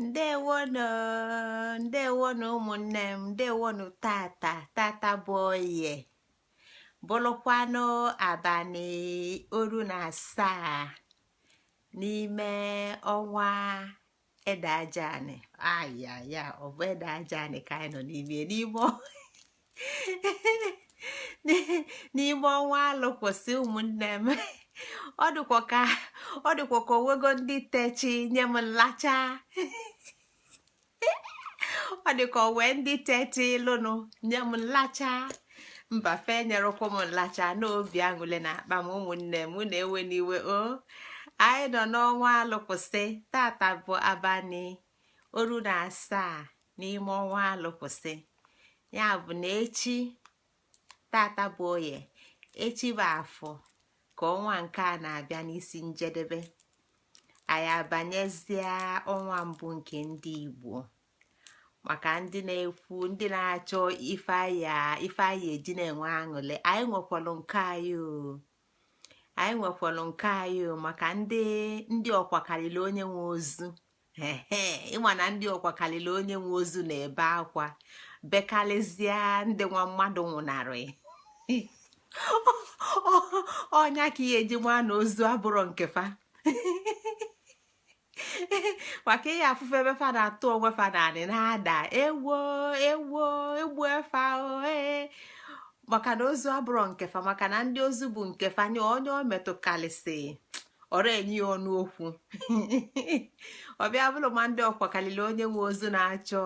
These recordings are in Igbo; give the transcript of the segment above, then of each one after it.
Ndewonụ, ndewonụ ụmụnne m, ndewonụ. Tata tata bụ Oye, bụrụkwanụ abalị 17 n'ime ọnwa Edeajanị. Aya ya, ọ bụ Edeajanị ka anyị nọ n'ime n'ime ọnwa Alụkwụsị. Ụmụnne m, ọ dịkwa ka ọ dịkwa ka onwego ndị techi nye m nlacha. Ọ dịka onwe ndị teti lụnụ nye m nlacha. Mba, fe nyerụkwa m nlacha n'obi aṅụle na akpa m. Ụmụnne m, na-ewe n'iwe o. Anyị nọ n'ọnwa Alụkwụsị. Tata bụ abalị 17 n'ime ọnwa Alụkwụsị. Ya bụ na echi, tata bụ Oye, echi bụ Afọ, ka ọnwa nke a na-abịa n'isi njedebe. Anyị abanyezie ọnwa mbụ nke ndị Igbo. Maka ndị na-ekwu, ndị na-achọ ife anyị eji na-enwe aṅụrị, anyị nwekwalụ nke anyị o, anyị nwekwalụ nke anyị o. Maka ndị ọkwa karịrị onye nwe ozu. Ehe, ịma na ndị ọkwa karịrị onye nwe ozu na-ebe akwa bekarịsịa ndị nwa mmadụ nwụnarị. Ọnya ka ihe eji nwa na ozu abụrọ nke fa, maka ihe afụfe ebe fa na-atụ onwe fa naanị na-ada ewo ewo egbu efa ee, maka na ozu abụrọ nke fa. Maka na ndị ozu bụ nke fa nye onye o metụkarịsị ọrụ enye ya ọnụ okwu. Ọbịa bụrụ ma ndị ọkwa karịrị onye nwe ozu na-achọ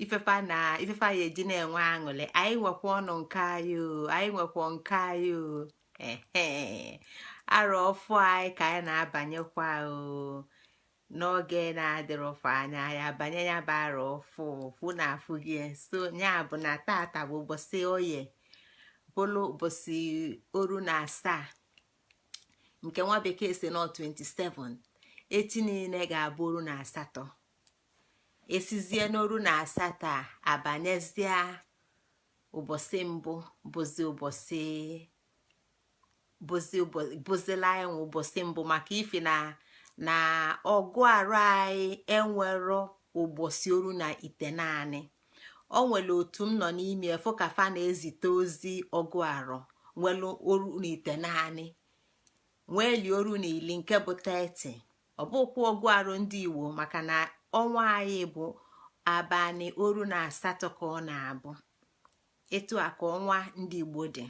ifefa na ifefa ya eji na-enwe aṅụrị, anyị nwekwa ọnụ nke anyị o, anyị nwekwa nke anyị o. Ehe, arọ ọfụ anyị ka anyị na-abanyekwa o. N'oge na-adịrọfọ anya, anyị abanye ya bụ arọ ọfụ fụ na afụ gị. So ya bụ na tata bụ ụbọchị Oye, bụrụ ụbọchị 17 nke nwa bekee si nọ 27. Echi niile ga-abụ 18. Esizie n'oru na asatọ a abanyezie ụbọchị mbụ, bụzi ụbọchị bụzi bụzila anyị nwe ụbọchị mbụ, maka ifi na ọgụ arụ anyị enwero ụbọchị 19. O nwere otu m nọ n'ime efo ka fa na-ezite ozi ọgụ arọ nwere 19, nweeli 10 nke bụ 30. Ọ bụkwa ọgụ arụ ndị Igbo, maka na ọnwa anyị bụ abalị 18 ka ọ na-abụ. Etu a ka ọnwa ndị Igbo dị.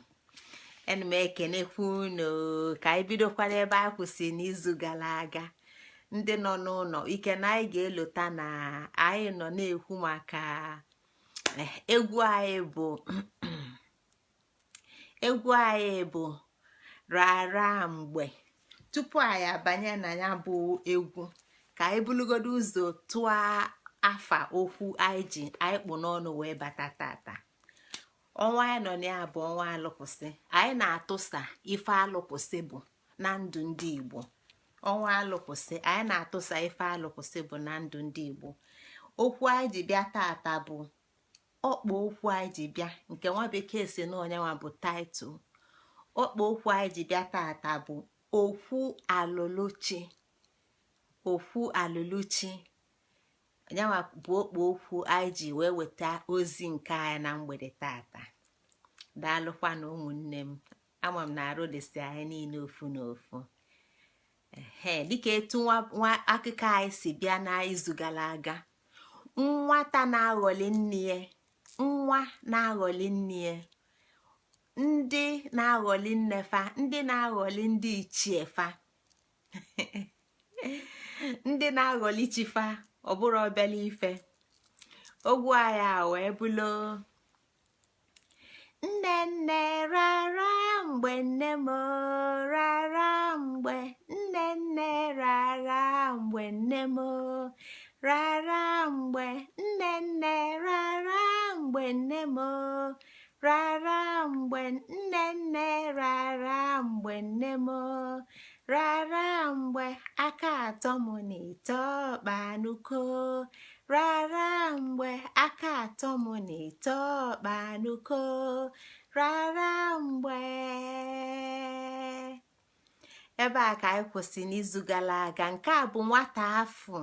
Ena m ekenekwa unu. Ka anyị bidokwa n'ebe anyị kwụsị n'izu gara aga. Ndị nọ n'ụlọ ike na anyị ga-elota na anyị nọ na-ekwu maka egwu anyị bụ egwu anyị bụ Rara Mgbe. Tupu anyị abanye na ya bụ egwu, ka anyị bulugodo ụzọ tụọ afa okwu anyị ji anyị kpụ n'ọnụ wee bata tata. Ọnwa anyị nọ na ya bụ ọnwa Alụkwụsị. Anyị na-atụsa ife alụkwụsị bụ na ndụ ndị Igbo. Ọnwa Alụkwụsị, anyị na-atụsa ife alụkwụsị bụ na ndụ ndị Igbo. Okwu anyị ji bịa tata bụ ọkpọ okwu anyị ji bịa, nke nwa bekee si na onyenwa bụ title. Ọkpọ okwu anyị ji bịa tata bụ okwu alụlụchi. Okwu alụlụchi nyanwa bụ okpo okwu anyị ji wee weta ozi nke anyị na mgbede tata. Daalụkwa na ụmụnne m. Ama m na arụ dịsị anyị niile ofu na ofu. Ehe, dịka etu nwa akụkọ anyị si bịa n'izu gara aga, nwata na-aghọli nne ya, nwa na-aghọli nne ya, ndị na-aghọli nne fa, ndị na-aghọli ndị ichie fa, ndị na-aghọli chi fa, ọ bụrụ obele ife. Ogwu anyị a wee bụlo nne nne rara mgbe nne m rara mgbe nne nne rara mgbe nne m rara mgbe nne nne rara mgbe nne m rara mgbe nne nne rara mgbe nne m rara mgbe aka atọ m na ite ọkpanuko rara mgbe aka atọ m na ite ọkpanuko rara mgbe. Ebe a ka anyị kwụsị n'izu gara aga. Nke a bụ nwata afọ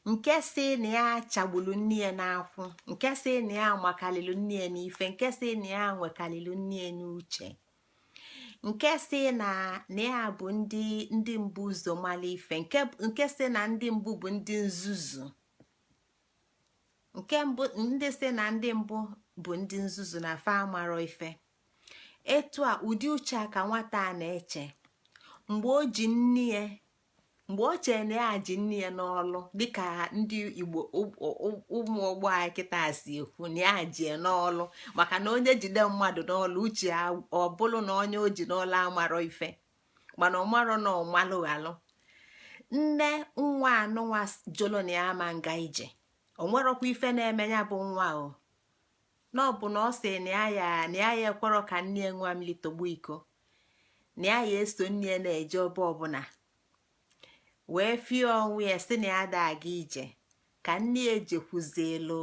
Nke si na ya chagbulu nne ya n'akwụ, nke si na ya makalilu nne ya n'ife, nke si na ya nwekalilu nne ya n'uche, nke si na ya bụ ndị mbụ ụzọ mala ife, nke si na ndị mbụ bụ ndị nzuzu, nke mbụ, ndị si na ndị mbụ bụ ndị nzuzu na fa amarọ ife. Etu a, ụdị uche a ka nwata a na-eche mgbe o ji nne ya, mgbe o chere na ya ji nne ya n'ọlụ, dịka ndị Igbo, ụmụ ọgbọ anyị kịta si ekwu na ya ji n'ọlụ, maka na onye jide mmadụ n'ọlụ, uche ọ bụrụ na onye o ji n'ọlụ amarọ ife, mana ọ marọ na ọmalụghalụ. Nne nwa anụnwa jụlụ na ya ama nga ije, o nwerọkwa ife na-eme ya bụ nwa o na ọ bụ na ọ sị na ya ekwerọ ka nne ya nwa mmiri togbu iko, na ya ya eso nne ya na-eje ọba ọbụla, wee fie onwe ya si na ya da aga ije. Ka nne ya ejekwuzielu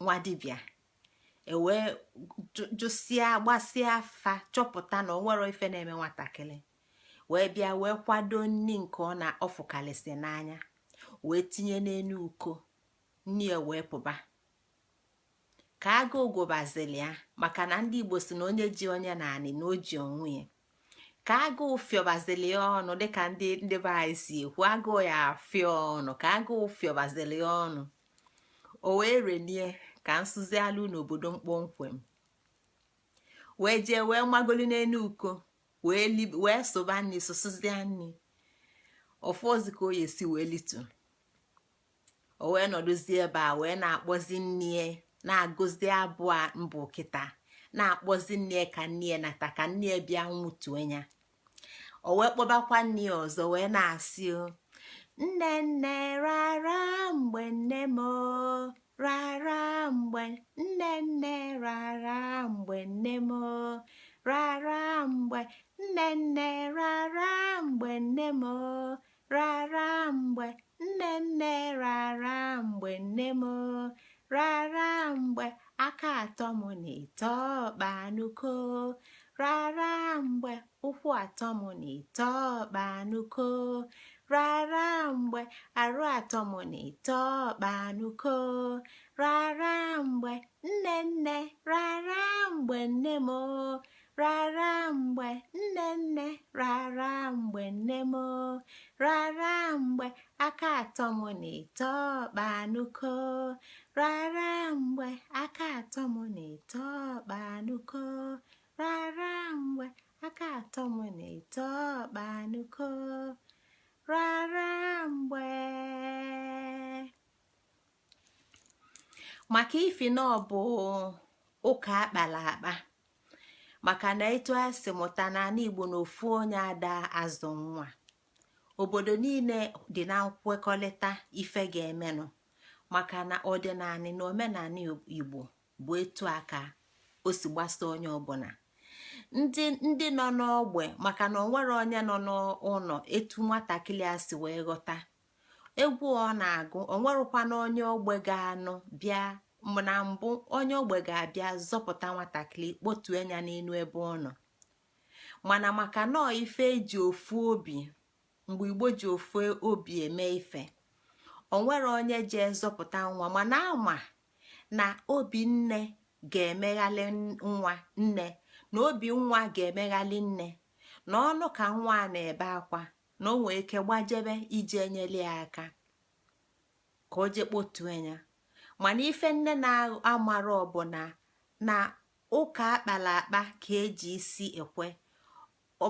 nwa dibịa, ewee jụsịa, gbasịa afa, chọpụta na o nwere ife na-eme nwatakịrị, wee bịa wee kwado nni nke ọ na ọfụkalịsị n'anya, wee tinye n'enu uko nni ya, wee pụba ka agụụ gụbazili ya, maka na ndị Igbo si na onye ji onye naanị na o ji onwe ya. Ka agụụ fịọbazili ya ọnụ, dịka ndị be anyị si ekwu, agụụ ya afịọ ọnụ, ka agụụ fịọbazili ya ọnụ, o wee renie ka nsụzialụ n'obodo mkpọmkwem, wee jee wee magolu n'enu uko, wee sụba nri, sụsụzịa nri ofu ozi ka o ya esi wee litu. O wee nọdụzie ebe a, wee na-akpọzi nne, na-agụzi abụọ mbụ kịta, na-akpọzi nne ka nne nata, ka nne bịa nwutue ya. O wee kpọbakwa nne ọzọ, wee na-asị, o nne, nne, rara mgbe nne m, rara mgbe nne, nne, rara mgbe nne m, rara mgbe nne, nne, rara mgbe nne m, rara mgbe nne, nne, rara mgbe nne m, rara mgbe aka atọ m na ịtọ ọkpanuko, rara mgbe ụkwụ atọ m na ịtọ ọkpanuko, rara mgbe arụ atọ m na ịtọ ọkpanuko, rara mgbe nne, nne, rara mgbe nne m, rara mgbe nne, nne, rara mgbe nne m, rara mgbe aka atọ m na ịtọ ọkpanuko, rara mgbe aka atọ m na ịtọ ọkpanuko, rara mgbe aka atọ m na ịtọ ọkpanuko, rara mgbe. Maka ifi na ọ bụ ụka akpala akpa, maka na etu a si mụta n'ala Igbo na ofu onye ada azụ nwa, obodo niile dị na nkwekọrịta ife ga-emenụ, maka na ọdịnala na omenala Igbo bụ etu aka o si gbasa onye ọbụla, ndị nọ n'ogbe, maka na onwere onye nọ n'ụlọ etu nwatakịrị a si wee ghọta egwu ọ na-agụ. Onwerụkwana onye ogbe ga-anụ bịa. Na mbụ, onye ogbe ga-abịa zọpụta nwatakịrị, kpotue ya n'elu ebe ọ nọ. Mana maka nọọ ife eji ofu obi, mgbe Igbo ji ofu obi eme ife, onwere onye jee zọpụta nwa, mana ama na obi nne ga-emeghalị nwa, nne na obi nwa ga-emeghalị nne, na ọnụ ka nwa a na-ebe akwa, na o nwee ike gbajebe ije enyela ya aka ka o jee kpotue ya. Mana ife nne na-amara ọbụna na ụka akpala akpa ka eji isi ekwe,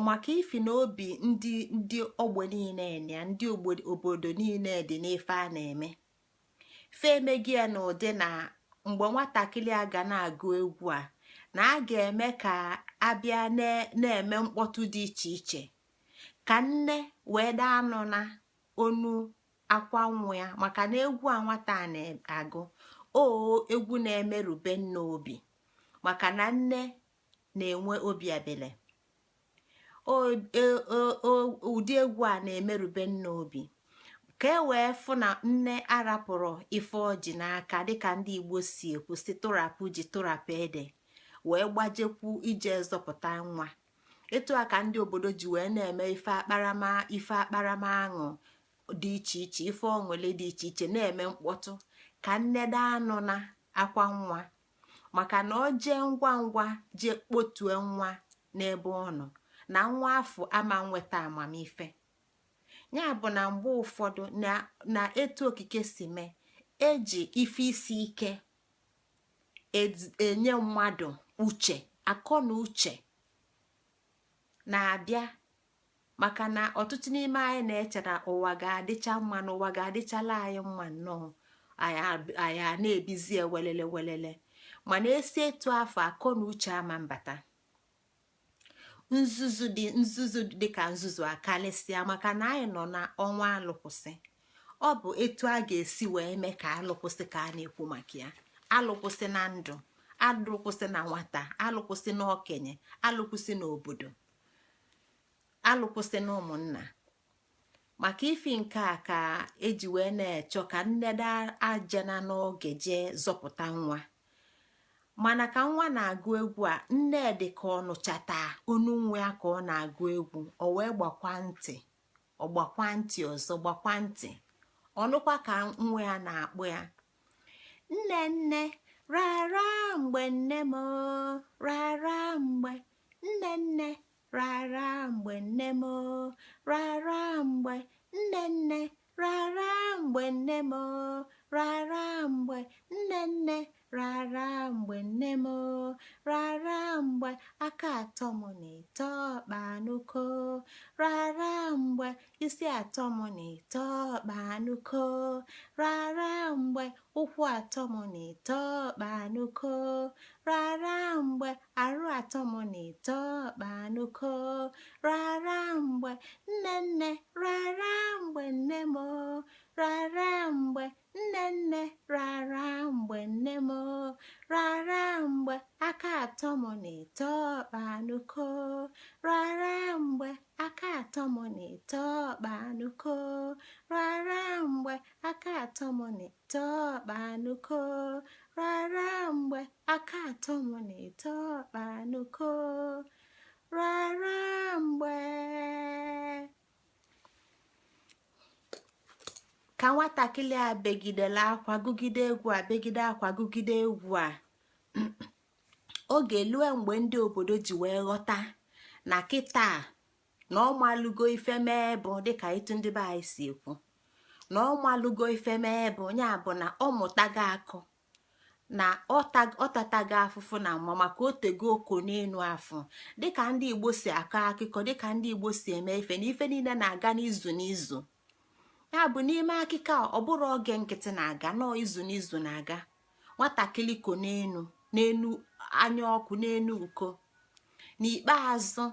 maka ifi na obi ndị ogbe niile ya, ndị obodo niile dị n'ife a na-eme. Fe emegi ya n'ụdị na mgbe nwatakịrị a ga na-agụ egwu a, na a ga-eme ka abịa na-eme mkpọtụ dị iche iche, ka nne wee daa anụ na onu akwa nwa ya, maka na egwu a nwata a na-agụ o egwu na-emerube nne obi, maka na nne na-enwe obi ebele. Ụdị egwu a na-emerube nne obi, ka e wee fụ na nne arapụrụ ife ọjị n'aka, dịka ndị Igbo si ekwu si tụrapụ ji tụrapụ ede, wee gbajekwu ije zọpụta nwa. Etu a ka ndị obodo ji wee na-eme ife akparama, ife akparama aṅụ. dị iche iche, ife ọṅụle dị iche iche na-eme mkpọtụ ka nnede anụ na akwa nwa, maka na ọ jee ngwa ngwa jee kpotue nwa n'ebe ọ nọ na nwa afọ ama nweta amamife. Ya bụ na mgbe ụfọdụ na etu okike si mee, eji ife isi ike enye mmadụ uche, akọ na uche na-abịa, maka na ọtụtụ n'ime anyị na-eche na ụwa ga-adịcha mma, na ụwa ga-adịchala anyị mma nnọọ, anyị a na-ebizi welele welele. Mana esi etu afọ, akọ na uche ama mbata. Nzuzu dị, nzuzu dị ka nzuzu akalịsịa, maka na anyị nọ na ọnwa alụkwụsị. Ọ bụ etu a ga-esi wee mee ka alụkwụsị ka a na-ekwu maka ya: alụkwụsị na ndụ, alụkwụsị na nwata, alụkwụsị na okenye, alụkwụsị n'obodo, alụkwụsị na ụmụnna. Maka ifi nke a ka eji wee na-echọ ka nneda ajena n'oge jee zọpụta nwa. Mana ka nwa na-agụ egwu a, nne dị ka ọ nụchata onu nwa ya ka ọ na-agụ egwu, o wee gbakwa ntị, ọ gbakwa ntị ọzọ, gbakwa ntị, ọnụkwa ka nwa ya na-akpụ ya: "Nne, nne, rara mgbe, nne m rara mgbe, nne, nne, rara mgbe, nne m rara mgbe, nne, nne, rara mgbe, nne m rara mgbe, nne, nne, rara mgbe, nne m rara mgbe, aka atọ m na ịtọ ọkpa rara mgbe, isi atọ m na ịtọ ọkpa rara mgbe, ụkwụ atọ m na ịtọ ọkpa rara mgbe, arụ atọ m na ịtọ ọkpa rara mgbe, nne, nne, rara mgbe, nne m rara mgbe, nne, nne, rara mgbe, nne m rara mgbe, aka atọ m na ịtọ ọkpa rara mgbe, aka atọ m na ịtọ ọkpa rara mgbe, aka atọ m na ịtọ ọkpa rara mgbe, aka atọ m na ịtọ ọkpa rara mgbe." Ka nwatakịrị a begidela akwa, gụgide egwu a, begide akwa, gụgide egwu a, oge lue mgbe ndị obodo ji wee ghọta na kịta na ọ malụgo ife mee, bụ dịka etu ndị be anyị si ekwu na ọ malụgo ife mee, bụ ya bụ na ọ mụtago akọ na ọ tatago afụfụ na mma, maka otego oko n'elu afọ, dịka ndị Igbo si akọ akụkọ, dịka ndị Igbo si eme ife, na ife niile na-aga n'izu n'izu. Ya bụ, n'ime akụkọ a, ọ bụrụ oge nkịtị na-aga nọọ, izu n'izu na-aga, nwatakịrị ko n'enu n'enu anya ọkụ n'enu uko. N'ikpeazụ,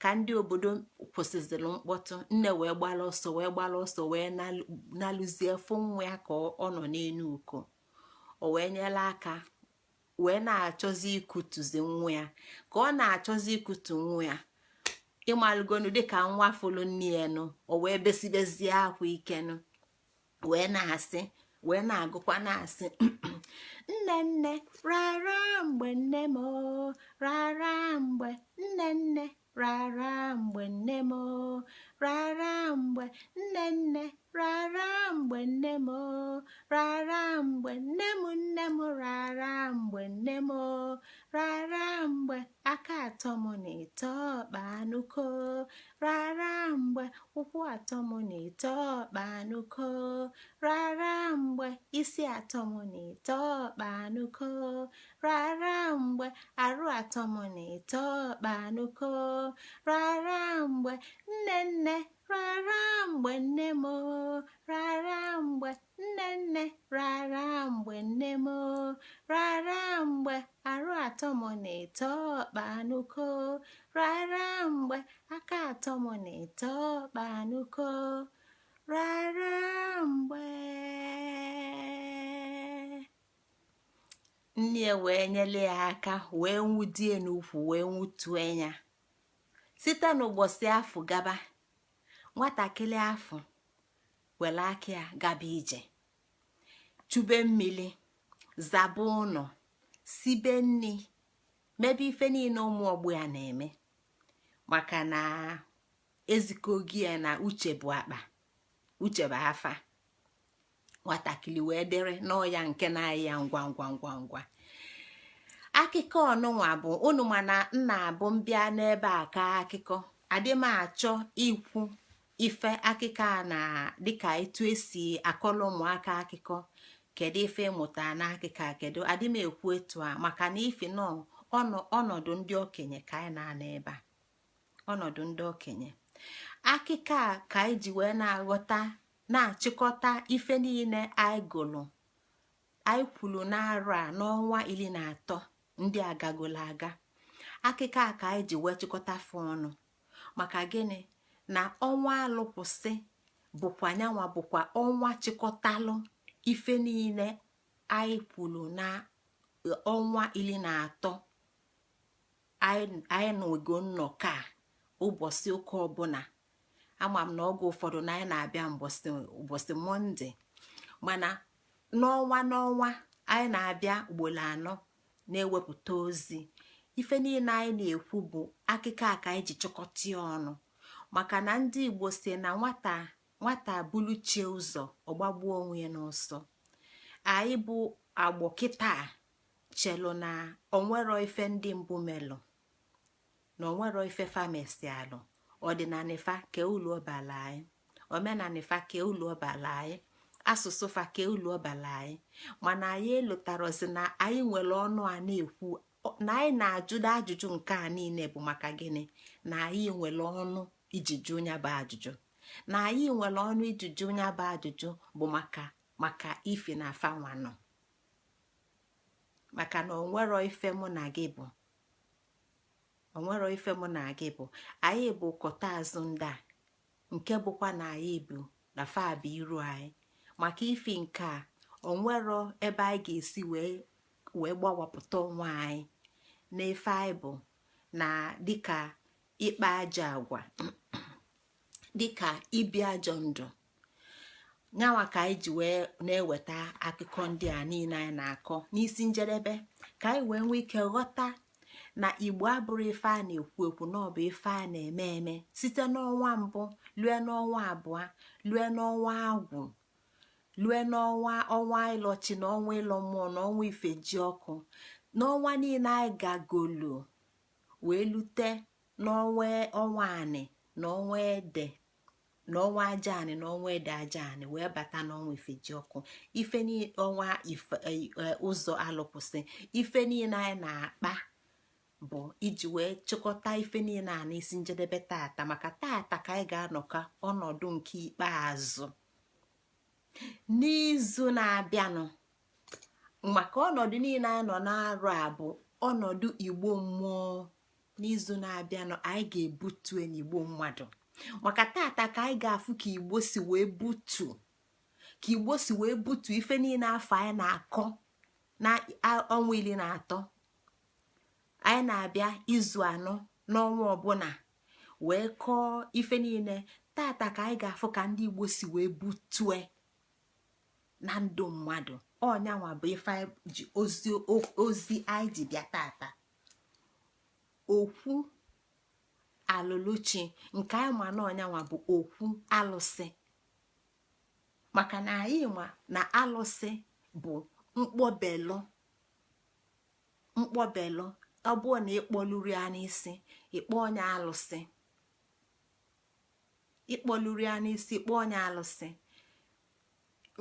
ka ndị obodo kwụsịzịrị mkpọtụ, nne wee gbara ọsọ, wee gbara ọsọ, wee nalụzie fụ nwa ya ka ọ nọ n'enu uko. O wee nyere aka wee na-achọzi ikutuzi nwa ya. Ka ọ na-achọzi ikutu nwa ya, ịmalụgonu dịka nwa fụlụ nne ya nụ, o wee besibezie akwa ikenu, wee na-asị, wee na-agụkwa, na-asị: "Nne, nne, rara mgbe, nne m rara mgbe, nne, nne, rara mgbe, nne m rara mgbe, nne, nne, rara mgbe, nne m rara mgbe, nne m, nne m rara mgbe, nne m rara mgbe, aka atọ m na ịtọ ọkpa anụko rara mgbe, ụkwụ atọ m na ịtọ ọkpa anụko rara mgbe, isi atọ m na ịtọ ọkpa anụko rara mgbe, arụ atọ m na ịtọ ọkpa anụko rara mgbe, nne, nne, rara mgbe, nne m rara mgbe, nne, nne, rara mgbe, nne m rara mgbe, arụ atọ m na ịtọ ọkpa anụko rara mgbe, aka atọ m na ịtọ ọkpa anụko rara mgbe." Nne ya wee nyere ya aka, wee nwudie n'ukwu, wee nwutue ya. Site n'ụbọchị afọ gaba, nwatakịrị afọ were aka ya gaba ije, chube mmiri, zaba ụlọ, sibe nni, mebe ife niile ụmụ ọgbọ ya na-eme, maka na ezikogi ya na uche bụ akpa. Uche bụ afa. Nwatakịrị wee dere n'ọya nke na-ayị ya ngwa ngwa ngwa ngwa. Akụkọ ọnụnwa bụ unu mana nna abụ mbịa n'ebe a ka akụkọ adị m achọ ikwu ife akụkọ a na dịka etu esi akọrọ ụmụaka akụkọ, kedu ife ịmụta na akụkọ a, kedu adị m ekwu etu a, maka na ife nọ ọnọdụ ndị okenye ka anyị na-anọ ebe a, ọnọdụ ndị okenye. Akụkọ a ka anyị ji wee na-aghọta, na-achịkọta ife niile anyị gụrụ, anyị kwuru n'arọ a, n'ọnwa 13 ndị agagolo aga. Akụkọ a ka anyị ji wee chịkọta fụ ọnụ. Maka gịnị? Na ọnwa alụkwụsị bụkwa nyanwa bụkwa ọnwa chịkọtalụ ife niile anyị kwuru na ọnwa 13 anyị nọgo nnọkọ a ụbọchị ụka ọbụla. Ama m na oge ụfọdụ na anyị na-abịa ụbọchị Monday, mana n'ọnwa n'ọnwa anyị na-abịa ugboro anọ na-ewepụta ozi. Ife niile anyị na-ekwu bụ akụkọ a ka anyị ji chịkọta ya ọnụ, maka na ndị Igbo si na nwata nwata buluchie ụzọ, ọgbagbuo onwe ya n'ọsọ. Anyị bụ agbọ kịta chelu na onwero ife ndị mbụ melụ, na onwero ife famesi alụ. Ọdịnala fa ke ulu ọbala anyị, omenala fa ke ulu ọbala anyị, asụsụ fa ke ulu ọbala anyị, mana anyị elutarozi na anyị nwere ọnụ a na-ekwu, na anyị na-ajụdo ajụjụ. Nke a niile bụ maka gịnị? Na anyị nwere ọnụ iji jụ ya bụ ajụjụ. Na anyị nwere ọnụ iji jụ ya bụ ajụjụ bụ maka ife na afa nwanọ, maka na onwero ife mụ na gị bụ, onwero ife mụ na gị bụ. Anyị bụ kọta azụ ndị a, nke bụkwa na anyị bụ na fa bụ iru anyị. Maka ifi nke a, onwero ebe anyị ga-esi wee gbawapụta onwe anyị n'efe anyị bụ, na dịka ịkpa ajọ agwa, dịka ibi ajọ ndụ. Nyanwa ka anyị ji wee na-eweta akụkọ ndị a niile anyị na-akọ n'isi njedebe, ka anyị wee nwee ike ghọta na Igbo abụrụ ife a na-ekwu ekwu, na ọ bụ ife a na-eme eme. Site n'ọnwa mbụ lue n'ọnwa abụọ, lue n'ọnwa agwụ, lue n'ọnwa ọnwa ịlọchi, na ọnwa ịlọ mmụọ, na ọnwa ifeji ọkụ, n'ọnwa niile anyị gagolu wee lute n'ọnwa ọnwa anị na ọnwa ede na ọnwa aja anị na ọnwa ede aja anị, wee bata n'ọnwa ifeji ọkụ, ife ọnwa ife ụzọ alụkwụsị. Ife niile anyị na-akpa bụ iji wee chịkọta ife niile a n'isi njedebe tata, maka tata ka anyị ga-anọkọ ọnọdụ nke ikpeazụ. N'izu na-abịanụ, maka ọnọdụ niile anyị nọ na-arụ a bụ ọnọdụ Igbo mmụọ, n'izu na-abịanụ anyị ga-ebutue n'Igbo mmadụ. Maka tata ka anyị ga-afụ ka Igbo si wee butu, ka Igbo si wee butu ife niile afọ anyị na-akọ na ọnwa 13. Anyị na-abịa izu anọ n'ọnwa ọbụla wee kọọ ife niile. Tata ka anyị ga-afụ ka ndị Igbo si wee butue na ndụ mmadụ. Ọnyanwa bụ ife ji ozi ozi anyị ji bịa tata, okwu alụluchi, nke anyị ma na ọnyanwa bụ okwu alụsị, maka na anyị ma na alụsị bụ mkpọbelụ. Mkpọbelụ, ọ bụrụ na ịkpọluru ya n'isi, ịkpọ onye alụsị. Ịkpọluru ya n'isi, ịkpọ onye alụsị.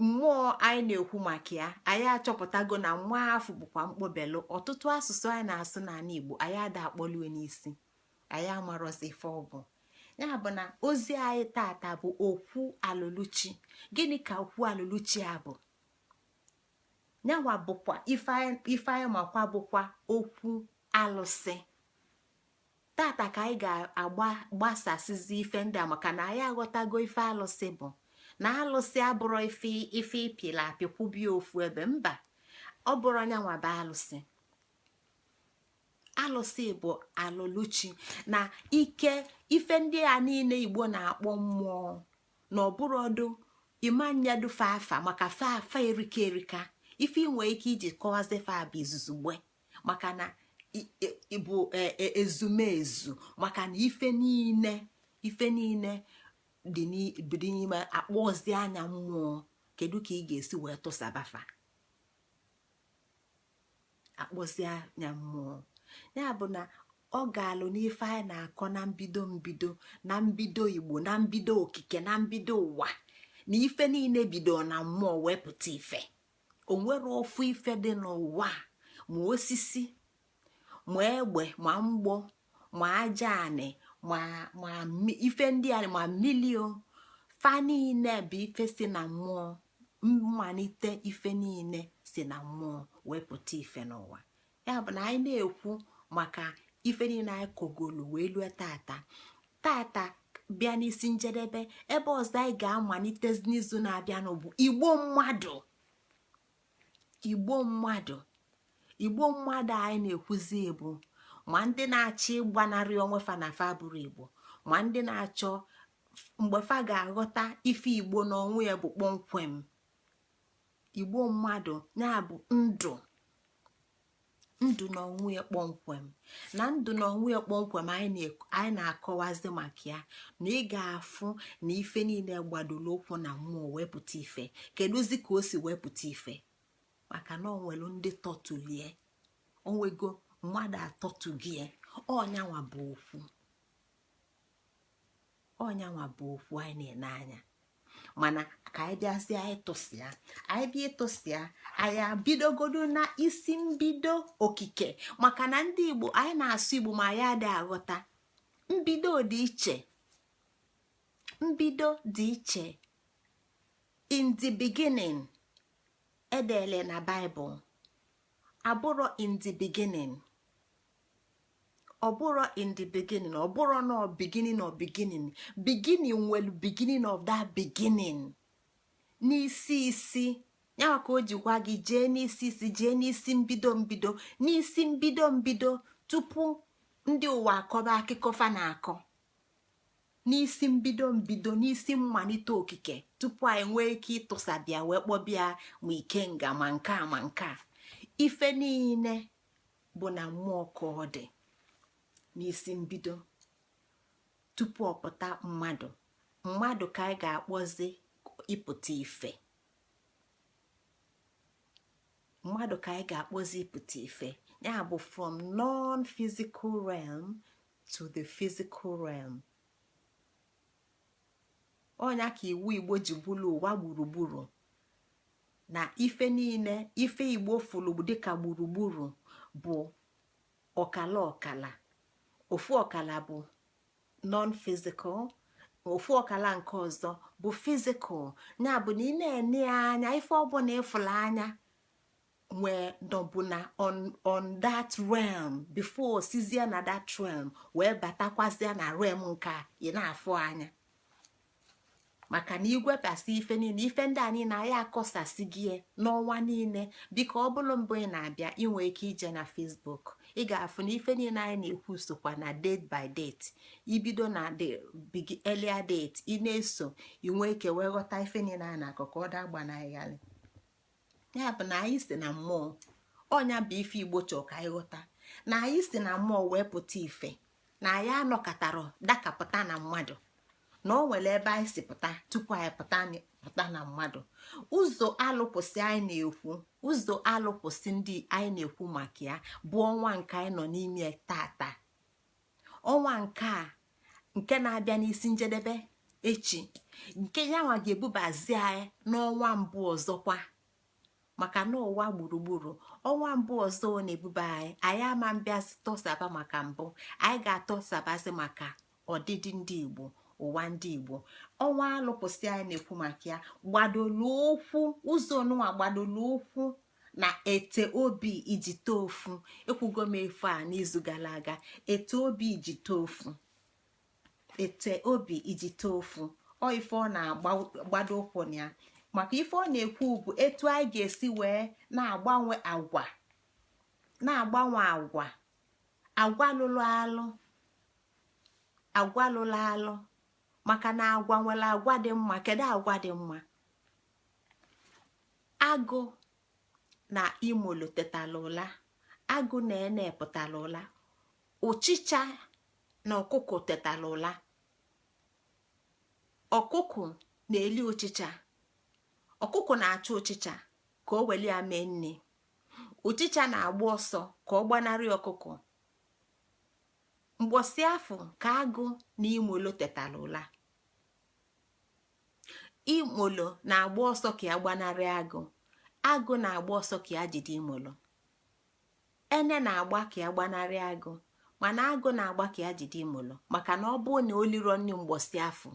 Mmụọ anyị na-ekwu maka ya, anyị achọpụtago na mmụọ afọ bụkwa mkpọbelụ. Ọtụtụ asụsụ anyị na-asụ n'ala Igbo, anyị ada akpọlue n'isi, anyị amarọzi ife ọ bụ. Ya bụ na ozi anyị tata bụ okwu alụluchi. Gịnị ka okwu alụluchi a bụ? Nyanwa bụkwa ife anyị makwa bụkwa okwu alụsị. Tata ka anyị ga-agba gbasasịzi ife ndị a, maka na anyị aghọtago ife alụsị bụ, na alụsị abụrụ ife ife ịpịla apị kwubie ofu ebe. Mba, ọ bụrụ nyanwa bụ alụsị. Alụsị bụ alụluchi na ike ife ndị a niile Igbo na-akpọ mmụọ, na ọbụrọdụ ịmanyadufe afa, maka fa afa erika erika. Ife ị nwee ike iji kọwazi fa bụ izuzugbe, maka na ịbụ ezumezu, maka na ife niile, ife niile Dị n'ime akpọzie anya mmụọ. Kedu ka ị ga-esi wee tụsabafa akpọzie anya mmụọ? Ya bụ na ọ ga-alụ n'ife anyị na-akọ na mbido mbido, na mbido Igbo, na mbido okike, na mbido ụwa, na ife niile bido na mmụọ wee pụta ife. O nwere ofu ife dị n'ụwa, ma osisi, ma egbe, ma mgbọ, ma aja anị, ma ife ndị a, ma mmili o, fa niile bụ ife si na mmụọ. Mmalite ife niile si na mmụọ wee pụta ife n'ụwa. Ya bụ na anyị na-ekwu maka ife niile anyị kọgolu wee lue tata. Tata bịa n'isi njedebe. Ebe ọzọ anyị ga-amalite n'izu na-abịanụ bụ Igbo mmadụ. Igbo mmadụ, Igbo mmadụ anyị na-ekwuzi bụ ma ndị na-achọ ịgbanarị onwe fa na fa bụrụ Igbo, ma ndị na-achọ mgbe fa ga-aghọta ife Igbo n'onwe ya bụ kpọmkwem. Igbo mmadụ ya bụ ndụ, ndụ n'onwe ya kpọmkwem. Na ndụ n'onwe ya kpọmkwem anyị na-akọwazi maka ya na ị ga-afụ na ife niile gbadoro ụkwụ na mmụọ wee pụta ife. Kedụzi ka o si wee pụta ife? Maka na onwelu ndị tọtulie onwego mmadụ atọtugie. Ọnyanwa bụ okwu, ọnyanwa bụ okwu anyị na-ene anya. Mana ka anyị bịazie, anyị tụsịa, anyị bịa ịtụsịa, anyị abidogodo na isi mbido okike. Maka na ndị Igbo anyị na-asụ Igbo, ma anyị adịghị aghọta mbido dị iche. Mbido dị iche. In the beginning edele na Baịbụl abụrọ in the beginning. Ọ bụrụ in the beginning, ọ bụrụ na beginning of beginning, beginning nwere beginning of that beginning. N'isi isi ya ka o ji gwa gị jee n'isi isi, jee n'isi mbido mbido, n'isi mbido mbido, tupu ndị ụwa akọba akụkọ fa na-akọ. N'isi mbido mbido, n'isi mmalite okike, tupu anyị nwee ike ịtụsabịa wee kpọbịa ma ikenga, ma nke a, ma nke a, ife niile bụ na mmụọ ka ọ dị n'isi mbido tupu ọ pụta mmadụ. Mmadụ ka anyị ga-akpọzi ịpụta ife. Mmadụ ka anyị ga-akpọzi ịpụta ife. Ya bụ from non-physical realm to the physical realm. Ọnya ka iwu Igbo ji bụrụ ụwa gburugburu na ife niile. Ife Igbo fụlụ dịka gburugburu bụ ọkala ọkala. Ofu ọkala bụ non-physical, ofu ọkala nke ọzọ bụ physical. Ya bụ na ị na-ene anya, ife ọbụla ịfụla anya nwee nọbụ na on that realm before sizie na that realm wee batakwazie na realm nke ị na-afụ anya. Maka na igwepịasị ife niile, ife ndị a niile anyị akọsasị gị n'ọnwa niile. Biko, ọ bụrụ mbụ ị na-abịa, inwe ike ije na Facebook, ị ga-afụ na ife niile anyị na-ekwu sokwa na date by date. Ibido na the earlier date ị na-eso, inwe ike wee ghọta ife niile a na-akọ ka ọ daa gbanarịgharị. Ya bụ na anyị si na mmụọ. Ọnya bụ ife Igbo chọọ ka anyị ghọta, na anyị si na mmụọ wee pụta ife, na anyị anọkọtara dakapụta na mmadụ, na o nwere ebe anyị si pụta tupu anyị pụta na mmadụ. Ụzọ alụpụsị anyị na-ekwu, ụzọ alụpụsị ndị anyị na-ekwu maka ya bụ ọnwa nke anyị nọ n'ime tata, ọnwa nke a nke na-abịa n'isi njedebe echi, nke yanwa ga-ebubazi anyị n'ọnwa mbụ ọzọkwa. Maka na ụwa gburugburu, ọnwa mbụ ọzọ ọ na-ebuba anyị, anyị ama mbịazi tọsaba maka mbụ, anyị ga-atọsabazi maka ọdịdị ndị Igbo, ụwa ndị Igbo. Ọnwa alụpụsị anyị na-ekwu maka ya gbadolu ụkwụ, ụzọ onụnwa gbadolu ụkwụ na ete obi iji too ofu. Ekwugo m efu a n'izu gara aga. Ete obi iji too ofu, ete obi iji too ofu. Ọ ife ọ na-agbado ụkwụ na ya, maka ife ọ na-ekwu bụ etu anyị ga-esi wee na-agbanwe agwa, na-agbanwe agwa, agwa lụrụ alụ, agwa lụrụ alụ. Maka na agwa nwere agwa dị mma. Kedu agwa dị mma? Agụ na imolo tetala ụla, agụ na ene pụtala ụla, ụchịcha na ọkụkọ tetala ụla. Ọkụkụ na-eli ụchịcha. Ọkụkụ na-achụ ụchịcha ka o weli ya mee nri. Ụchịcha na-agba ọsọ ka ọ gbanarị ọkụkọ. Mgbọsị afọ ka agụ na imolo tetara ụla, imolo na-agba ọsọ ka ya gbanarị agụ, agụ na-agba ọsọ ka ya jide imolo. Ene na-agba ka ya gbanarị agụ, mana agụ na-agba ka ya jide imolo, maka na ọ bụ na oliro nri mgbọsị afọ,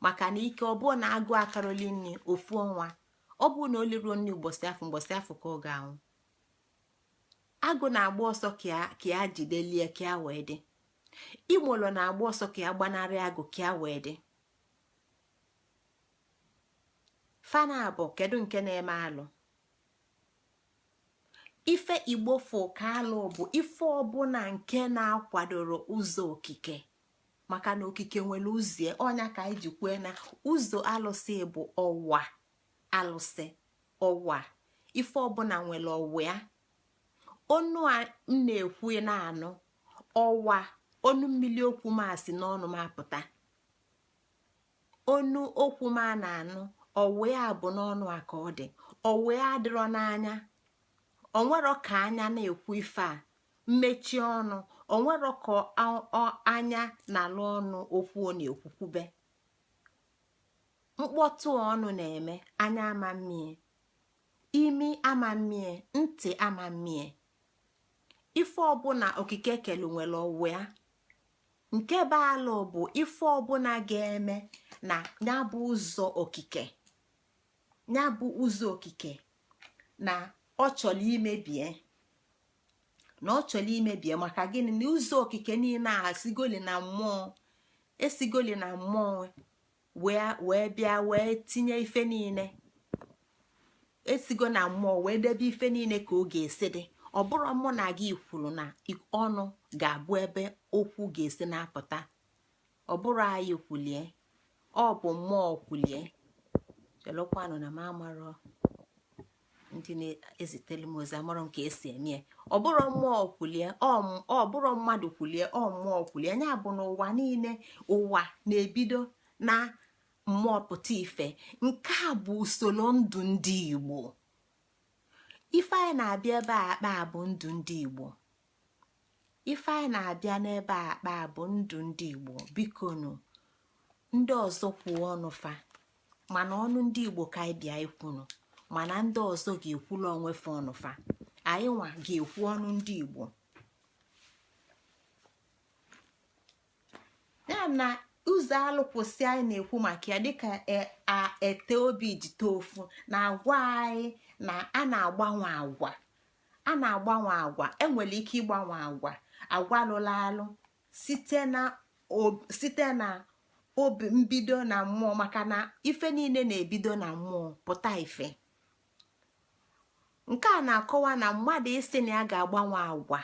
maka na ike ọ bụ na agụ akaroli nri ofu ọnwa, ọ bụ na oliro nri mgbọsị afọ, mgbọsị afọ ka ọ ga-anwụ. Agụ na-agba ọsọ ka ya jidelie ka ya wee dị. Imolo na-agba ọsọ ka ya gbanarị agụ ka ya wee dị. Fana abụ, kedu nke na-eme alụ? Ife Igbo fụ ka alụ bụ ife ọbụla nke na-akwadoro ụzọ okike, maka na okike nwere ụzọ. Ọnya ka anyị ji kwue na ụzọ alụsị bụ ọwa alụsị, ọwa ife ọbụla nwere ọwa ya. Onu a m na-ekwu na-anụ ọwa onu mmiri okwu m asị n'ọnụ m apụta, onu okwu m a na-anụ, ọwa ya bụ n'ọnụ a ka ọ dị. Ọwa ya adịrọ n'anya. Onwero ka anya na-ekwu ife a mmechi ọnụ, onwero ka anya na-alụ ọnụ okwu ọ na-ekwukwube. Mkpọtụ ọnụ na-eme, anya ama mmie, imi ama mmie, ntị ama mmie. Ife ọbụla okike kelu nwere ọwụ ya. Nke bụ alụ bụ ife ọbụla ga-eme na ya bụ ụzọ okike, ya bụ ụzọ okike na ọ chọrọ imebie, na ọ chọrọ imebie. Maka gịnị? Na ụzọ okike niile a sigoli na mmụọ, esigoli na mmụọ wee bịa wee tinye ife niile, esigo na mmụọ wee debe ife niile ka ọ ga-esi dị. Ọ bụrụ mụ na gị kwuru na ọnụ ga-abụ ebe okwu ga-esi na-apụta, ọ bụrụ anyị kwulie, ọ bụ mmụọ kwulie. Chelụkwanụ na m amarọ ndị na-ezitelu m ozi, amarọ m ka esi eme ya. Ọ bụrụ mmụọ kwulie, ọ bụrụ mmadụ kwulie, ọ mmụọ kwulie. Ya bụ na ụwa niile, ụwa na-ebido na mmụọ pụta ife. Nke a bụ usoro ndụ ndị Igbo. Ife anyị na-abịa ebe a akpa bụ ndụ ndị Igbo. Ife anyị na-abịa n'ebe a akpa bụ ndụ ndị Igbo. Bikonu, ndị ọzọ kwuo ọnụ fa, mana ọnụ ndị Igbo ka anyị bịa ikwunu. Mana ndị ọzọ ga-ekwulu onwe fa ọnụ fa, anyị nwa ga-ekwu ọnụ ndị Igbo. Ya na ụzọ alụkwụsị anyị na-ekwu maka ya, dịka ete obi jite ofu na-agwa anyị na a na-agbanwe agwa, a na-agbanwe agwa. Enwere ike ịgbanwe agwa, agwa lụrụ alụ, site na obi mbido na mmụọ, maka na ife niile na-ebido na mmụọ pụta ife. Nke a na-akọwa na mmadụ ịsị na ya ga-agbanwe agwa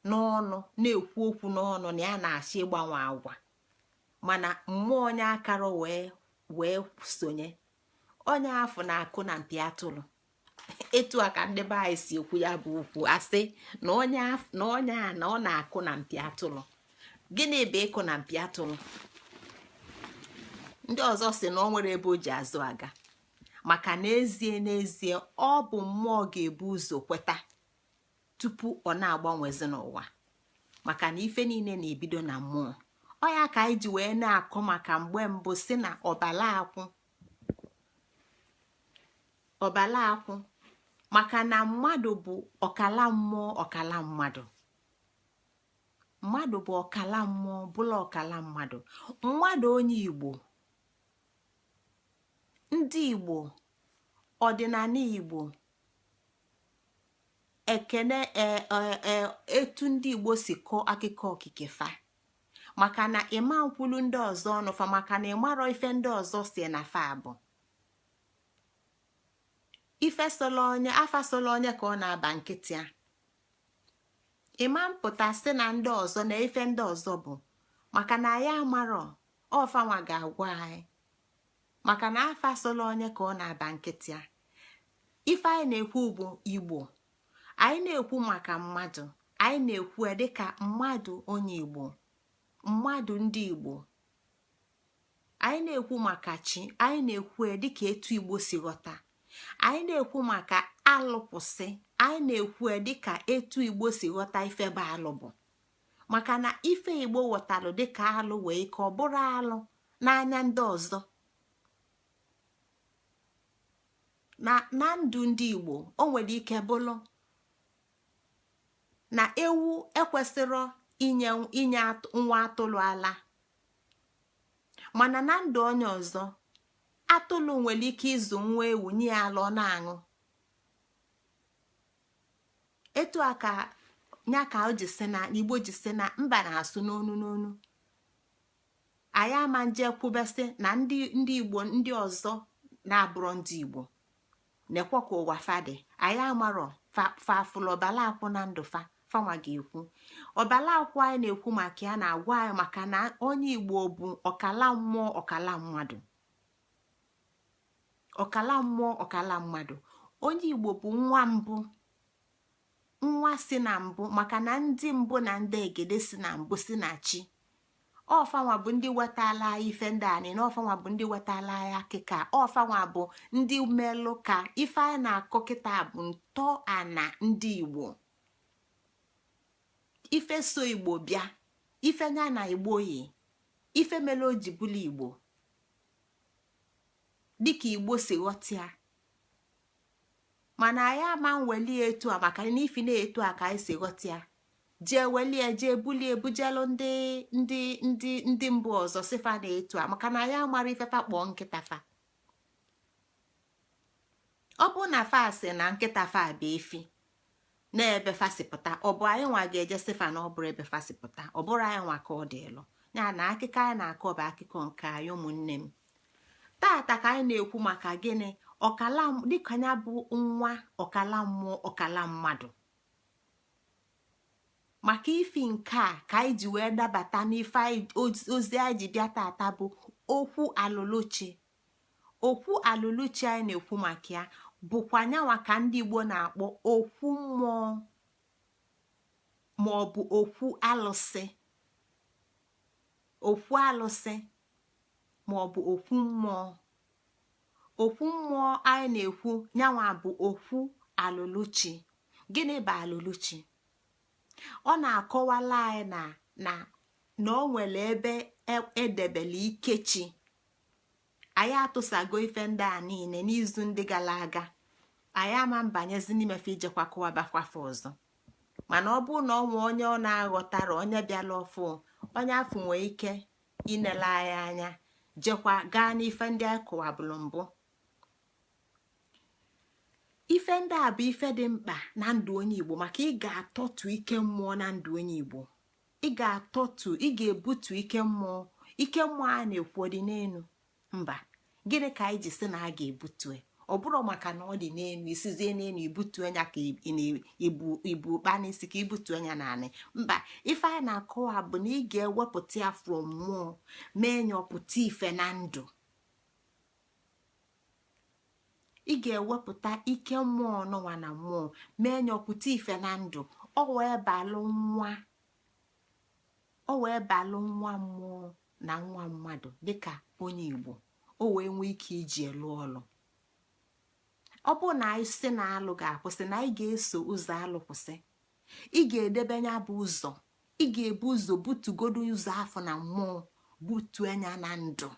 n'ọnụ, na-ekwu okwu n'ọnụ na ya na-achọ ịgbanwe agwa, mana mmụọ onye akara wee sonye onye afọ na-akụ na mpi atụrụ. Etu a ka ndị be anyị si ekwu ya bụ okwu, asị na onye a na ọ na-akụ na mpi atụrụ. Gịnị bụ ịkụ na mpi atụrụ? Ndị ọzọ si na ọ nwere ebe o ji azụ aga, maka n'ezie n'ezie ọ bụ mmụọ ga-ebu ụzọ kweta tupu ọ na-agbanwezi n'ụwa, maka na ife niile na-ebido na mmụọ. Ọ ya ka anyị ji wee na-akọ maka mgbe mbụ si na ọbala akwụ, ọbala akwụ, maka na mmadụ bụ ọkala mmụọ, ọkala mmadụ. Mmadụ bụ ọkala mmụọ bụla ọkala mmadụ. Mmadụ onye Igbo, ndị Igbo, ọdịnala Igbo, ekene etu ndị Igbo si kọọ akụkọ okike fa, maka na ịma nkwulu ndị ọzọ ọnụ fa, maka na ịmarọ ife ndị ọzọ si na fa bụ ife solo onye afa solo onye ka ọ na-aba nkịtị a. Ịma mpụta sị na ndị ọzọ na ife ndị ọzọ bụ, maka na anyị amarọ ọfanwa ga-agwa anyị, maka na afa solo onye ka ọ na-aba nkịtị a. Ife anyị na-ekwu bụ Igbo. Anyị na-ekwu maka mmadụ, anyị na-ekwu dịka mmadụ onye Igbo, mmadụ ndị Igbo. Anyị na-ekwu maka chi, anyị na-ekwu dịka etu Igbo si ghọta. Anyị na-ekwu maka alụpụsị, anyị na-ekwu dịka etu Igbo si ghọta ife bụ alụ, bụ maka na ife Igbo ghọtalụ dịka alụ wee ka ọ bụrụ alụ n'anya ndị ọzọ. Na ndụ ndị Igbo, o nwere ike bụrụ na ewu ekwesịrọ inye inye nwa atụlụ ala, mana na ndụ onye ọzọ, atụlụ nwere ike ịzụ nwa ewu, nye ya ala, ọ na-aṅụ. Etu a ka ya ka o ji si na Igbo ji si na mba na-asụ n'onu n'onu. Anyị ama nje kwubesị na ndị Igbo ndị ọzọ na-abụrọ ndị Igbo nekwa ka ụwa fa dị. Anyị amarọ fa afụlụ ọbala akwụ na ndụ fa. Fanwa ga-ekwu ọbala akwụ anyị na-ekwu maka ya, na-agwa anyị maka na onye Igbo bụ ọkala mmụọ, ọkala mmadụ, ọkala mmụọ, ọkala mmadụ. Onye Igbo bụ nwa mbụ, nwa si na mbụ, maka na ndị mbụ na ndị egede si na mbụ, si na chi. Ọfanwa bụ ndị wetala anyị ife ndị anyị na ọfanwa bụ ndị wetala anyị akịka. Ọfanwa bụ ndị melụ ka ife anyị na-akọ kịta bụ ntọ ana ndị Igbo, ife so Igbo bịa, ife nya na Igbo yi, ife mere o ji bụlụ Igbo dịka Igbo si ghọta ya. Mana anyị ama nweli etu a, maka na ifi na-etu a ka anyị si ghọta ya, jee welie, jee bulie, bujelu ndị ndị ndị ndị mbụ ọzọ, sifa na etu a, maka na anyị amara ifefa kpọọ nkịta fa. Ọ bụ na fa sị na nkịta fa bụ efi na-ebe fa si pụta, ọ bụ anyị nwa ga-eje sịfa na ọ bụrụ ebe fa si pụta? Ọ bụrụ anyị nwa ka ọ dị elu ya na akụkọ anyị na-akọ bụ akụkọ nke anyị. Ụmụnne m, tata ka anyị na-ekwu maka gịnị? Ọkala dịka ya bụ nwa ọkala mmụọ, ọkala mmadụ. Maka ifi nke a ka anyị ji wee dabata n'ife ozi anyị ji bịa tata, bụ okwu alụlụchi. Okwu alụlụchi anyị na-ekwu maka ya bụkwa nyanwa ka ndị Igbo na-akpọ okwu mmụọ ma ọ bụ okwu alụsị, okwu alụsị ma ọ bụ okwu mmụọ. Okwu mmụọ anyị na-ekwu nyanwa bụ okwu alụlụchi. Gịnị bụ alụlụchi? Ọ na-akọwala anyị na o nwere ebe edebele ikechi. Anyị atụsago ife ndị a niile n'izu ndị gara aga. Anyị ama mbanyezi n'imefe ijekwa kọwabakwafe ọzọ, mana ọ bụrụ na ọ nwe onye ọ na-aghọtara, onye bịala ọfụ, onye afọ nwee ike inele anyị anya, jekwa gaa n'ife ndị anyị kọwabụrụ mbụ. Ife ndị a bụ ife dị mkpa na ndụ onye Igbo, maka ị ga-atọtu ike mmụọ na ndụ onye Igbo. Ị ga-atọtu, ị ga-ebutu ike mmụọ. Ike mmụọ a na-ekwu, dị n'elu? Mba. Gịnị ka anyị ji sị na a ga-ebutu? Ọ bụrụ maka na ọ dị n'elu, isizie n'elu ibutu anya ka ibu ibu ụkpa n'isi ka ibutu anya naanị? Mba. Ife a na-akọwa bụ na ị ga-ewepụta ya from mmụọ, mee ya ọpụta ife na ndụ. Ị ga-ewepụta ike mmụọ n'ụwa na mmụọ, mee ya ọpụta ife na ndụ. Ọ wee balụ nwa mmụọ na nwa mmadụ dịka onye Igbo, o wee nwee ike iji lụọ ọlụ. Ọ bụrụ na anyị si na alụ ga-akwụsị, na anyị ga-eso ụzọ alụ kwụsị, ị ga-edebe ya bụ ụzọ. Ị ga-ebu ụzọ butugodo ụzọ afọ na mmụọ, butu anya na ndụ.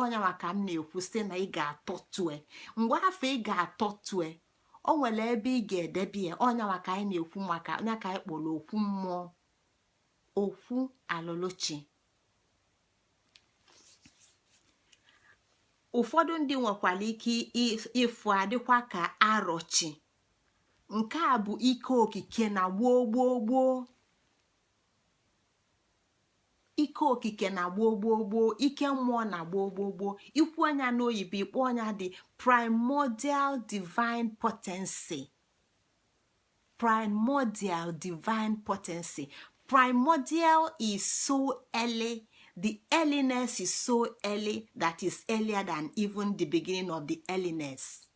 Ọnya maka m na-ekwu sị na ị ga-atọtue. Mgbe afọ ị ga-atọtue, o nwere ebe ị ga-edebe ya. Ọnya maka anyị na-ekwu maka ọnya ka anyị kpọrọ okwu mmụọ, okwu alụlụchi. Ụfọdụ ndị nwekwara ike ịfụ adịkwa ka arọchi. Nke a bụ ike okike na gboo gboo gboo, ike okike na gboo gboo gboo, ike mmụọ na gboo gboo gboo. Ikwu anya n'oyibo, ikpọ ọnya dị primordial divine potency. Primordial divine potency. Primordial is so early. The earliness is so early that is earlier than even the beginning of the earliness.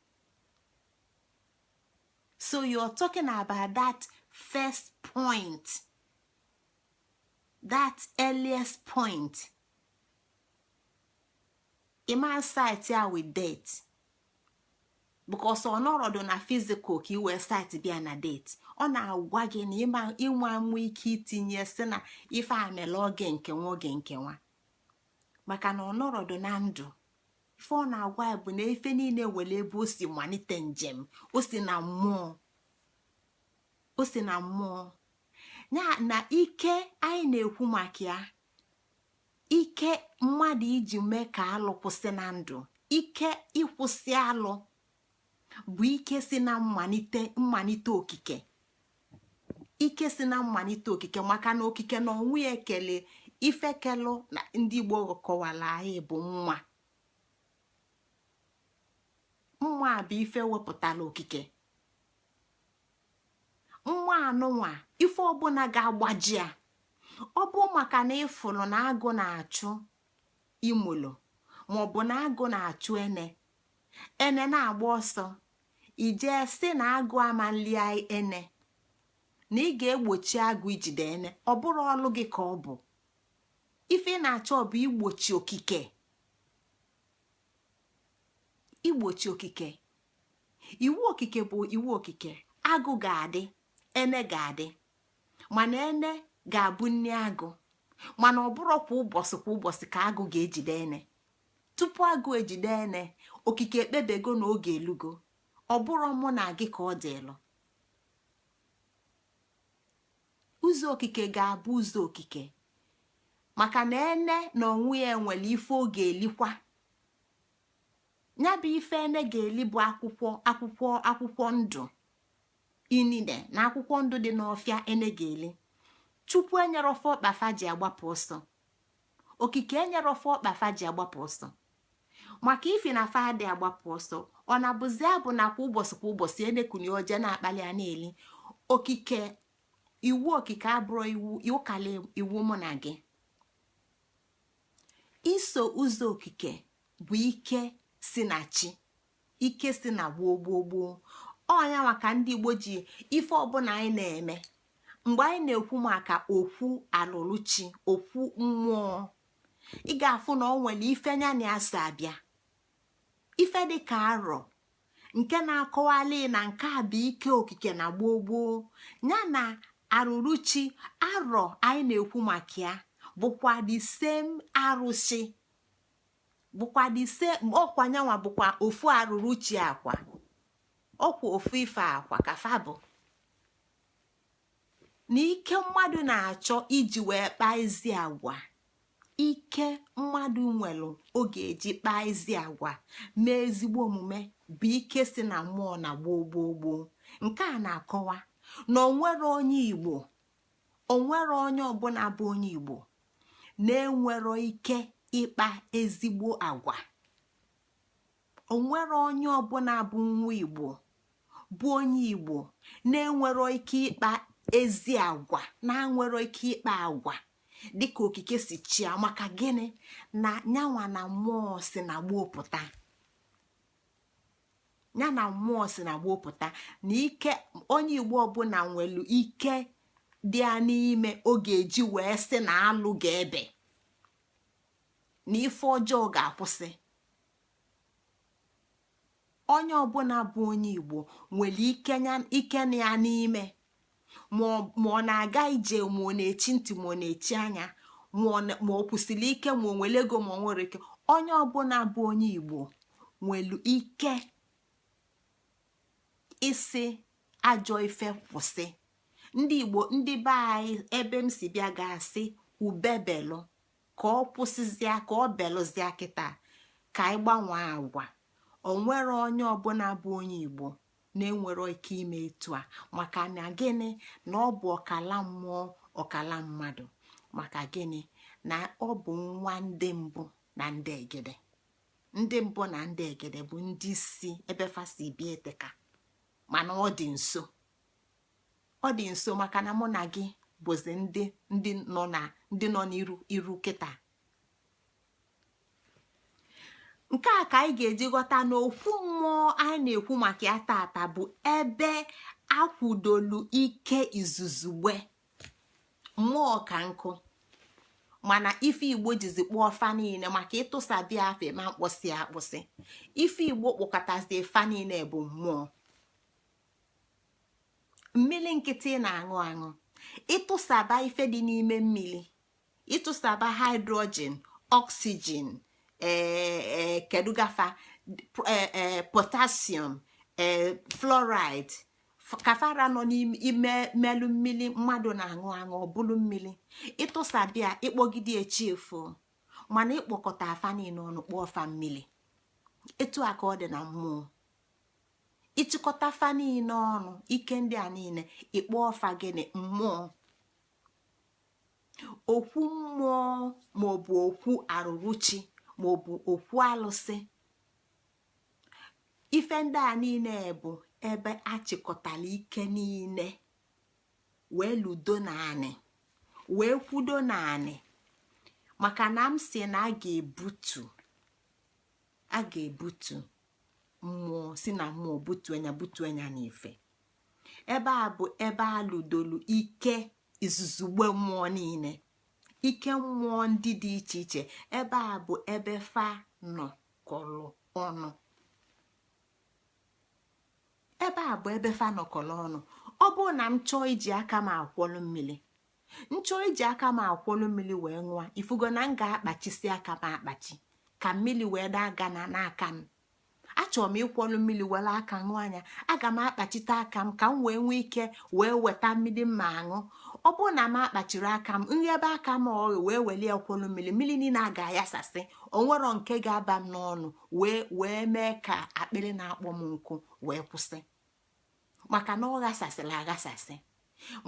So you're talking about that first point, that earliest point. Ịma cite ya with date, because ọ nọrọdụ na physical ka ị wee cite bịa na date. Ọ na-agwa gị na ịma inwe amụ ike itinye si na ife a mere oge nke nwa, oge nke nwa, maka na ọ nọrọdụ na ndụ. Ife ọ na-agwa ya bụ na ife niile were ebe o si malite njem, o si na mmụọ, o si na mmụọ ya. Na ike anyị na-ekwu maka ya, ike mmadụ iji mee ka alụ kwụsị na ndụ, ike ịkwụsị alụ bụ ike si na mmalite, mmalite okike, ike si na mmalite okike, maka na okike na onwe ya ekele ifekelụ na ndị Igbo kọwara anyị bụ nwa. Nwa bụ ife wepụtara okike. Nwa anụnwa, ife ọbụla ga-agbaji ya, ọ bụ maka na ịfụrụ na agụ na-achụ imolo, maọbụ na agụ na-achụ ene, ene na-agba ọsọ, ijee si na agụ ama nli ene, na ị ga-egbochi agụ ijide ene. Ọ bụrụ ọlụ gị ka ọ bụ, ife ị na-achọ bụ igbochi okike, igbochi okike. Iwu okike bụ iwu okike. Agụ ga-adị, ene ga-adị, mana ene ga-abụ nne agụ. Mana ọ bụrụ kwa ụbọchị kwa ụbọchị ka agụ ga-ejide ene. Tupu agụ ejide ene, okike ekpebego na oge elugo. Ọ bụrụ mụ na gị ka ọ dịlụ, ụzọ okike ga-abụ ụzọ okike, maka na ene na onwe ya nwere ife ọ ga-elikwa. Ya bụ ife ene ga-eli bụ akwụkwọ, akwụkwọ, akwụkwọ ndụ inine na akwụkwọ ndụ dị n'ọfịa. Ene ga-eli. Chukwu enyere ofe ọkpafa ji agbapụ ọsọ, okike enyere ofe ọkpafa ji agbapụ ọsọ, maka ifi na fa dị agbapụ ọsọ. Ọ na-abụzi abụ na kwa ụbọchị kwa ụbọchị enekuni oje na-akpali a na-eli okike. Iwu okike abụrụ iwu ụkala iwu mụ na gị. Iso ụzọ okike bụ ike si na chi, ike si na gboo gboo gboo. Ọnya maka ndị Igbo ji ife ọbụla anyị na-eme. Mgbe anyị na-ekwu maka okwu alụlụchi, okwu mmụọ, ị ga-afụ na ọ nwere ife nya na ya so abịa, ife dị ka arọ nke na-akọwali na nke a bụ ike okike na gboo gboo ya na arụrụchi. Arọ anyị na-ekwu maka ya bụkwa the same arụsị, bụkwa the same ọkwa nyanwa, bụkwa ofu arụrụchi akwa, ọkwa ofu ife akwa ka fa bụ. Na ike mmadụ na-achọ iji wee kpaa ezi agwa, ike mmadụ nwere oge eji kpaa ezi agwa, mee ezigbo omume, bụ ike si na mmụọ na gboo gboo gboo. Nke a na-akọwa na onwere onye Igbo, onwere onye ọbụla bụ onye Igbo na-enwero ike ịkpa ezigbo agwa. Onwere onye ọbụla bụ nwa Igbo, bụ onye Igbo, na-enwero ike ịkpa ezi agwa, na-enwero ike ịkpa agwa dịka okike si chia. Maka gịnị? Na nyanwa na mmụọ si na gboo pụta, ya na mmụọ si na gboo pụta, na ike onye Igbo ọbụla nwere ike dị ya n'ime oge eji wee sị na alụ ga-ebe, na ife ọjọọ ga-akwụsị. Onye ọbụla bụ onye Igbo nwere ike na ya n'ime, ma ọ na-aga ije, ma ọ na-echi ntị, ma ọ na-echi anya, ma ọ kwụsịrị ike, ma ọ nwere ego, ma ọ nwere ike. Onye ọbụla bụ onye Igbo nwere ike isi ajọ ife kwụsị. Ndị Igbo, ndị be anyị ebe m si bịa, ga-asị ubebelụ ka ọ kwụsịzịa, ka ọ belụzịa kịta, ka anyị gbanwee agwa. O nwere onye ọbụla bụ onye Igbo na-enwero ike ime etu a. Maka na gịnị? Na ọ bụ ọkala mmụọ, ọkala mmadụ. Maka gịnị? Na ọ bụ nwa ndị mbụ na ndị egede. Ndị mbụ na ndị egede bụ ndị si ebe fasi bịa eteka, mana ọ dị nso, ọ dị nso, maka na mụ na gị bụzi ndị ndị nọ na ndị nọ n'iru iru kịta. Nke a ka anyị ga-eji ghọta na okwu mmụọ anyị na-ekwu maka ya tata bụ ebe akwụdolu ike izuzugbe mmụọ ka nkụ. Mana ife Igbo jizi kpụọ fa niile, maka ịtụsabịa afa ma mkpọsị akpụsị, ife Igbo kpọkọtazi fa niile bụ mmụọ. Mmiri nkịtị na-aṅụ aṅụ, ịtụsaba ife dị n'ime mmiri, ịtụsaba hydrogen, oxygen, ee kedugafa, ee potassium, ee fluoride, kafara nọ n'ime mmelụ mmiri mmadụ na-aṅụ aṅụ, ọbụlụ mmiri. Ịtụsabịa, ịkpọgide echi efu, mana ịkpọkọta afa niile ọnụ, kpọọ fa mmiri. Etu a ka ọ dị na mmụọ. Ịchịkọta fa niile ọnụ, ike ndị a niile, ịkpọọ fa gịnị? Mmụọ. Okwu mmụọ maọbụ okwu arụrụchi maọbụ okwu alụsị, ife ndị a niile bụ ebe achịkọtala ike niile wee ludo naanị, wee kwudo naanị. Maka na m si na a ga-ebutu, a ga-ebutu mmụọ, si na mmụọ butu anya, butu anya n'ife. Ebe a bụ ebe a lụdolu ike izuzugbe mmụọ niile, ike mmụọ ndị dị iche iche. Ebe a bụ ebe fa nọkọrọ ọnụ. Ebe a bụ ebe fa nọkọrọ ọnụ. Ọ bụrụ na m chọọ iji aka m akwọlụ mmiri, m chọọ iji aka m akwọlụ mmiri wee ṅụa, ifugo na m ga-akpachisi aka m akpachi ka mmiri wee daa gana n'aka m. Achọrọ m ịkwọlụ mmiri were aka ṅụọ anya, aga m akpachite aka m ka m wee nwee ike wee weta mmiri mma aṅụ. Ọ bụrụ na m akpachiri aka m, nghebe aka m ọghị wee welie kwọlụ mmiri, mmiri niile a ga-ayasasị, onwero nke ga-aba m n'ọnụ wee mee ka akpịrị na-akpọ m nkụ wee kwụsị, maka na ọ ghasasịrị aghasasị.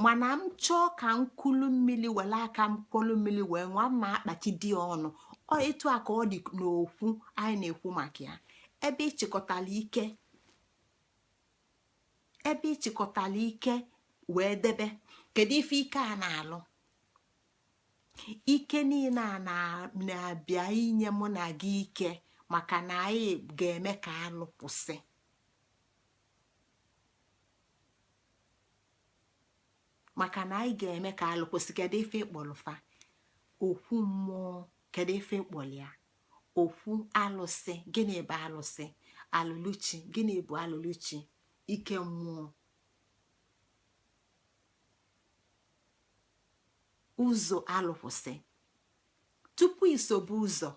Mana m chọọ ka m kulu mmiri were aka m kwọlụ mmiri wee ṅụọ, ma akpachi dị ọnụ. Ọ etu a ka ọ dị n'okwu anyị na-ekwu maka ya. Ebe ịchịkọtala ike, ebe ịchịkọtala ike wee debe, kedu ife ike a na-alụ? Ike niile a na-abịa inye mụ na gị ike, maka na anyị ga-eme ka alụ kwụsị. Maka na anyị ga-eme ka alụ kwụsị. Kedu ife ịkpọrọ fa? Okwu mmụọ. Kedu ife ịkpọrọ ya? Okwu alụsị. Gịnị bụ alụsị? Alụluchi. Gịnị bụ alụluchi? Ike mmụọ. Ụzọ alụ kwụsị. Tupu isobe ụzọ,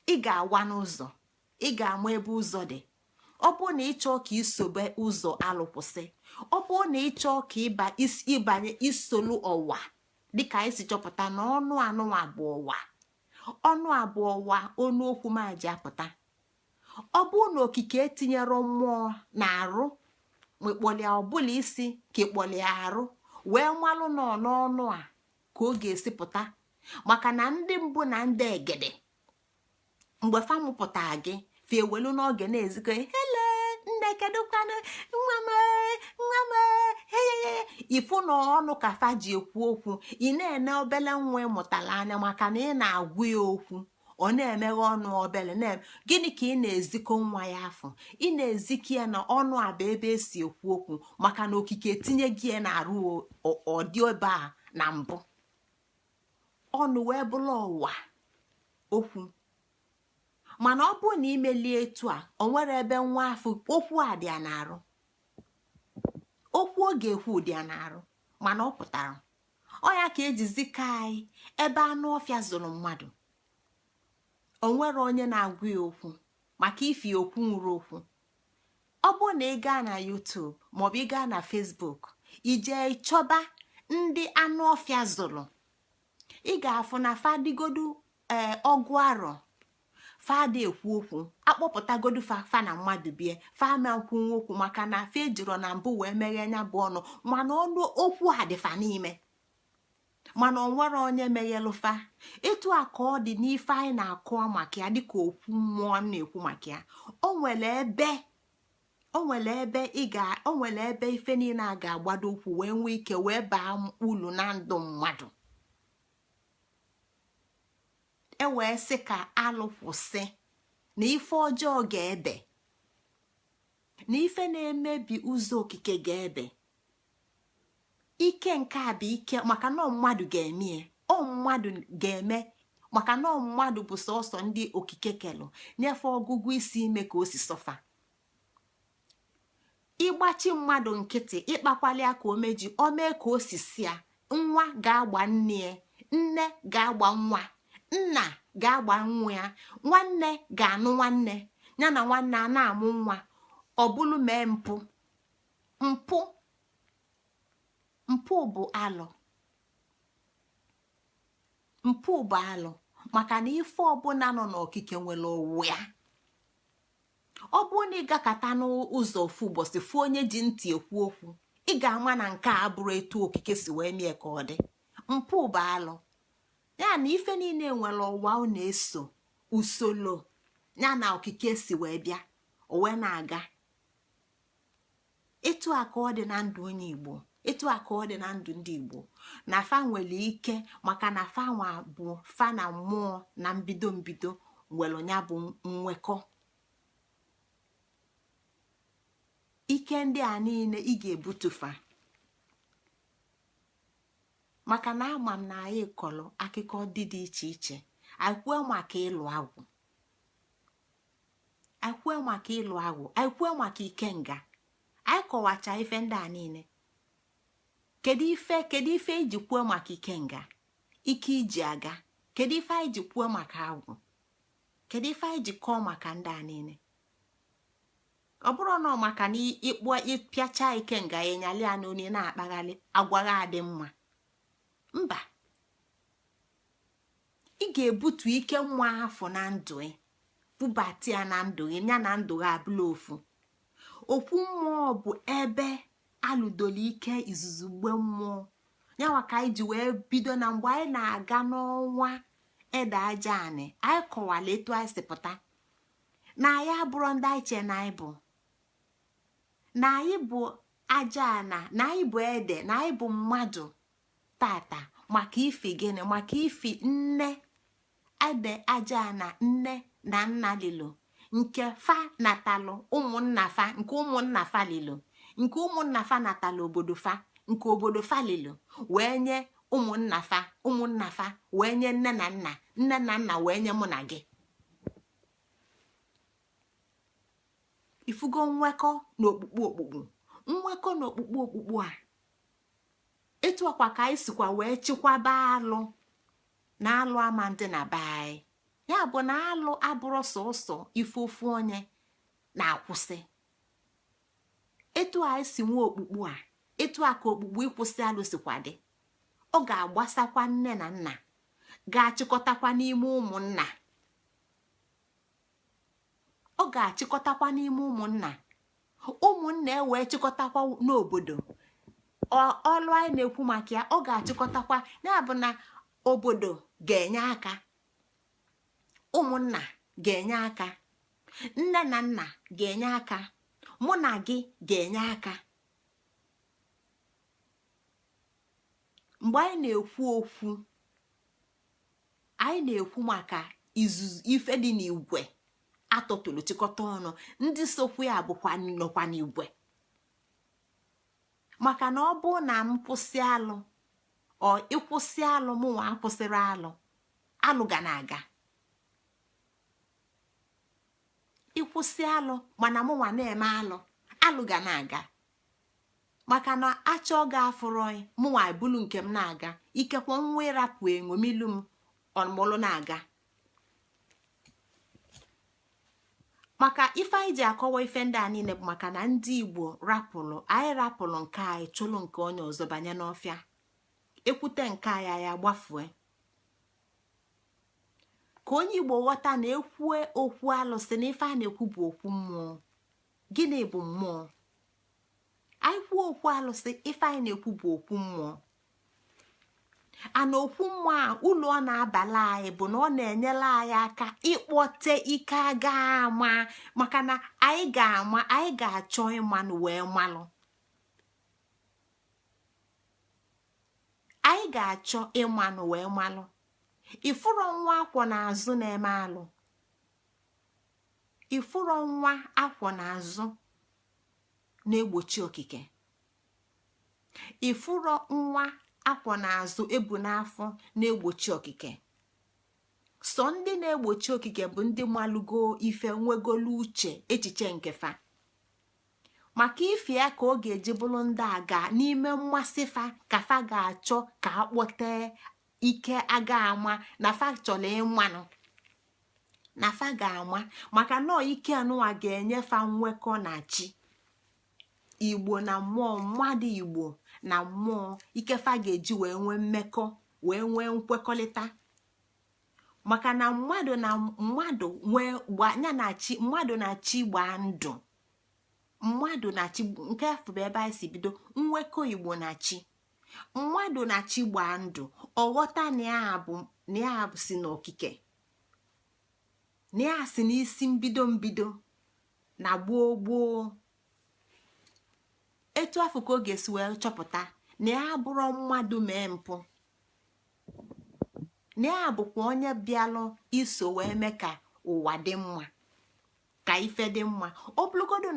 ị ga-awa n'ụzọ, ị ga-ama ebe ụzọ dị. Ọ bụrụ na ị chọọ ka isobe ụzọ alụ kwụsị, ọ bụrụ na ị chọọ ka ịbanye isolu ọwa, dịka anyị si chọpụta na ọnụ anụnwa bụ ọwa, ọnụ a bụ ọwa, ọnụ okwu m ji apụta. Ọ bụrụ na okike etinyere mmụọ na arụ, ma ịkpọlia ọbụla isi ka ịkpọlia arụ, wee malụ nọ n'ọnụ a ka ọ ga-esi pụta. Maka na ndị mbụ na ndị egede, mgbe fa mụpụta gị, fa ewelu n'oge na-ezikọ, "Hele nne, kedụkwanụ nwa m, nwa m?" Heyeye, ifu na ọnụ ka fa ji ekwu okwu. Ị na-ene obele nwa ịmụtala anya, maka na ị na-agwa ya okwu, ọ na-emeghe ọnụ obele na gịnị ka ị na-ezikọ nwa ya afọ? Ị na-ezikọ ya na ọnụ a bụ ebe esi ekwu okwu, maka na okike etinye gị ya na-arụ ọdị ebe a na mbụ. Ọnụ wee bụrụ ọwa okwu. Mana ọ bụrụ na imelie etu a, o nwere ebe nwa afọ okwu a dị ya na-arụ, okwu ọ ga-ekwu dị ya na-arụ, mana ọ pụtara ọ ya ka ejizi ka anyị ebe anụ ọfịa zụrụ mmadụ. O nwere onye na-agwa ya okwu maka ifi okwu nwere okwu. Ọ bụrụ na ị gaa na YouTube maọbụ ị gaa na Facebook, ijee chọba ndị anụ ọfịa zụrụ, ị ga-afụ na fadigodu ee ọgụ arọ fada ekwu okwu. Akpọpụtagodu fa, fa na mmadụ bie, fa ama nkwunwe okwu, maka na fa ejiro na mbụ wee meghee nya bụ ọnụ. Mana ọnụ okwu a dịfa n'ime, mana ọ nwere onye meghelụ fa. Etu a ka ọ dị n'ife anyị na-akọ maka ya, dịka okwu mmụọ m na-ekwu maka ya. O nwere ebe, o nwere ebe ị ga, o nwere ebe ife niile a ga-agbado ụkwụ wee nwee ike wee baa ulu na ndụ mmadụ. E wee sị ka alụ kwụsị, na ife ọjọọ ga-ebe, na ife na-emebi ụzọ okike ga-ebe. Ike nke a bụ ike, maka na mmadụ ga-eme. Ọ mmadụ ga-eme, maka na ọ mmadụ bụ sọsọ ndị okike kelụ nyefe ọgụgụ isi ime ka o si sọfa. Ịgbachi mmadụ nkịtị, ịkpakwali ya ka o meji o mee ka o si si ya. Nwa ga-agba nne ya, nne ga-agba nwa, nna ga-agba nwa ya, nwanne ga-anụ nwanne ya, na nwanne a na-amụ nwa. Ọ bụlụ mee mpụ. Mpụ, mpụ bụ alụ. Mpụ bụ alụ, maka na ife ọbụla nọ n'okike nwere ụwa ya. Ọ bụrụ na ị gakọta n'ụzọ ofu ụbọchị fụ onye ji ntị ekwu okwu, ị ga-ama na nke a bụrụ etu okike si wee mie ka ọ dị. Mpụ bụ alụ. Ya na ife niile nwere ụwa ọ na-eso usoro ya na okike si wee bịa, o wee na-aga. Etu a ka ọ dị na ndụ onye Igbo, etu a ka ọ dị na ndụ ndị Igbo, na fa nwere ike, maka na fa nwa bụ fa na mmụọ na mbido mbido nwere ya bụ nwekọ. Ike ndị a niile ị ga-ebutufa, maka na ama m na anyị kọrọ akụkọ dị dị iche iche. Anyị kwue maka ịlụ agwụ, anyị kwue maka ịlụ agwụ, anyị kwue maka ikenga, anyị kọwacha ife ndị a niile. Kedu ife, kedu ife iji kwuo maka ikenga, ike iji aga? Kedu ife anyị ji kwuo maka agwụ? Kedu ife anyị ji kọọ maka ndị a niile? Ọ bụrụ na maka na ịkpọ ịpịacha ikenga ya, nyali ya n'onye na-akpaghalị agwagha adị mma. Mba, ị ga-ebutu ike nwa afọ na ndụ ị, bubata ya na ndụ gị, ya na ndụ gị abụla ofu. Okwu mmụọ bụ ebe alụdoro ike izuzu gbe mmụọ yanwa ka anyị ji wee bido. Na mgbe anyị na-aga n'ọnwa ede aja anị, anyị kọwara etu anyị si pụta na anyị abụrụ ndị anyị che na anyị bụ, na anyị bụ aja ana, na anyị bụ ede, na anyị bụ mmadụ tata. Maka ifi gịnị? Maka ifi nne ede aja ana, nne na nna lilo nke fa natalụ ụmụnna fa, nke ụmụnna fa lilo nke ụmụnna fa natalụ obodo fa, nke obodo fa lilo wee nye ụmụnna fa, ụmụnna fa wee nye nne na nna, nne na nna wee nye mụ na gị. Ifugo nwekọ na okpukpu okpukpu, nwekọ na okpukpu okpukpu a. Etu ọkwa ka anyị sikwa wee chikwaba alụ na alụ ama ndị na be anyị. Ya bụ na alụ abụrụ sọsọ ife ofu onye na-akwụsị. Etu anyị si nwee okpukpu a, etu a ka okpukpu ịkwụsị alụ sikwa dị. Ọ ga-agbasakwa nne na nna, ga-achịkọtakwa n'ime ụmụnna, ọ ga-achịkọtakwa n'ime ụmụnna, ụmụnna ewee chịkọtakwa n'obodo. Ọlụ anyị na-ekwu maka ya, ọ ga-achịkọtakwa. Ya bụ na obodo ga-enye aka, ụmụnna ga-enye aka, nne na nna ga-enye aka, mụ na gị ga-enye aka. Mgbe anyị na-ekwu okwu, anyị na-ekwu maka izuzu ife dị n'igwe atọtụrụ chịkọta ọnụ. Ndị sokwu ya bụkwa nọkwa n'igwe, maka na ọ bụ na m kwụsị alụ, ọ ịkwụsị alụ, mụnwa akwụsịrị alụ, alụ ga na-aga. Ịkwụsị alụ mana mụnwa na-eme alụ, alụ ga na-aga, maka na achọ ga afụrọ mụnwa ebulu nke m na-aga. Ikekwe nwa ịrapụ eṅomilu m ọmụlụ na-aga. Maka ife anyị ji akọwa ife ndị a niile bụ maka na ndị Igbo rapụrụ, anyị rapụrụ nke anyị, chụlụ nke onye ọzọ banye n'ọfịa. Ekwute nke anyị, ya gbafue. Ka onye Igbo ghọta na ekwue okwu alụsị, na ife a na-ekwu bụ okwu mmụọ. Gịnị bụ mmụọ? Anyị kwuo okwu alụsị, ife anyị na-ekwu bụ okwu mmụọ. Ana okwu mmụọ a, ụlọ ọ na-abala anyị bụ na ọ na-enyere anyị aka ịkpọte ike aga ama, maka na anyị ga-ama, anyị ga-achọ ịmanụ wee malụ. Anyị ga-achọ ịmanụ wee malụ. Ifụrọ nwa akwọ n'azụ na-eme alụ, ifụrọ nwa akwọ n'azụ na-egbochi okike, ifụrọ nwa Akwọ n'azụ ebu n'afọ na-egbochi okike. Sọ ndị na-egbochi okike bụ ndị malụgo ife, nwegolu uche, echiche nke fa. Maka ife ya ka ọ ga-eji bụrụ ndị aga n'ime mmasị fa ka fa ga-achọ ka akpọte ike aga ama na fa chọrọ ịmanụ na fa ga-ama, maka nọọ ike anụwa ga-enye fa nwekọ na chi Igbo na mmụọ mmadụ Igbo na mmụọ, ike fa ga-eji wee nwee mmekọ, wee nwee nkwekọrịta. Maka na mmadụ na mmadụ nwee ya na chi, mmadụ na chi gbaa ndụ, mmadụ na chi, nke afụ bụ ebe anyị si bido nwekọ Igbo na chi. Mmadụ na chi gbaa ndụ, ọghọta na ya si n'okike, na ya si n'isi mbido mbido na gboo gboo. Etu afụ ka ọ ga-esi wee chọpụta na ya bụrụ mmadụ mee mpụ, na ya bụkwa onye bịalụ iso wee mee ka ụwa dị mma, ka ife dị mma. Ọ bụrụgodo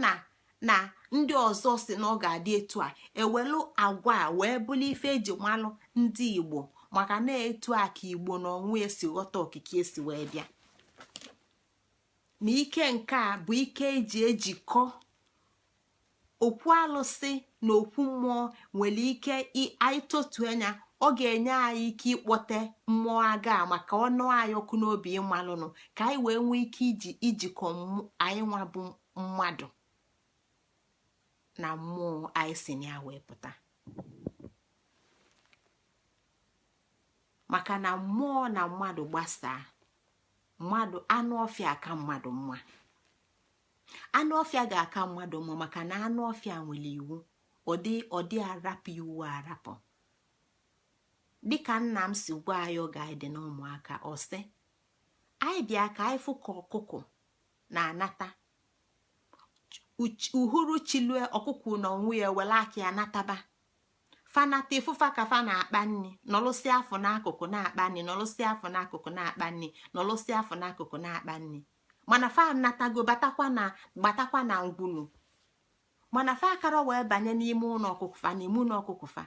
na ndị ọzọ si na ọ ga-adị etu a, ewelu agwa a wee bụrụ ife eji malụ ndị Igbo, maka na etu a ka Igbo na onwe esi ghọta okike esi wee bịa. Na ike nke a bụ ike eji ejikọ okwu alụsị na okwu mmụọ. Nwere ike anyị totu anya, ọ ga-enye anyị ike ịkpọte mmụọ aga maka ọnụ anyị ọkụ n'obi ịmalụnụ, ka anyị wee nwee ike iji ijikọ anyị nwa bụ mmadụ na mmụọ anyị si na ya wee pụta. Maka na mmụọ na mmadụ gbasaa, mmadụ anụ ọfịa aka mmadụ mma. Anụ ọfịa ga-aka mmadụ mma, maka na anụ ọfịa nwere iwu, ọdị arapụ iwu arapụ. Dịka nna m si gwa anyị oge anyị dị n'ụmụaka, ọ sị anyị bịa ka anyị fụ ka ọkụkọ na-anata uhuruchi lue, ọkụkọ na onwe ya were aka ya nataba. Fanata ịfụfa ka fa na-akpa nri, nọlụsị afọ n'akụkụ na-akpa nri, nọlụsị afọ n'akụkụ na-akpa nri, nọlụsị afọ n'akụkụ na-akpa nri. Mana fa natago, batakwa na ngwulu, mana fa akara wee banye n'ime ụlọ ọkụkụ fa. N'ime ụlọ ọkụkụ fa,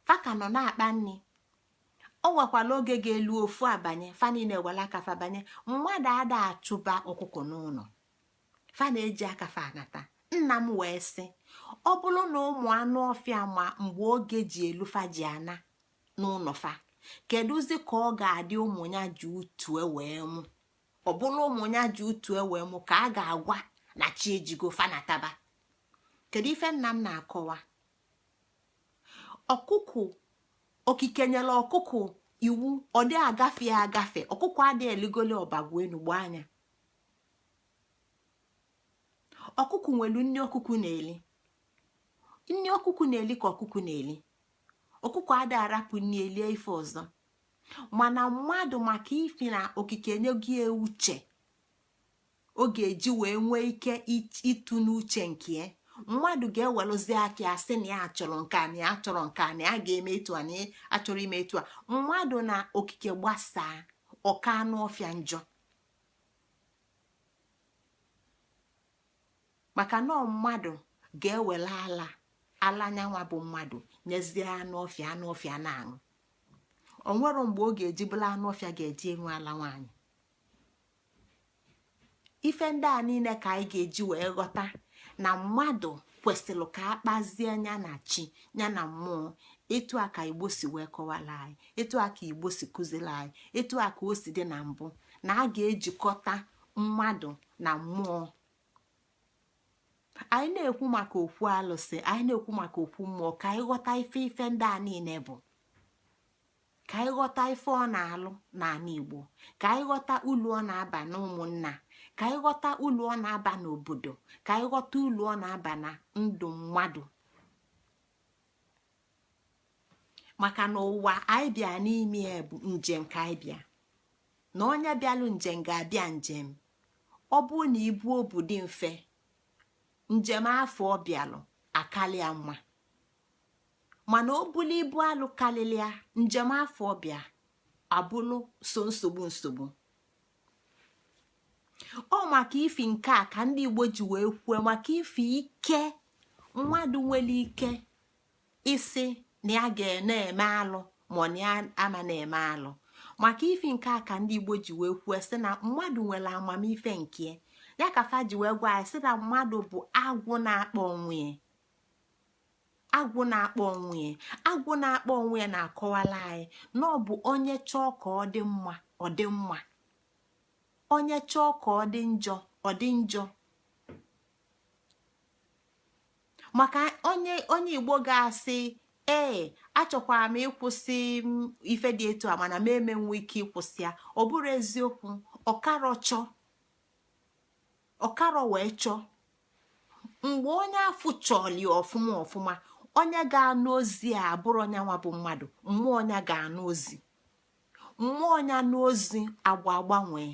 fa ka nọ na-akpa nri. O nwekwala oge ga-elu ofu abanye, fa niile were aka fa banye. Mmadụ ada achụba ọkụkọ n'ụlọ, fa na-eji aka fa anata. Nna m wee sị, ọ bụrụ na ụmụ anụ ọfịa ma mgbe oge ji elu fa ji ana n'ụlọ fa, kedụzi ka ọ ga-adị ụmụ ya ji utue wee mụ? Ọ bụrụ ụmụ ya ji utue wee mụ ka a ga-agwa na chi ejigo, fa nataba. Kedu ife nna m na-akọwa? Ọkụkụ, okike nyere ọkụkụ iwu, ọ dị agafe agafe. Ọkụkọ adịghị eligoli ọbagwu enu gbaa anya. Ọkụkụ nwere nri ọkụkụ na-eli, nri ọkụkụ na-eli ka ọkụkụ na-eli. Ọkụkọ ada arapụ nri elie ife ọzọ. Mana mmadụ, maka ifi na okike nye gị uche ọ ga-eji wee nwee ike ịtụ n'uche nke ya, mmadụ ga-ewelụzi aka ya sị na ya chọrọ nke a, na ya chọrọ nke a, na ya ga-eme etu a, na ya achọrọ ime etu a. Mmadụ na okike gbasaa, ọka anụ ọfịa njọ, maka na mmadụ ga-ewere ala ala nyanwa bụ mmadụ nyezie anụ ọfịa, anụ ọfịa na-aṅụ. O nwere mgbe ọ ga-eji bụla anụ ọfịa ga-eji enwe ala nwaanyị. Ife ndị a niile ka anyị ga-eji wee ghọta na mmadụ kwesịrị ka a kpazie ya na chi ya na mmụọ. Etu a ka Igbo si wee kọwara anyị, etu a ka Igbo si kụziri anyị, etu a ka o si dị na mbụ, na a ga-ejikọta mmadụ na mmụọ. Anyị na-ekwu maka okwu alụsị, anyị na-ekwu maka okwu mmụọ, ka anyị ghọta ife ife ndị a niile bụ, ka anyị ghọta ife ọ na-alụ n'ala Igbo, ka anyị ghọta ulu ọ na-aba na ụmụnna, ka anyị ghọta ulu ọ na-aba n'obodo, ka anyị ghọta ulu ọ na-aba na ndụ mmadụ. Maka na ụwa anyị bịa n'ime ya bụ njem ka anyị bịa, na onye bịalụ njem ga-abịa njem. Ọ bụrụ na ibu obu dị mfe, njem afụ ọ bịalụ akalịa mma. Mana o bulu ibu alụ kalịlịa, njem afụ ọ bịa abụlụ so nsogbu nsogbu. Ọ maka ifi nke a ka ndị Igbo ji wee kwuo maka ifi ike mmadụ nwere ike isi. Na ya ga na-eme alụ, ma ọ na ya ama na-eme alụ. Maka ifi nke a ka ndị Igbo ji wee kwuo sị na mmadụ nwere amamife nke ya, ka fa ji wee gwa anyị sị na mmadụ bụ agwụ na-akpọ onwe ya. Agwụ na-akpọ onwe ya, agwụ na-akpọ onwe ya na-akọwala anyị na ọ bụ onye chọọ ka ọ dị mma, ọ dị mma; onye chọọ ka ọ dị njọ, ọ dị njọ. Maka onye onye Igbo ga-asị, "Ee, achọkwara m ịkwụsị ife dị etu a, mana m emenwu ike ịkwụsị ya," ọ bụrụ eziokwu, ọkarọ chọọ, ọkarọ wee chọọ. Mgbe onye afụ chọli ọfụma ọfụma, onye ga-anụ ozi a abụrụ onye nwa bụ mmadụ, mmụọ onye ga-anụ ozi. Mmụọ onye anụ ozi, agba agbanwee.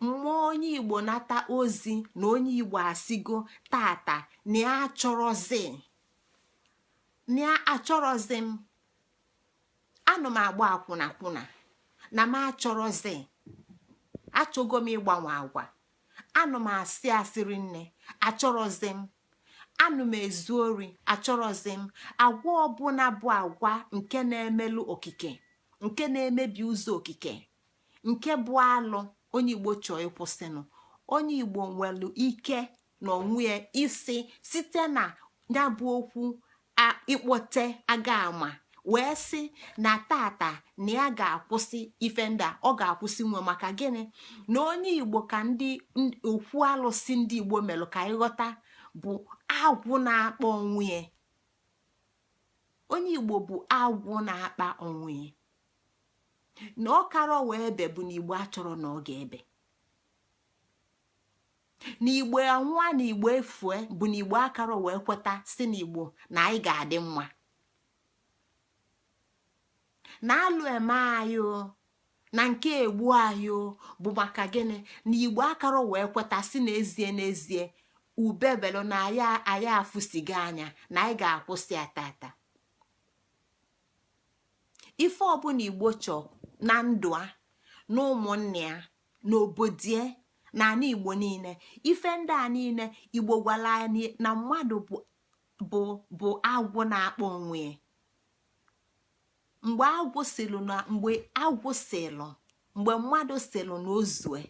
Mmụọ onye Igbo nata ozi na onye Igbo asigo tata na ya achọrọzi, na ya achọrọzi m anụ m agba akwụna kwụna, na m achọrọzi, achọgo m ịgbanwe agwa, anụ m asị asịrị nne, achọrọzi m, anụ m ezu ori, achọrọzi m. Agwa ọbụla bụ agwa nke na-emelụ okike, nke na-emebi ụzọ okike, nke bụ alụ onye Igbo chọọ ịkwụsịnụ, onye Igbo nwere ike na onwe ya isi site na ya bụ okwu ịkpọte aga ama wee sị na tata na ya ga-akwụsị ife ndị a. Ọ ga-akwụsị nwe. Maka gịnị? Na onye Igbo, ka ndị okwu alụsị ndị Igbo melụ ka anyị ghọta, bụ agwụ na-akpa onwe ya. Onye Igbo bụ agwụ na-akpa onwe ya. Na ọkara wee ebe bụ na Igbo achọrọ na ọ ga-ebe na Igbo anwụa, na Igbo efue, bụ na Igbo akara wee kweta si na Igbo na anyị ga-adị mma, na alụ eme anyị o, na nke egbu anyị o, bụ maka gịnị? Na Igbo akara wee kweta si n'ezie n'ezie ubebelu na anyị afụsigo anya na anyị ga-akwụsị atata. Ife ọbụla Igbo chọọ na ndụ a, na ụmụnne ya, na obodie, na ala Igbo niile, ife ndị a niile Igbo gwara anyị na mmadụ bụ agwụ na-akpọ onwe ya. Mgbe agwụ silụ na mgbe agwụ silụ, mgbe mmadụ silụ na ozue,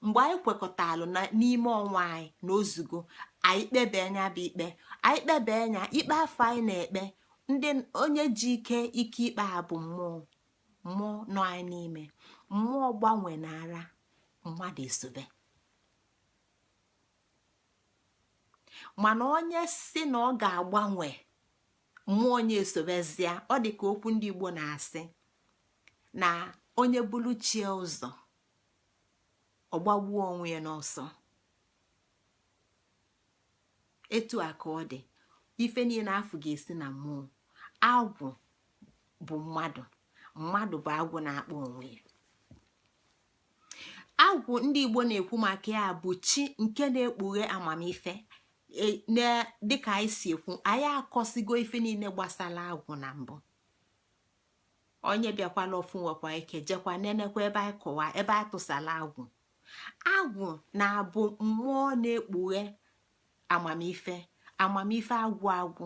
mgbe anyị kwekọtalụ n'ime ọnwa anyị na ozugo, anyị kpebe anya bụ ikpe, anyị kpebe anya ikpe afọ anyị na-ekpe. Ndị onye ji ike ike ikpe a bụ mmụọ, mmụọ nọ anyị n'ime. Mmụọ gbanwe na ara mmadụ esobe. Mana onye si na ọ ga-agbanwe, mmụọ onye esobezie. Ọ dị ka okwu ndị Igbo na-asị na onye bulu chie ụzọ, ọ gbagbuo onwe ya n'ọsọ. Etu a ka ọ dị ife niile afụ ga-esi na mmụọ. Agwụ bụ mmadụ, mmadụ bụ agwụ na-akpọ onwe ya. Agwụ ndị Igbo na-ekwu maka ya bụ chi nke na-ekpughe amamife. Dịka anyị si ekwu, anyị akọsigo ife niile gbasara agwụ na mbụ. Onye bịakwala ọfụ nwekwa ike jekwa nenekwa ebe anyị kọwa, ebe anyị tụsala agwụ. Agwụ na-abụ mmụọ na-ekpughe amamife, amamife agwụ agwụ.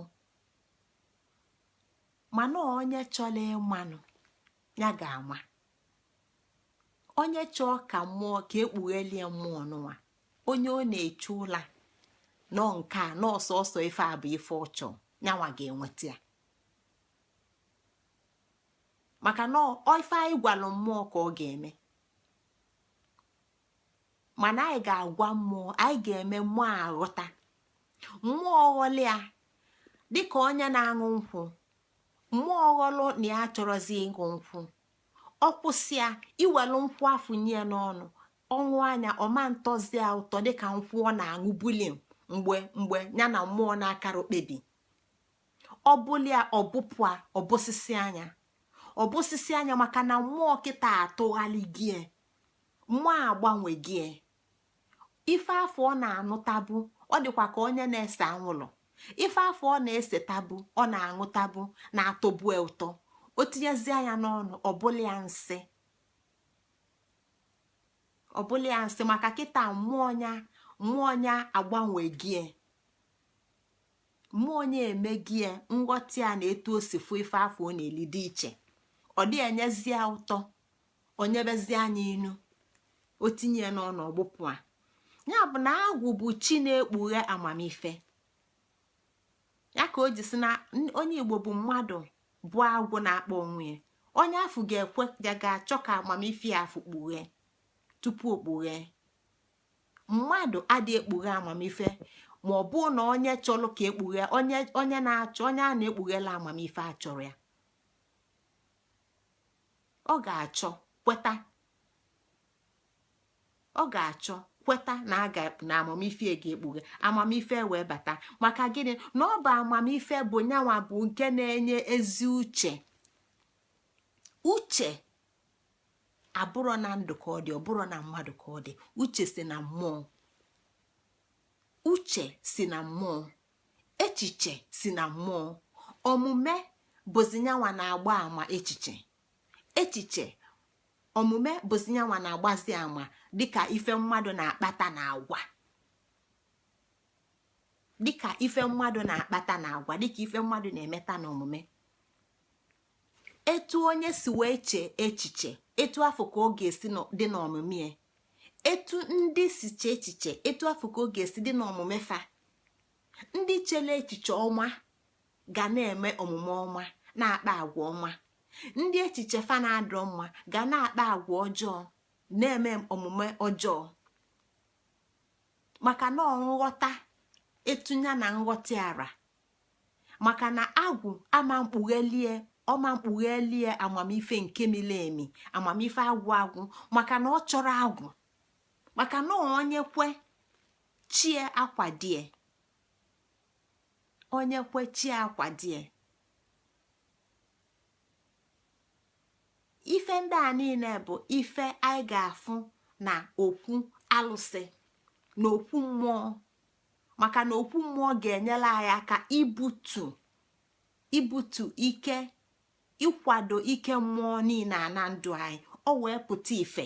Mana onye chọrọ ịmanụ ya ga-ama. Onye chọọ ka mmụọ ka ekpughelie mmụọ n'ụwa, onye ọ na-echu ụla nọ nke a n'ọsọsọ ife a bụ ife ọ chọọ, nyanwa ga-enweta ya. Maka na ife anyị gwalụ mmụọ ka ọ ga-eme. Mana anyị ga-agwa mmụọ, anyị ga-eme mmụọ aghọta. Mmụọ ghọlịa dịka onye na-aṅụ nkwụ, mmụọ ghọlụ na ya chọrọzi ịṅụ nkwụ, ọ kwụsịa iwelu nkwụ afụ nye ya n'ọnụ, ọṅụ anya ọma ntọzi ụtọ dịka nkwụ ọ na-aṅụ buli mgbe mgbe ya na mmụọ na-akara okpebi. Ọ bụlia ọbụpụa ọbụsịsị anya, ọbụsịsị anya, maka na mmụọ kịta atụghalị gie, mmụọ agbanwe gie. Ife afọ ọ na-anụtabụ, ọ dịkwa ka onye na-ese anwụlụ. Ife afọ ọ na-esetabụ, ọ na-aṅụtabụ, na-atọbu ụtọ, o tinyezie anya n'ọnụ, ọbụla nsị, ọbụla ya nsị. Maka kịta mmụọ ya, mmụọ ya agbanwe gie. Mmụọ onye emegie nghọta ya na etu o si fụ ife afọ ọ na-eli dị iche. Ọ dị enyezi ya ụtọ, onyebezi anya inu, o tinye ya n'ọnụ, ọgbụpụ a. Ya bụ na agwụ bụ chi na-ekpughe amamife. Ya ka o ji si na onye Igbo bụ mmadụ bụ agwụ na-akpọ onwe ya. Onye afụ ga-ekwe ya, ga-achọ ka amamife ya afụ kpughee tupu o kpughee. Mmadụ adị ekpughe amamife ma ọ bụ na onye chọrọ ka ekpughe, onye na-achọ, onye a na-ekpughela amamife a chọrọ ya, ọ ga-achọ kweta, ọ ga-achọ kweta na aga na amamife ga-ekpughe, amamife wee bata. Maka gịnị? Na ọ bụ amamife bụ nyanwa bụ nke na-enye ezi uche. Uche abụrọ na ndụ ka ọ dị, ọ bụrụ na mmadụ ka ọ dị. Uche si na mmụọ, uche si na mmụọ, echiche si na mmụọ. Omume bụzi nyanwa na-agba ama echiche. Echiche, omume bụzi nyanwa na-agbazi ama dịka ife mmadụ na-akpata na agwa, dịka ife mmadụ na-akpata na agwa, dịka ife mmadụ na-emeta na omume. Etu onye si wee chee echiche, etu afọ ka ọ ga-esi dị n'omume. Etu ndị si chee echiche, etu afọ ka ọ ga-esi dị n'omume fa. Ndị chere echiche ọma ga na-eme omume ọma, na-akpa agwa ọma. Ndị echiche fa na-adọ mma ga na-akpa agwa ọjọọ, na-eme omume ọjọọ, maka na nghọta etunya na nghọta ara, maka na agwụ ama mkpughelie, ọma mkpughelie amamife nke mili emi, amamife agwụ agwụ, maka na ọ chọrọ agwụ, maka na onye kwe chie akwadie, onye kwe chie akwadie. Ife ndị a niile bụ ife anyị ga-afụ na okwu alụsị na okwu mmụọ, maka na okwu mmụọ ga-enyere anyị aka ibutu ike, ịkwado ike mmụọ niile a na ndụ anyị, o wee pụta ife.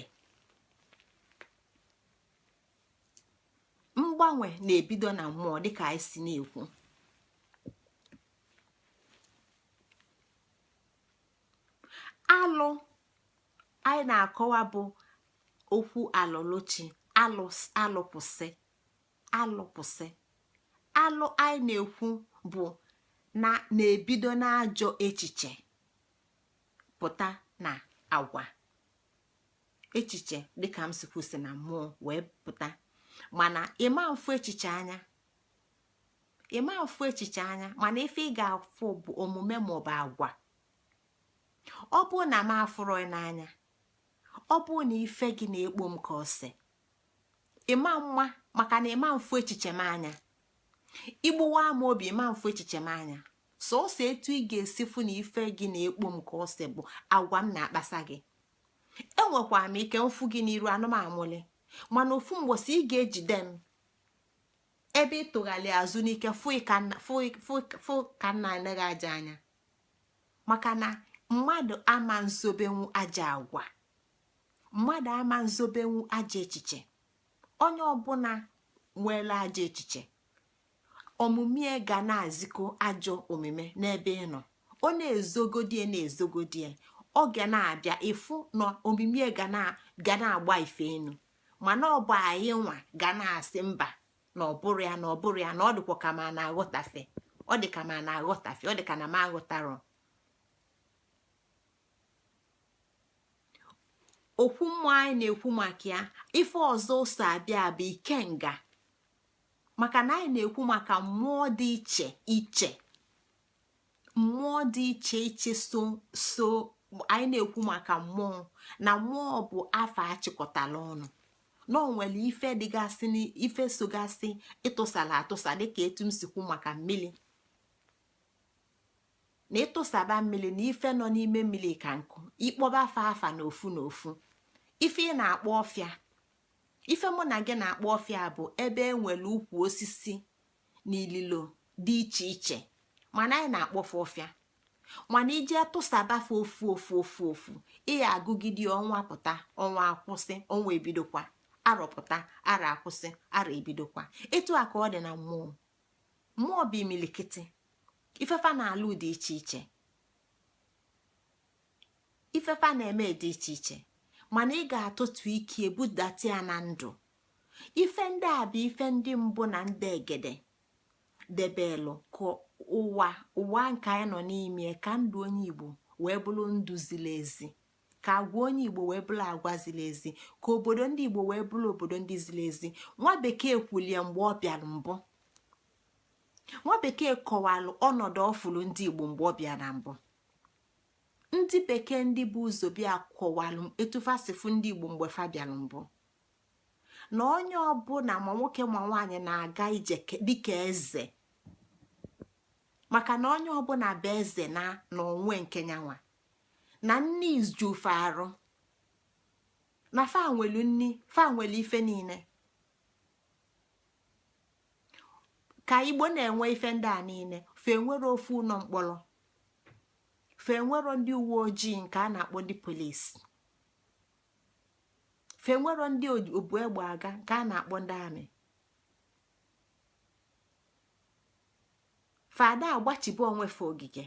Mgbanwe na-ebido na mmụọ, dịka anyị si na-ekwu. Alụ anyị na-akọwa bụ okwu alụlụchi, alụ, alụpụsị, alụpụsị. Alụ anyị na-ekwu bụ na na-ebido n'ajọ echiche pụta na agwa. Echiche, dịka m si kwusi, na mmụọ wee pụta, mana ịma mfu echiche anya, ịma mfu echiche anya, mana ife ị ga-afụ bụ omume maọbụ agwa. Ọ bụ na m afụrọ n'anya, ọ bụ na ife gị na-ekpo m ka ose, ịma mma, maka na ịma mfu echiche m anya. Igbuwa m obi, ịma mfu echiche m anya. Sọsọ etu ị ga-esi fụ na ife gị na-ekpo m ka ose bụ agwa m na-akpasa gị. Enwekwara m ike mfụ gị n'iru anụmamụli, mana ofu mgbọsị ị ga-ejide m ebe ịtụgharị azụ n'ike, fụ ka nna anaghị aja anya, maka na mmadụ ama nzobenwu aja agwa, mmadụ ama nzobenwu aja echiche. Onye ọbụla nwere aja echiche, omume ga na-azikọ ajọ omume n'ebe ị nọ. Ọ na-ezogodie, na-ezogodie, ọ ga na-abịa ịfụ na omume ga na-agba ife enu. Mana ọ bụ anyị nwa ga na-asị mba, na ọ bụrụ ya, na ọ bụrụ ya, na ọ dịkwa ka ma na-aghọtafe, ọ dị ka ma na-aghọtafe, ọ dị ka na m aghọtarọ. Okwu mmụọ anyị na-ekwu maka ya, ife ọzọ so abịa bụ ikenga, maka na anyị na-ekwu maka mmụọ dị iche iche, mmụọ dị iche iche. So anyị na-ekwu maka mmụọ, na mmụọ bụ afa achịkọtala ọnụ, na o nwere ife dịgasị, ife sogasị ịtụsala atụsa, dịka etu m si kwu maka mmiri, na ịtụsaba mmiri na ife nọ n'ime mmiri ka nkụ. Ịkpọba afa afa na ofu na ofu, ife ị na-akpọ ọfịa, ife mụ na gị na-akpọ ọfịa bụ ebe e nwere ukwu osisi na ililo dị iche iche, mana anyị na-akpọfe ọfịa. Mana ije tụsabafe ofu ofu ofu ofu, ị ya agụgide ọnwa pụta, ọnwa akwụsị, ọnwa ebidokwa, arọ pụta, arọ akwụsị, arọ ebidokwa. Etu a ka ọ dị na mmụọ. Mmụọ bụ imilikiti. Ifefa na-alụ dị iche iche, ifefa na-eme dị iche iche, mana ị ga-atụtụ ike ebudata ya na ndụ. Ife ndị a bụ ife ndị mbụ na ndị egede debelụ ka ụwa, ụwa nke anyị nọ n'ime, ka ndụ onye Igbo wee bụrụ ndụ ziri ezi, ka agwa onye Igbo wee bụrụ agwa ziri ezi, ka obodo ndị Igbo wee bụrụ obodo ndị ziri ezi. Nwa bekee kwulie mgbe ọ bịara mbụ. Nwa bekee kọwalụ ọnọdụ ọfụlụ ndị Igbo mgbe ọ bịara mbụ. Ndị bekee ndị bụ ụzọ bịa kọwalụ etu fa si fụ ndị Igbo mgbe fa bịara mbụ, na onye ọbụla, ma nwoke ma nwaanyị, na-aga ije dịka eze, maka na onye ọbụla bụ eze na n'onwe nke nyanwa, na nni jufe arụ, na fa nwelu nni, fa nwelu ife niile. Ka Igbo na-enwe ife ndị a niile, fe enwero ofu ụlọ mkpọrọ, fe enwero ndị uwe ojii nke a na-akpọ ndị polisi, fe enwero ndị obu egbe aga nke a na-akpọ ndị army. Fada agbachibu onwe fa ogige,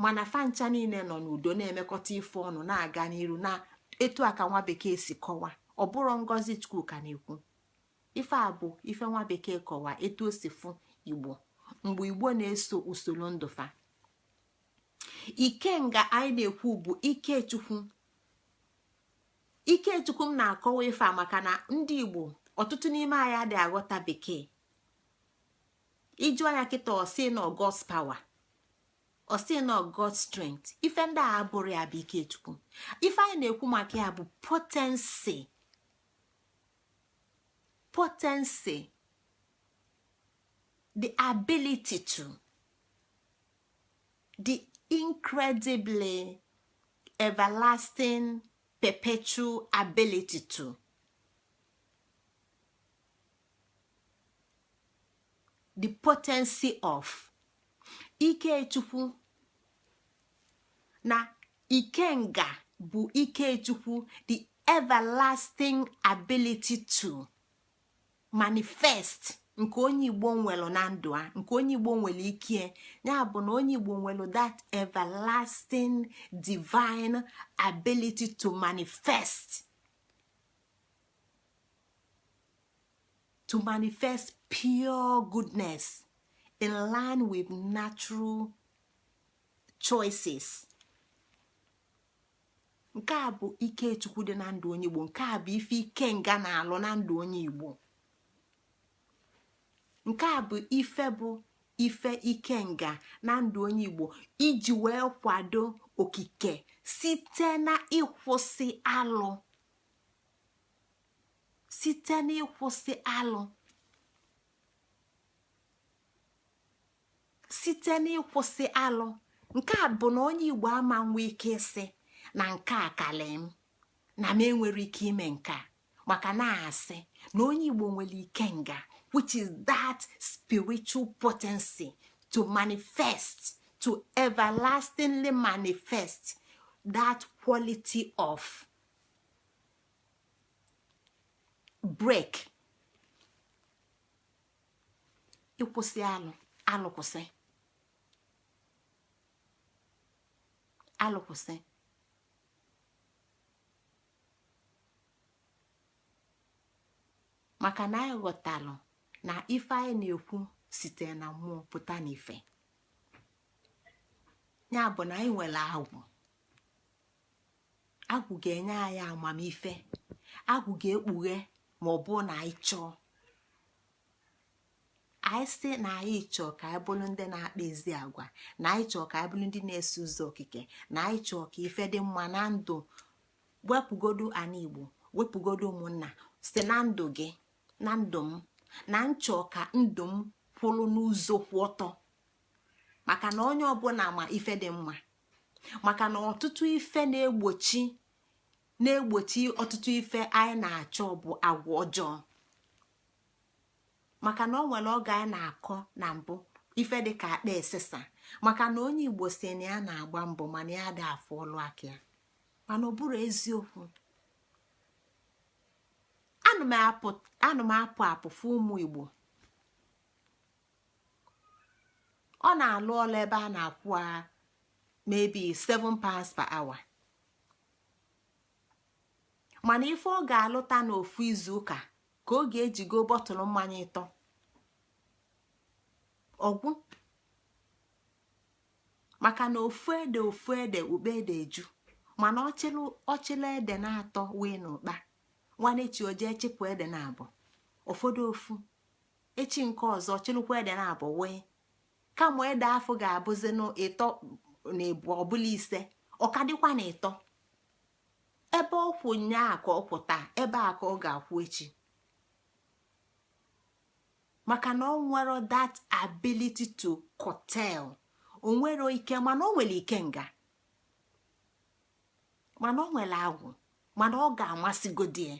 mana fa ncha niile nọ n'udo, na-emekọta ife ọnụ, na-aga n'iru. Na etu a ka nwa bekee si kọwa. Ọ bụrụ Ngozi Chukwuka na-ekwu ife a, bụ ife nwa bekee kọwa etu o si fụ Igbo mgbe Igbo na-eso usoro ndụ fa. Ikenga anyị na-ekwu bụ Ikechukwu. Ikechukwu m na-akọwa ife a maka na ndị Igbo, ọtụtụ n'ime anyị adịghị aghọta bekee. Iju anya kịta, ọsị na God's power, ọsị na God's strength. Ife ndị a abụrụ ya bụ Ikechukwu. Ife anyị na-ekwu maka ya bụ potency, potency, the ability to, the incredibly everlasting perpetual ability to, the potency of Ikechukwu. Na ikenga bụ Ikechukwu, the everlasting ability to manifest nke onye Igbo nwere na ndụ a, nke onye Igbo nwere ike. Ya bụ na onye Igbo nwere that everlasting divine ability to manifest, to manifest pure goodness in line with natural choices. Nke a bụ Ikechukwu dị na ndụ onye Igbo. Nke a bụ ife ikenga na-alụ na ndụ onye Igbo. Nke a bụ ife bụ ife ikenga na ndụ onye Igbo iji wee kwado okike site na ịkwụsị alụ, site na ịkwụsị alụ, site n'ịkwụsị alụ. Nke a bụ na onye Igbo ama nwe ike ịsị na nke a kalị m, na m enwere ike ime nke a, maka na asị na onye Igbo nwere ikenga, which is that spiritual potency to manifest, to everlastingly manifest that quality of break, ịkwụsị alụ, alụ kwụsị, alụ kwụsị. Maka na anyị ghọtalụ na ife anyị na-ekwu site na mmụọ pụta n'ife. Ya bụ na anyị nwere agwụ. Agwụ ga-enye anyị amamife, agwụ ga-ekpughe ma ọ bụ na anyị chọọ. Anyị sị na anyị chọọ ka anyị bụrụ ndị na-akpa ezi agwa, na anyị chọọ ka anyị bụrụ ndị na-eso ụzọ okike, na anyị chọọ ka ife dị mma na ndụ. Wepụgodu ana Igbo, wepụgodu ụmụnna, site na ndụ gị na ndụ m, na nchọ ka ndụ m kwụrụ n'ụzọ kwụ ọtọ, maka na onye ọbụla ma ife dị mma, maka na ọtụtụ ife na-egbochi na-egbochi ọtụtụ ife anyị na-achọ bụ agwa ọjọọ. Maka na ọ nwere oge anyị na-akọ na mbụ ife dị ka akpa esesa, maka na onye Igbo si na ya na-agba mbọ mana ya ada afụ ọlụ aka ya, mana ọ bụrụ eziokwu. Ana m apụ apụ fụ ụmụ Igbo. Ọ na-alụ ọlụ ebe a na-akwụ a maybe £7 per hour, mana ife ọ ga-alụta n'ofu izu ụka ka ọ ga-ejigo bottle mmanya ịtọ ọgwụ, maka na ofu ede, ofu ede, ukpe ede eju. Mana ọchịla ede na-atọ wee n'ụkpa, nwanne chi ojee chịpụ ede na abụọ, ụfọdụ ofu. Echi nke ọzọ, chịlụkwa ede na abụọ wee kama ede afọ ga-abụzi n'ịtọ na ebu ọbụla ise, ọka dịkwa na ịtọ. Ebe ọkwụ nyaa ka ọ kwụ taa, ebe a ka ọ ga-akwụ echi, maka na ọ nwere that ability to curtail. O nwere ike, mana o nwere ike nga, mana o nwere agwụ, mana ọ ga-amasịgodi ya,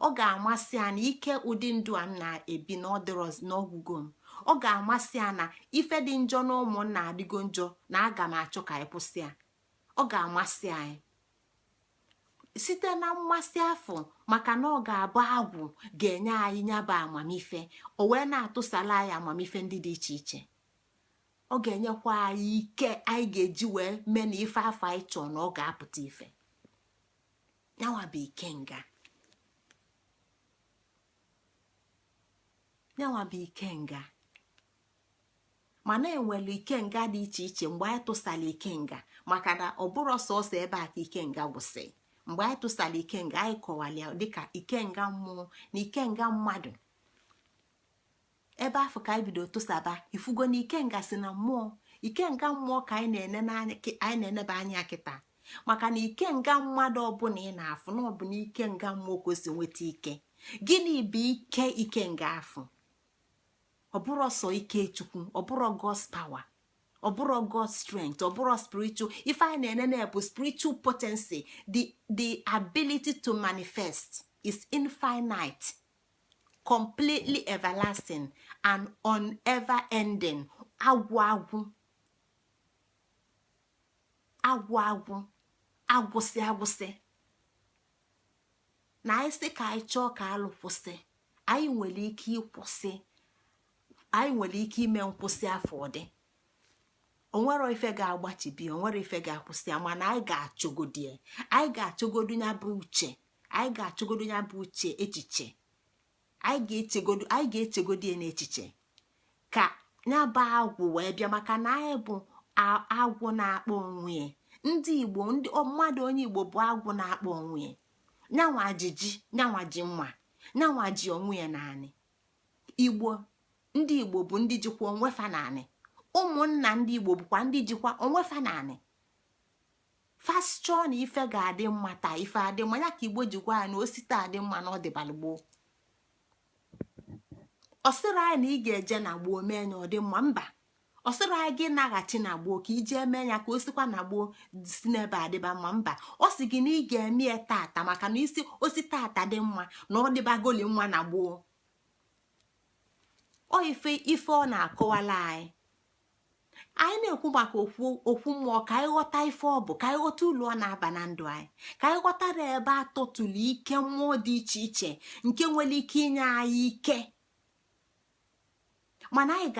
ọ ga-amasị ya na ike ụdị ndụ a m na-ebi na n'ọgwụgo m. Ọ ga-amasị ya na ife dị njọ na ụmụnna adịgo njọ, na aga m achọ ka anyị kwụsị ya. Ọ ga-amasị anyị site na mmasị afọ, maka na ọ ga-abụ agwụ ga-enye anyị nyabụ amamife. O wee na-atụsala anyị amamife ndị dị iche iche. Ọ ga-enyekwa anyị ike anyị ga-eji wee mee na ife afọ anyị chọọ na ọ ga-apụta ife. Nyanwa bụ ikenga, nyanwa bụ ikenga. Mana enwere ikenga dị iche iche. Mgbe anyị tụsara ikenga, maka na ọ bụrụ sọsọ ebe a ka ikenga gwụsị, mgbe anyị tụsara ikenga, anyị kọwara ya dịka ikenga mmụọ na ikenga mmadụ. Ebe afọ ka anyị bido tụsaba ifugo na ikenga si na mmụọ, ikenga mmụọ ka anyị na-eneba anya kịta, maka na ikenga mmadụ ọbụla ị na-afụ na ọbụla ikenga mmụọ ka o si nweta ike. Gịnị bụ ike ikenga afụ? Ọbụrụ sọ ike Chukwu, ọbụrụ God's power, ọbụrụ God's strength, ọbụrụ spiritual. Ife anyị na-enene bụ spiritual potency. The ability to manifest is infinite, completely everlasting and unever ending. Agwụ agwụ, agwụ agwụ, agwụsị agwụsị. Na anyị sị ka anyị chọọ ka alụ kwụsị, anyị nwere ike ịkwụsị, anyị nwere ike ime nkwụsị. Afọ dị onwere ife ga-agbachibi, onwere ife ga-akwụsị ya, mana anyị ga-achọgodi ya. Anyị ga-achọgodo ya bụ uche, anyị ga-achọgodo ya bụ uche, echiche. Anyị ga-echegodo, anyị ga-echegodi ya n'echiche ka ya bụ agwụ wee bịa, maka na anyị bụ agwụ na-akpọ onwe ya. Ndị Igbo, ndị mmadụ, onye Igbo bụ agwụ na-akpọ onwe ya. Nyanwa ji, nyanwa ji mma, nyanwa ji onwe ya naanị. Igbo, ndị Igbo bụ ndị jikwa onwe fa naanị. Ụmụnna ndị Igbo bụkwa ndị jikwa onwe fa naanị. Fast chọọ na ife ga-adị mma taa, ife adị mma. Ya ka Igbo ji gwa ya na osite adị mma na ọ dịbalụ gboo. Ọ sịrị anyị na ị ga-eje na gboo mee ya ọ dị mma, mba. Ọ sịrị anyị gị naghachi na gboo ka ije mee ya ka o sikwa na gboo si n'ebe adịba mma, mba. Ọ sị gị na ị ga-eme ya tata, maka na isi osi tata dị mma na ọ dịbagoli mma na gboo. Ọ ife ife ọ na-akọwala anyị. Anyị na-ekwu maka okwu okwu mmụọ ka anyị ghọta ife ọ bụ, ka anyị ghọta ụlọ ọ na-aba na ndụ anyị, ka anyị ghọtara ebe atọtụlụ ike mmụọ dị iche iche nke nwere ike inye anyị ike. Mana anyị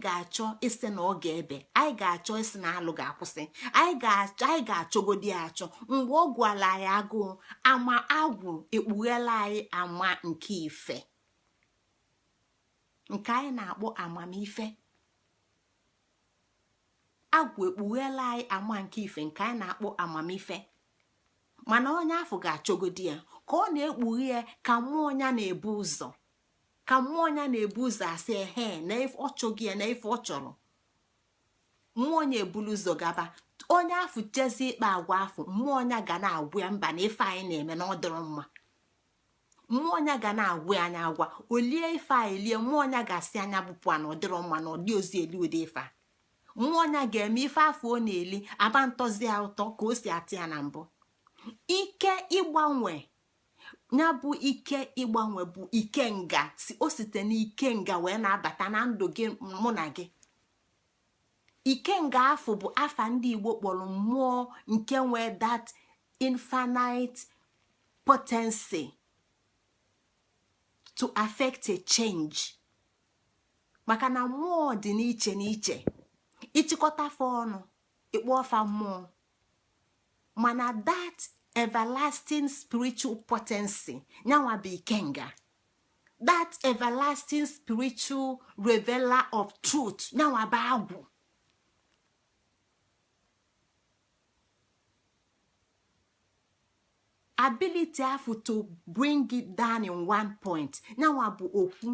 ga-achọ isi na ọ ga-ebe, anyị ga-achọ isi na alụ ga-akwụsị. Anyị ga-achọ, anyị ga-achọgodi achọ. Mgbe ọ gwala anyị agụụ ama, agwụ ekpughela anyị ama nke ife nke anyị na-akpọ amamife. Agwụ ekpughela anyị ama nke ife nke anyị na-akpọ amamife. Mana onye afọ ga-achọgodi ya. Ka ọ na-ekpughe ya, ka mmụọ ya na-ebu ụzọ, ka mmụọ ya na-ebu ụzọ asị ehe na ọ chọghị ya na ife ọ chọrọ. Mmụọ ya ebulu ụzọ gaba. Onye afọ jezi ikpe agwa afọ, mmụọ ya ga na-agwụ ya mba na ife anyị na-eme na ọ dịrọ mma. Mmụọ ya ga na-agwụ ya anya agwa olie ife a elie. Mmụọ ya ga-asị anya bụpụ a na ọ dịrọ mma, na ọ dị ozi eli ụdị ife a. Mmụọ ya ga-eme ife afọ ọ na-eli aba ntọzi ya ụtọ ka o si atị ya na mbụ. Ike ịgbanwe ya bụ ike ịgbanwe bụ ike nga si o site n'ike nga wee na-abata na ndụ gị, mụ na gị. Ikenga afọ bụ afa ndị Igbo kpọrọ mmụọ nke nwee that infinite potency to affect a change. Maka na mmụọ dị n'iche n'iche. Ịchịkọta fa ọnụ, ịkpọ fa mmụọ. Mana that everlasting spiritual potency, nyanwa bụ ikenga. That everlasting spiritual reveler of truth, nyanwa bụ agwụ. Ability afụ to bring it down in one point, nyanwa bụ okwu.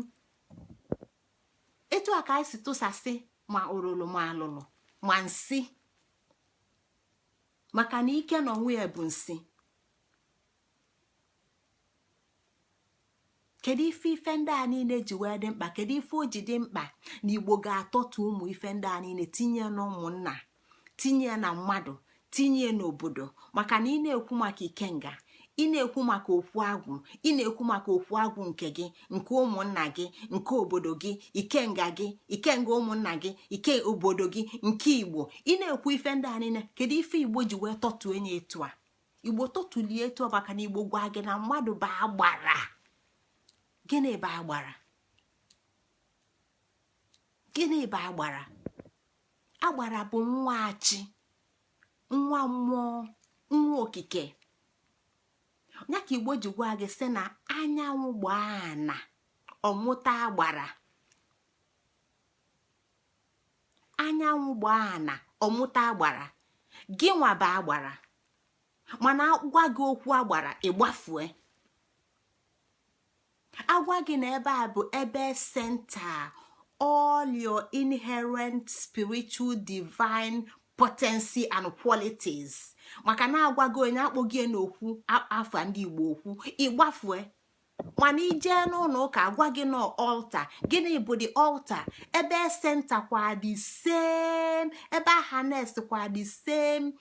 Etu a ka anyị si tụsasị ma orolo ma alụlụ ma nsi, maka na ike na onwe ya bụ nsi. Kedu ife ife ndị a niile ji wee dị mkpa? Kedu ife o ji dị mkpa na Igbo ga-atọtu ụmụ ife ndị a niile, tinye na ụmụnna, tinye na mmadụ, tinye n'obodo? Maka na ị na-ekwu maka ikenga, ị na-ekwu maka okwu agwụ, ị na-ekwu maka okwu agwụ nke gị, nke ụmụnna gị, nke obodo gị, ikenga gị, ikenga ụmụnna gị, ike obodo gị, nke Igbo. Ị na-ekwu ife ndị a niile, kedu ife Igbo ji wee tọtuo enye etu a? Igbo tọtulie etu a maka na Igbo gwa gị na mmadụ bụ agbara. Gịnị bụ agbara? Gịnị bụ agbara? Agbara bụ nwa chi, nwa mmụọ, nwa okike. Ya ka Igbo ji gwa gị sị na anyanwụ gbaa ana, ọmụta agbara. Anyanwụ gbaa ana, ọmụta agbara. Gị nwa bụ agbara, mana agwa gị okwu agbara, ịgbafue. Agwa gị na ebe a bụ ebe center all your inherent spiritual divine potency and qualities, maka na agwa gị onye akpọ gị n'okwu afa ndị Igbo okwu, ịgbafue. Mana ijee n'ụlọ ụka, agwa gị na altar. Gịnị bụ the altar? Ebe center kwa the same, ebe harness kwa the same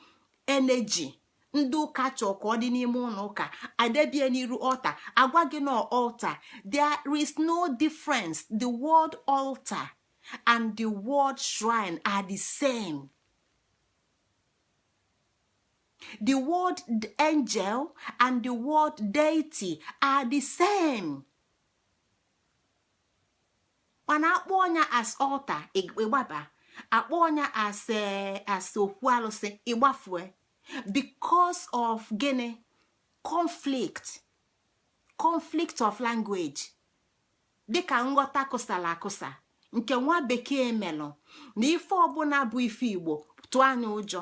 energy ndị ụka chọọ ka ọ dị n'ime ụlọ ụka, adebie n'iru altar, agwa gị na altar. There is no difference. The word altar and the word shrine are the same. The word angel and the word deity are the same. Mana akpọ ọnya as altar, ịgbaba. Akpọ ọnya as okwu alụsị, ịgbafue. Because of gịnị? Conflict, conflict of language, dịka nghọta kụsara akụsa nke nwa bekee melụ na ife ọbụla bụ ife Igbo tụọ anya ụjọ,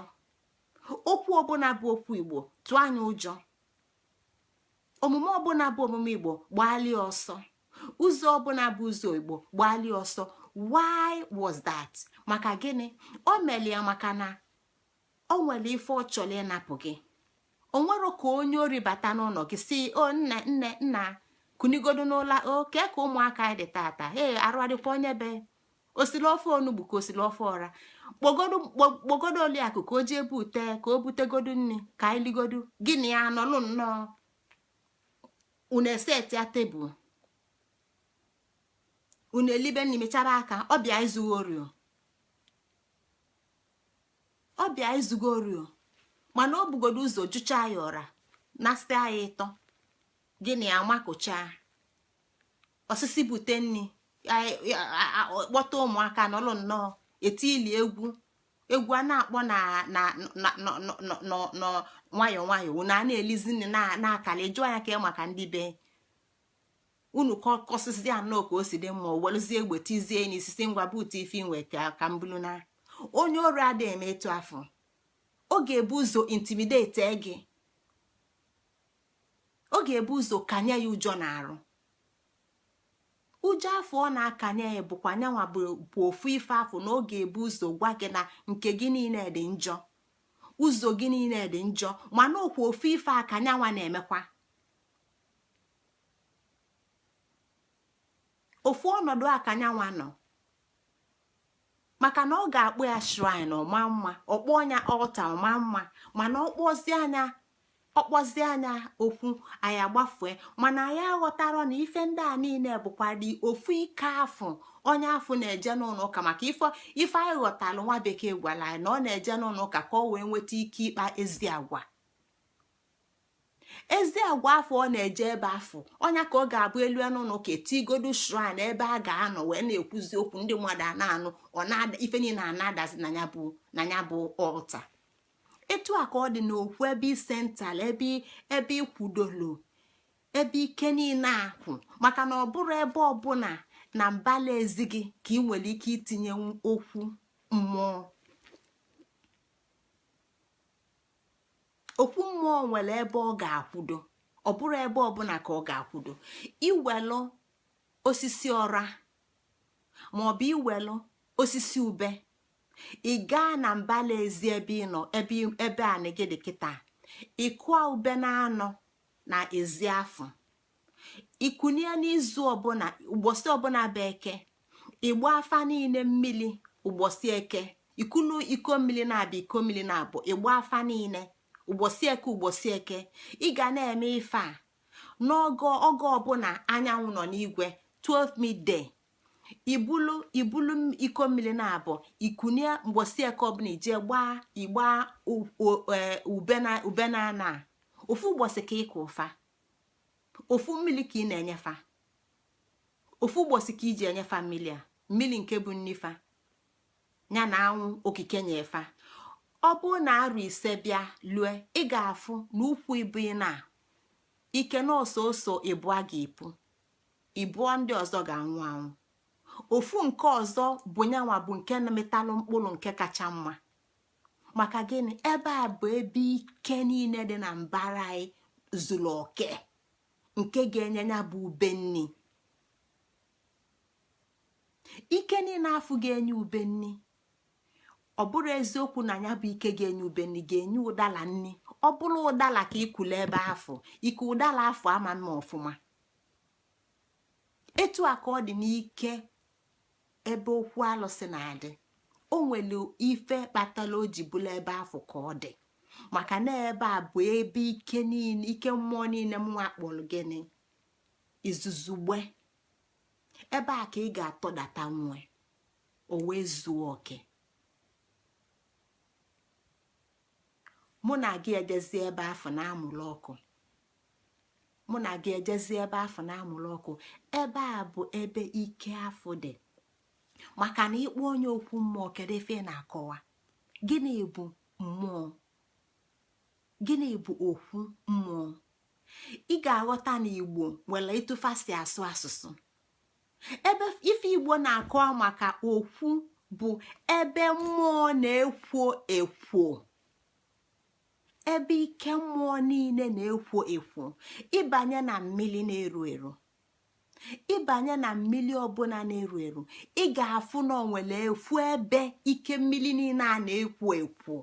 okwu ọbụla bụ okwu Igbo tụọ anya ụjọ, omume ọbụla bụ omume Igbo gbalie ọsọ, ụzọ ọbụla bụ ụzọ Igbo gbalie ọsọ. Why was that? Maka gịnị o melie? Maka na o nwere ife ọ chọrọ ịnapụ gị. O nwere ka onye ori bata n'ụlọ gị si o nne, nne, nna, kunigodo n'ụla o kee ka ụmụaka anyị dị tata. Ee, arụ adịkwa onye be osili ofe onugbu ka osili ofe ọra. Kpọgodo oliakụ ka o jee bute, ka o butegodu nri ka anyị ligodu. Gịnị ya nọlụ nnọọ, unu esetia tebụl, unu elibe nri, mechara aka. Ọ bịa izugo ori, ọ bịa izugo ori, mana o bugodo ụzọ jụchaa ya ọra nasịa ya ịtọ. Gịnị amakụcha osisi bute nri, kpọta ụmụaka nọlụ nnọọ, eti ili egwu, egwu a na-akpọ na na na nwayọọ nwayọọ, unu a na-elizi nri na-akali jụọ ya ka maka ndị be unu kọsịsị anọ ka o si dị mma. Weluzie egbe tizie n'isi, si ngwa bute ife inwe ka mbulu. Na onye ọrụ adịghị eme etu afọ. Ọ ga-ebu ụzọ intimidate gị, ọ ga-ebu ụzọ kanye ya ụjọ na-arụ. Ụjọ afọ ọ na-akanye ya bụkwa nyanwa bụ ofu ife afọ na ọ ga-ebu ụzọ gwa gị na nke gị niile dị njọ, ụzọ gị niile dị njọ. Mana okwu ofu ife aka nyanwa na-emekwa ofu ọnọdụ aka nyanwa nọ, maka na ọ ga-akpọ ya shrine ọma mma, ọkpọ ya altar ọma mma, mana ọkpọzi anya okwu anyị agbafue. Mana anyị aghọtara na ife ndị a niile bụkwa dị ofu ike afụ onye afụ na-eje n'ụlọ ụka. Maka ife ife anyị ghọtalụ, nwa bekee gwara anyị na ọ na-eje n'ụlọ ụka ka ọ wee nweta ike ịkpa ezi agwa. Ezi agwa afụ ọ na-eje ebe afụ ọnya ka ọ ga-abụ elu n'ụlọ ụka, etigodu shrine ebe a ga-anọ wee na-ekwuzi okwu, ndị mmadụ a na-anụ, ọ na-ada ife niile a na-adazi na ya bụ altar. Etu a ka ọ dị n'okwu ebe central, ebe ikwudolu, ebe ike niile akwụ, maka na ọ bụrụ ebe ọbụla na mbala ezi gị ka ị nwere ike itinye okwu mmụọ. Okwu mmụọ nwere ebe ọ ga-akwudo, ọ bụrụ ebe ọbụla ka ọ ga-akwudo. Iwelụ osisi ọra maọbụ iwelụ osisi ube, ị gaa na mbala ezi ebe ị nọ, ebe anị gị dị kịta, ịkụọ ube na-anọ na ezi afụ, ikunie n'izu ọbụla, ụbọchị ọbụla bụ eke, ịgba afa niile mmili. Ụbọchị eke, ikulu iko mmiri na-abịa, iko mmiri na-abụ, ịgba afa niile ụbọchị eke. Ụbọchị eke ị ga na-eme ife a n'oge oge ọbụla anyanwụ nọ n'igwe, 12 midday, ibulu iko mmiri na-abụ, ikunie mgbọsị eke ọbụla, ije gbaa, ịgba ube na ana. Ofu ụbọchị ka ịkụ ụfa, ofu mmiri ka ị na-enyefa, ofu ụbọchị ka iji enyefa mmiri a, mmiri nke bụ nnifa ya na anwụ okike nyefa. Ọ bụrụ na arụ 5 bịa lue, ị ga-afụ na ukwu ibu ị na ike na ọsọsọ ịbụa ga-epu, ịbụọ ndị ọzọ ga-anwụ anwụ. Ofu nke ọzọ bụ nyanwa bụ nke na-emetalụ mkpụrụ nke kacha mma. Maka gịnị? Ebe a bụ ebe ike niile dị na mbara anyị zuru oke nke ga-enye ya bụ ube nni. Ike niile afụ ga-enye ube nni. Ọ bụrụ eziokwu na ya bụ ike ga-enye ube nni ga-enye ụdala nni, ọ bụrụ ụdala ka ikule ebe afụ, ike ụdala afụ ama mma ọfụma. Etu a ka ọ dị n'ike ebe okwu alụsị na-adị. O nwere ife kpatara o ji bụrụ ebe afụ ka ọ dị, maka na ebe a bụ ebe ike niile, ike mmụọ niile mụnwa kpọrọ gịnị, izuzugbe. Ebe a ka ị ga-atọdata nwe o wee zuo oke. Mụ na gị ejezi ebe afụ na-amụrụ ọkụ, mụ na gị ejezi ebe afụ na-amụrụ ọkụ. Ebe a bụ ebe ike afụ dị, maka na ịkpọ onye okwu mmụọ, kedu ife ị na-akọwa? Gịnị bụ mmụọ? Gịnị bụ okwu mmụọ? Ị ga-aghọta na Igbo nwere etu fa si asụ asụsụ. Ebe ife Igbo na-akọwa maka okwu bụ ebe mmụọ na-ekwo ekwo, ebe ike mmụọ niile na-ekwo ekwo. Ịbanye na mmiri na-eru eru, ịbanye na mmiri ọbụla na-eru eru, ị ga-afụ na o nwere efu ebe ike mmiri niile a na-ekwo ekwo.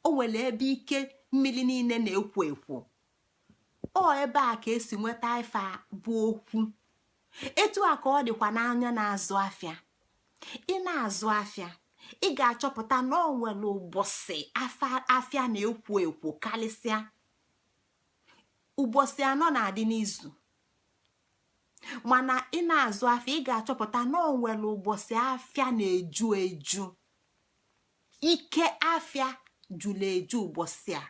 O nwere ebe ike mmiri niile na-ekwo ekwo. Ọ ebe a ka esi nweta ife a bụ okwu. Etu a ka ọ dịkwa n'anya na-azụ afịa. Ị na-azụ afịa, ị ga-achọpụta na ọ nwere ụbọchị afịa na-ekwo ekwo karịsịa. Ụbọchị 4 na-adị n'izu, mana ị na-azụ afịa, ị ga-achọpụta na ọ nwere ụbọchị afịa na-eju eju, ike afịa jụrụ eju. Ụbọchị a,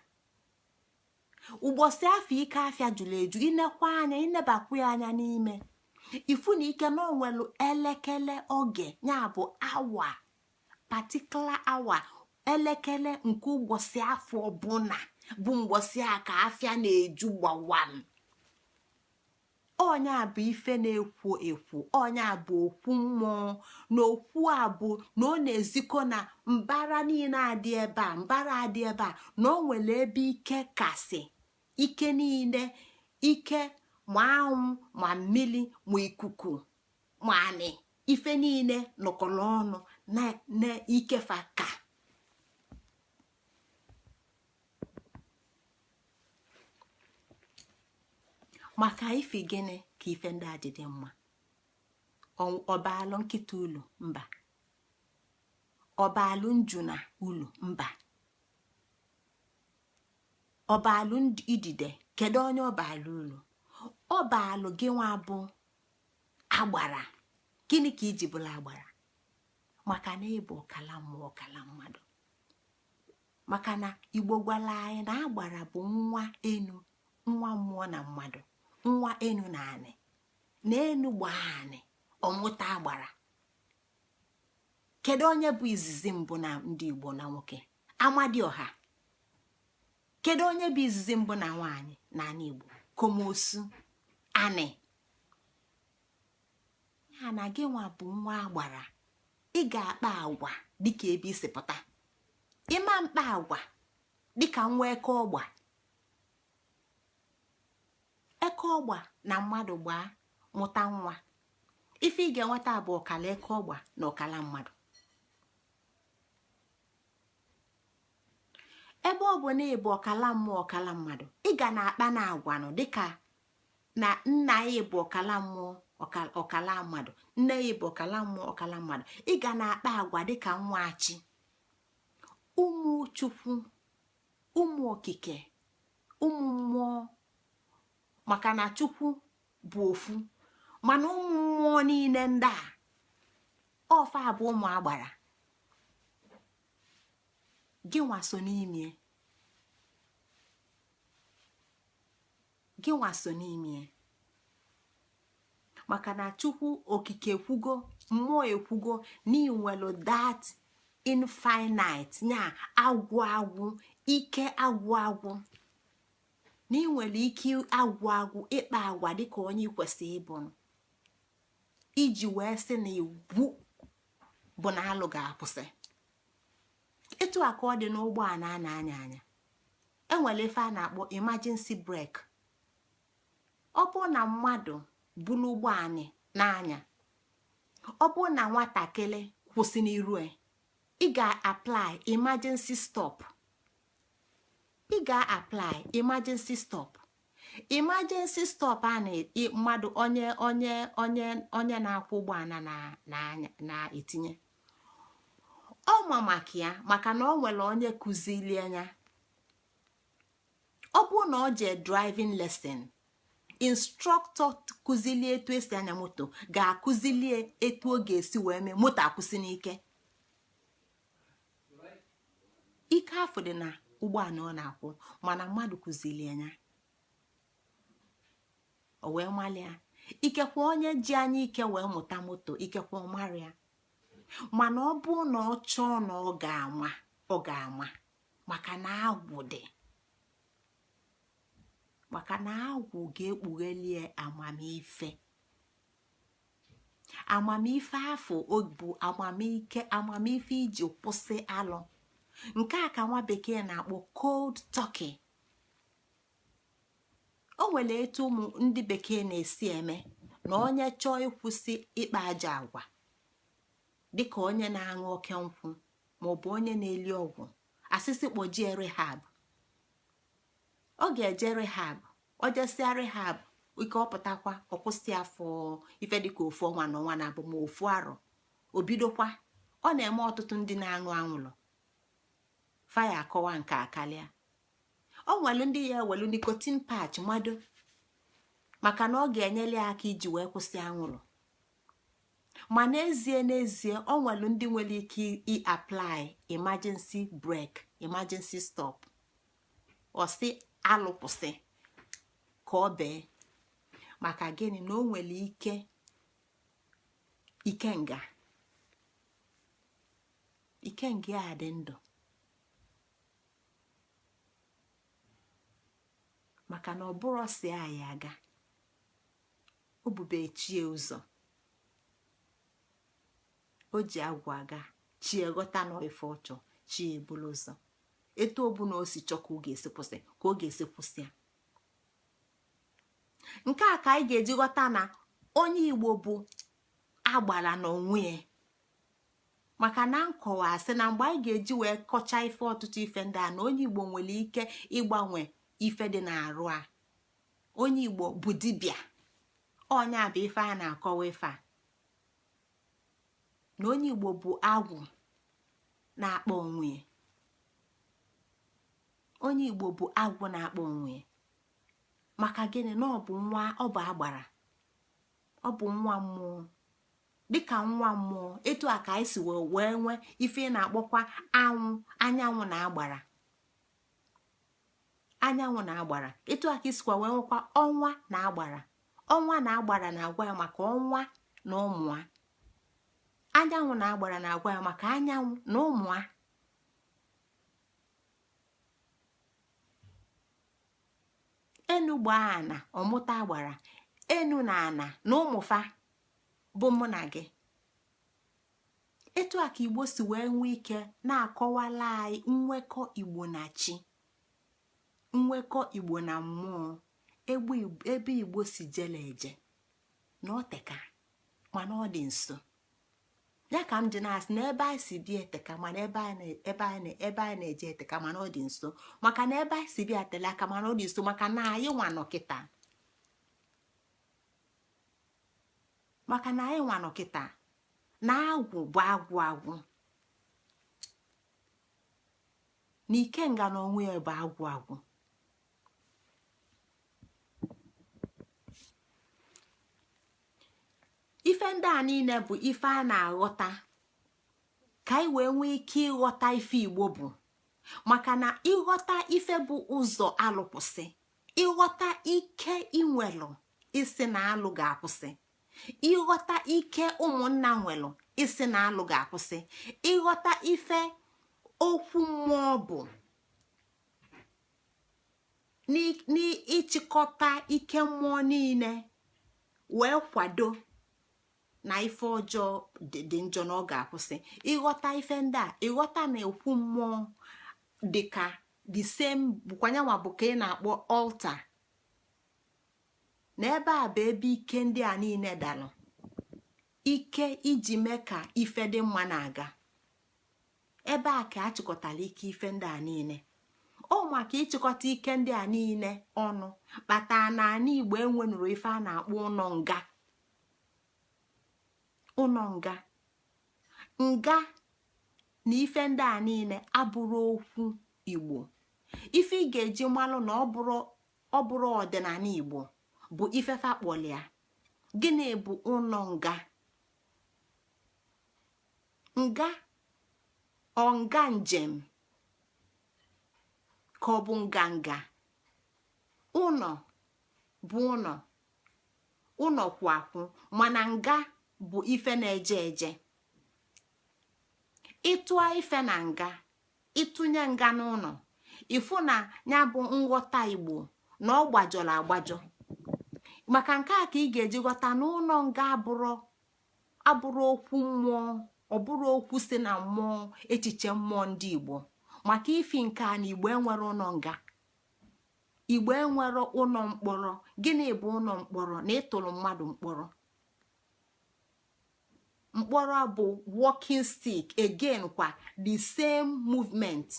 ụbọchị afọ ike afịa jụrụ eju, inekwa anya, inebakwu ya anya n'ime, ifu na ike na onwelu elekere oge ya bụ awa, particular hour, elekere nke ụbọchị afọ ọbụla bụ mgbọsị a ka afịa na-eju gbawam. Ọnya bụ ife na-ekwo ekwo, ọnya bụ okwu mmụọ. Na okwu a bụ na ọ na-ezikọ na mbara niile adị ebe a, mbara adị ebe a, na o nwere ebe ike kasị ike niile, ike ma anwụ ma mmiri ma ikuku ma anị, ife niile nọkọrọ ọnụ na ikefa ka maka ife. Gịnị ka ife ndị a ji dị mma? Ọbaalụ nkịta ulu? Mba. Ọbaalụ njuna ulu? Mba. Ọbaalụ idide? Kedu onye ọbaalụ ulu? Ọbaalụ gị nwa bụ agbara. Gịnị ka iji bụla agbara? Maka na ịbụ ọkala mmụọ, ọkala mmadụ. Maka na Igbo gwara anyị na agbara bụ nwa enu. Nwa mmụọ na mmadụ, nwa enu na anị, na enu gbaa anị ọmụta agbara. Kedu onye bụ izizi mbụ na ndị Igbo na nwoke? Amadioha. Kedu onye bụ izizi mbụ na nwaanyị na ala Igbo? Komosu anị. Ya na gị nwa bụ nwa agbara, ị ga-akpa agwa dịka ebe isi pụta. Ịma mkpa agwa dịka nwa eke ọgba. Eke ọgba na mmadụ gbaa mụta nwa, ife ị ga-enweta bụ ọkala eke ọgba na ọkala mmadụ. Ebe ọ bụ na ị bụ ọkala mmụọ, ọkala mmadụ, ị ga na-akpa na agwanụ dịka na nna ya bụ ọkala mmụọ, ọkala mmadụ, nne ya bụ ọkala mmụọ, ọkala mmadụ. Ị ga na-akpa agwa dịka nwa chi, ụmụ Chukwu, ụmụ okike, ụmụ mmụọ, maka na Chukwu bụ ofu, mana ụmụ mmụọ niile ndị a ọfa bụ ụmụ agbara. Gị nwa so n'ime, gị nwa so n'ime, maka na Chukwu okike ekwugo, mmụọ ekwugo na i nwelu that infinite nya agwụ agwụ, ike agwụ agwụ, na ị nwere ike agwụ agwụ ịkpa agwa dịka onye ị kwesịrị ịbụ, iji wee sị na iwu bụ na alụ ga-akwụsị. Etu a ka ọ dị n'ụgbọ a na-anya anya anya. Enwere ife a na-akpọ emergency brake. Ọ bụrụ na mmadụ bulu ụgbọ anyị n'anya, ọ bụrụ na nwatakịrị kwụsị n'iru ị ga-apply emergency stop. Ị ga-apply emergency stop. Emergency stop a na mmadụ onye onye onye onye na-akwọ ụgbọala na-etinye ọ ma maka ya, maka na ọ nwere onye kụzili anya. Ọ bụrụ na ọ jee driving lesson, instructor kụzilie etu esi anya moto ga-akụzilie etu ọ ga-esi wee mee moto akwụsị n'ike. Ike afụ dị na ụgbọala ọ na-akwụ, mana mmadụ kụzili anya o wee malịa. Ikekwe onye ji anya ike wee mụta moto, ikekwe ọ mara ya, mana ọ bụ na ọ chọọ na ọ ga-ama, ọ ga-ama, maka na agwụ dị, maka na agwụ ga-ekpughelie amamife. Amamife afụ bụ amamike, amamife iji kwụsị alụ. Nke a ka nwa bekee na-akpọ cold turkey. O nwere etu ụmụ ndị bekee na-esi eme na onye chọọ ịkwụsị ịkpa aja agwa, dịka onye na-aṅụ oke nkwụ maọbụ onye na-eli ọgwụ, asịsị kpọjie rehab. Ọ ga-eje rehab, ọ jesịa rehab ike, ọ pụtakwa, ọ kwụsị afọ ife dịka ofu ọnwa na ọnwa na abụ ma ofu arọ, o bidokwa. Ọ na-eme ọtụtụ ndị na-aṅụ anwụlụ faya akọwa nke akalịa. Ọ nwere ndị ya ewelu nicotine patch mado, maka na ọ ga-enyere ya aka iji wee kwụsị anwụrụ. Ma n'ezie n'ezie, ọ nwere ndị nwere ike i-apply emergency brake, emergency stop, ọ sị alụkwụsị ka ọ bee. Maka gịnị? Na o nwere ike ikenga, ikenga ya dị ndụ, maka na ọ bụrụ si anyị aga o bube chie ụzọ, o ji agwụ aga chie ghọta na ife ọ chọ, chie ebulu ụzọ. Etu ọbụla o si chọ ka ọ ga-esi kwụsị, ka ọ ga-esi kwụsị ya. Nke a ka anyị ga-eji ghọta na onye Igbo bụ agbara n'onwe ya, maka na nkọwa sị na mgbe anyị ga-eji wee kọchaa ife ọtụtụ ife ndị a, na onye Igbo nwere ike ịgbanwe ife dị n'arụ a. Onye Igbo bụ dibịa. Onye a bụ ife a na-akọwa ife a, na onye Igbo bụ agwụ na-akpọ onwe ya. Onye Igbo bụ agwụ na-akpọ onwe ya. Maka gịnị? Na ọ bụ nwa, ọ bụ agbara, ọ bụ nwa mmụọ. Dịka nwa mmụọ, etu a ka anyị si wee nwee ife ị na-akpọkwa anwụ, anyanwụ na agbara. Anyanwụ na agbara. Etu a ka isikwa wee nwekwa ọnwa na agbara. Ọnwa na agbara na-agwa ya maka ọnwa na ụmụa. Anyanwụ na agbara na-agwa ya maka anyanwụ na ụmụa. Enu gbaa ana, ọmụta agbara. Enu na ana na ụmụfa bụ mụ na gị. Etu a ka Igbo si wee nwee ike na-akọwala anyị nwekọ Igbo na chi, nwekọ Igbo na mmụọ, ebe Igbo si jele eje na ọ teka, mana ọ dị nso. Ya ka m ji na-asị na ebe anyị si bịa eteka, mana ebe anyị na-eje eteka, mana ọ dị nso. Maka na ebe anyị si bịa tele aka, mana ọ dị nso, maka na anyị nwa nọ kịta, maka na anyị nwa nọ kịta na agwụ bụ agwụ agwụ, na ikenga na onwe ya bụ agwụ agwụ. Ife ndị a niile bụ ife a na-aghọta ka anyị wee nwee ike ịghọta ife Igbo bụ, maka na ịghọta ife bụ ụzọ alụ kwụsị, ịghọta ike inwelụ ịsị na alụ ga-akwụsị, ịghọta ike ụmụnna nwelụ ịsị na alụ ga-akwụsị, ịghọta ife okwu mmụọ bụ n'ịchịkọta ike mmụọ niile wee kwado na ife ọjọọ dị njọ na ọ ga-akwụsị. Ịghọta ife ndị a, ịghọta na okwu mmụọ dịka the same bụkwa nyanwa bụ ka ị na-akpọ altar, na ebe a bụ ebe ike ndị a niile dalụ, ike iji mee ka ife dị mma na-aga. Ebe a ka a chịkọtara ike ife ndị a niile. Ọ maka ịchịkọta ike ndị a niile ọnụ kpatara na ana Igbo enwenuru ife a na-akpọ ụnọ nga. Ụnọ nga, nga na ife ndị a niile abụrọ okwu Igbo. Ife ị ga-eji malụ na ọ bụrọ ọdịnala Igbo bụ ife fa kpọlịa. Gịnị bụ ụnọ nga? Nga ọ nga njem ka ọ bụ nganga? Ụnọ bụ ụnọ, ụnọ kwụ akwụ, mana nga bụ ife na-eje eje. Ịtụọ ife na nga, ịtụnye nga n'ụlọ, ịfụ na ya bụ nghọta Igbo na ọ gbajọrọ agbajọ. Maka nke a ka ị ga-eji ghọta na ụlọ nga abụrọ okwu mmụọ, ọ bụrọ okwu si na mmụọ, echiche mmụọ ndị Igbo. Maka ifi nke a na Igbo enwerọ ụlọ nga, Igbo enwerọ ụlọ mkpọrọ. Gịnị bụ ụlọ mkpọrọ? Na ịtụrụ mmadụ mkpọrọ. Mkpọrọ bụ walking stick, again kwa the same movement.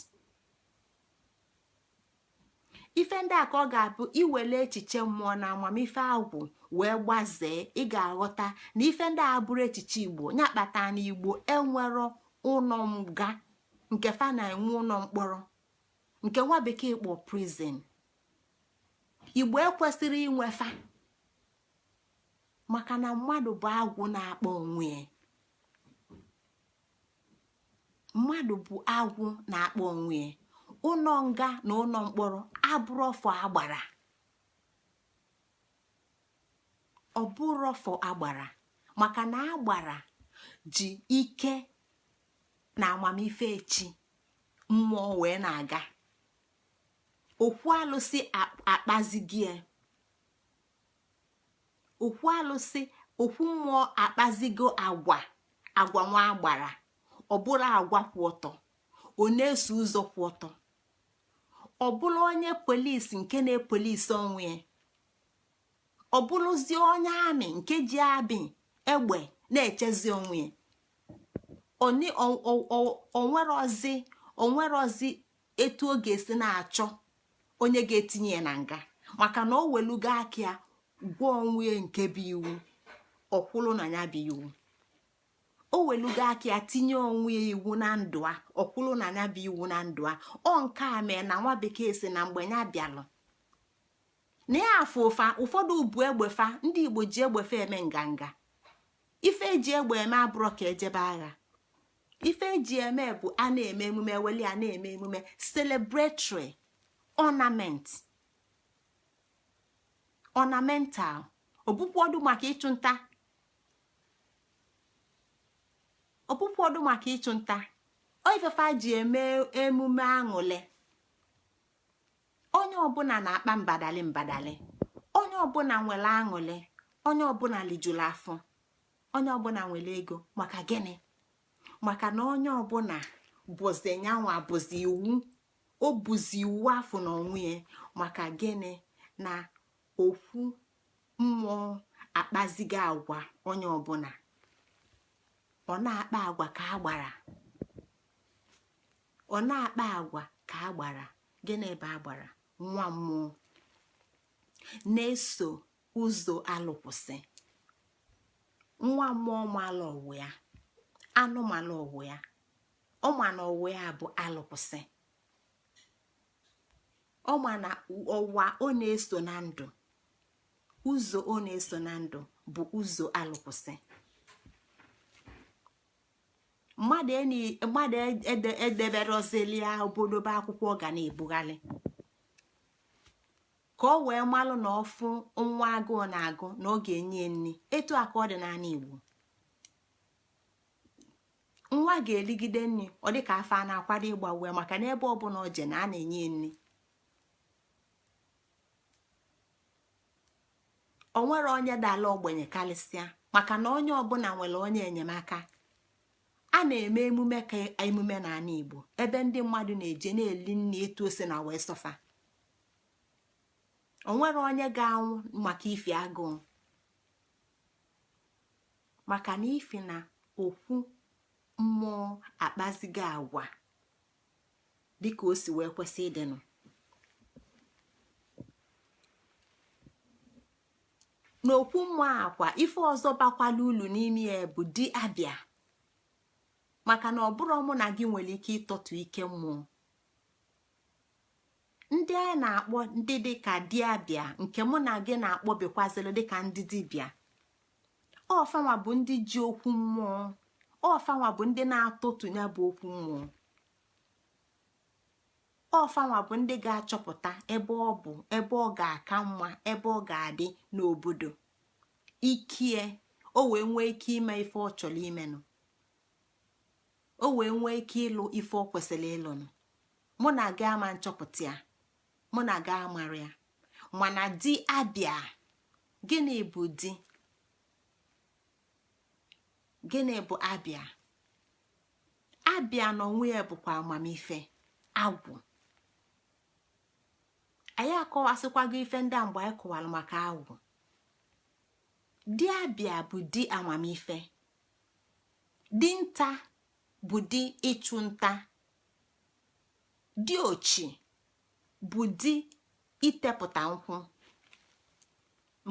Ife ndị a ka ọ ga-abụ iwele echiche mmụọ na amamife agwụ wee gbazee, ị ga-aghọta na ife ndị a abụrọ echiche Igbo. Ya kpata na Igbo enwerọ ụlọ nga nke fa na-enwe ụlọ mkpọrọ nke nwa bekee kpọ prison. Igbo ekwesịrọ inwe fa, maka na mmadụ bụ agwụ na-akpa onwe ya. Mmadụ bụ agwụ na-akpa onwe ya. Ụlọ nga na ụlọ mkpọrọ abụrọ for agbara, ọ bụrọ for agbara, maka na agbara ji ike na amamife chi mmụọ wee na-aga. Okwu alụsị akpazigie, okwu alụsị, okwu mmụọ akpazigo agwa, agwa nwa agbara, ọ bụrụ agwa kwụ ọtọ, ọ na-eso ụzọ kwụ ọtọ, ọ bụrụ onye polisi nke na-epolisi onwe ya, ọ bụrụzie onye amị nke ji abị egbe na-echezi onwe ya. Onwerozi etu ọ ga-esi na-achọ onye ga-etinye ya na nga, maka na o welugo aka ya gwa onwe ya nke bụ iwu, ọ kwụlụ na ya bụ iwu. O welugo aka ya tinye onwe ya iwu na ndụ a, ọ kwụlụ na ya bụ iwu na ndụ a. Ọ nke a mee na nwa bekee si na mgbe ya bịalụ na ya afụ ụfa ụfọdụ bu egbe fa, ndị Igbo ji egbe fa eme nganga. Ife eji egbe eme abụrọ ka ejebe agha. Ife eji eme bụ a na-eme emume, eweli a na-eme emume celebratory. Ornament, ornamental. Obukwodu maka ịchụ nta, obukwodu maka ịchụ nta. Ife fa ji eme emume aṅụle. Onye ọbụla na-akpa mbadali mbadali, onye ọbụla nwere aṅụle, onye ọbụla lijuru afọ, onye ọbụla nwere ego. Maka gịnị? Maka na onye ọbụla bụzi nyanwa bụzi iwu, o buzi iwu afụ na onwe ya. Maka gịnị? Na okwu mmụọ akpazigo agwa onye ọbụla, ọ na-akpa agwa ka agbara, ọ na-akpa agwa ka agbara. Gịnị bụ agbara? Nwa mmụọ na-eso ụzọ alụkwụsị. Nwa mmụọ mala ọwụ ya, anụmanụ ọwụ ya, ọ ma na ọwụ ya bụ alụkwụsị. Ọ ma na ọwa ọ na-eso na ndụ, ụzọ ọ na-eso na ndụ bụ ụzọ alụkwụsị. Mmadụ edeberozili ya obodobe akwụkwọ ọ ga na-ebugharị ka ọ wee malụ na ọfụ nwa agụụ na-agụ na ọ ga-enye nri. Etu a ka ọ dị n'ala Igbo. Nwa ga-eligide nri, ọ dị ka afọ a na-akwado ịgba uwe, maka na ebe ọbụla o je na a na-enye nri. O nwere onye dala ogbenye karịsịa, maka na onye ọbụla nwere onye enyemaka. A na-eme emume ka emume n'ala Igbo, ebe ndị mmadụ na-eje na-eli nri etu o si na wee sọfa. O nwere onye ga-anwụ maka ifi agụụ, maka na ifi na okwu mmụọ akpazigo agwa dịka o si wee kwesị ịdịnụ. N'okwu mmụọ akwa, ife ọzọ bakwala ulu n'ime ya bụ di abịa, maka na ọ bụrụ mụ na gị nwere ike ịtọtụ ike mmụọ. Ndị a na-akpọ ndị dịka di abịa, nke mụ na gị na-akpọ bekwazịrị dịka ndị dibịa, ọ fanwa bụ ndị ji okwu mmụọ, ọ fanwa bụ ndị na-atụtụ ya bụ okwu mmụọ, ọ fanwa bụ ndị ga-achọpụta ebe ọ bụ, ebe ọ ga-aka mma, ebe ọ ga-adị n'obodo ikie, o wee nwee ike ime ife ọ chọrọ imenụ, o wee nwee ike ịlụ ife ọ kwesịrị ịlụnụ. Mụ na gị ama nchọpụta ya, mụ na gị amara ya. Mana di abịa, gịnị bụ di? Gịnị bụ abịa? Abịa n'onwe ya bụkwa amamife agwụ. Anyị akọwasịkwago ife ndị a mgbe anyị kọwara maka agwụ. Di abịa bụ di amamife, di nta bụ di ịchụ nta, di ochi bụ di itepụta nkwụ,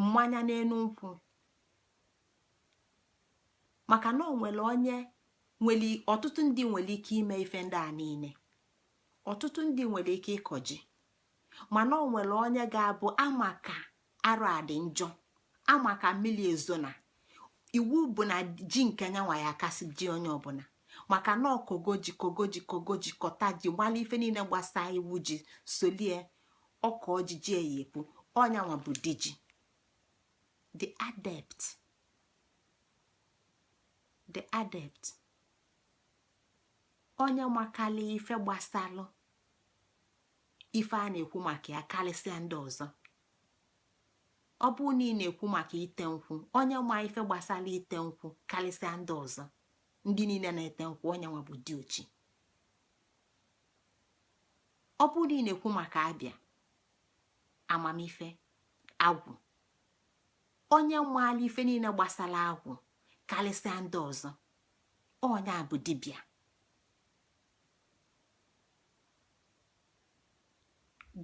mmanya n'elu nkwụ. Maka na o nwere onye nwere, ọtụtụ ndị nwere ike ime ife ndị a niile, ọtụtụ ndị nwere ike ịkọ ji, mana o nwere onye ga-abụ amaka arụ adị njọ, amaka mmiri ezo na iwu bụ na ji nke nyanwa ya akasị ji onye ọbụla, maka na ọkọgo ji, kogo ji, kogo ji, kọta ji, gbalị ife niile gbasaa iwu ji solie ọkọ ji, ji eyepụ ọnyanwa bụ di ji, the adept, the adept, onye makali ife gbasalụ ife a na-ekwu maka ya karịsịa ndị ọzọ. Ọ bụrụ na ị na-ekwu maka ite nkwụ, onye ma ife gbasara ite nkwụ karịsịa ndị ọzọ, ndị niile na-ete nkwụ, onye nwa bụ diochi. Ọ bụrụ na ị na-ekwu maka abịa amamife agwụ, onye maala ife niile gbasara agwụ karịsịa ndị ọzọ, onye a bụ dibịa.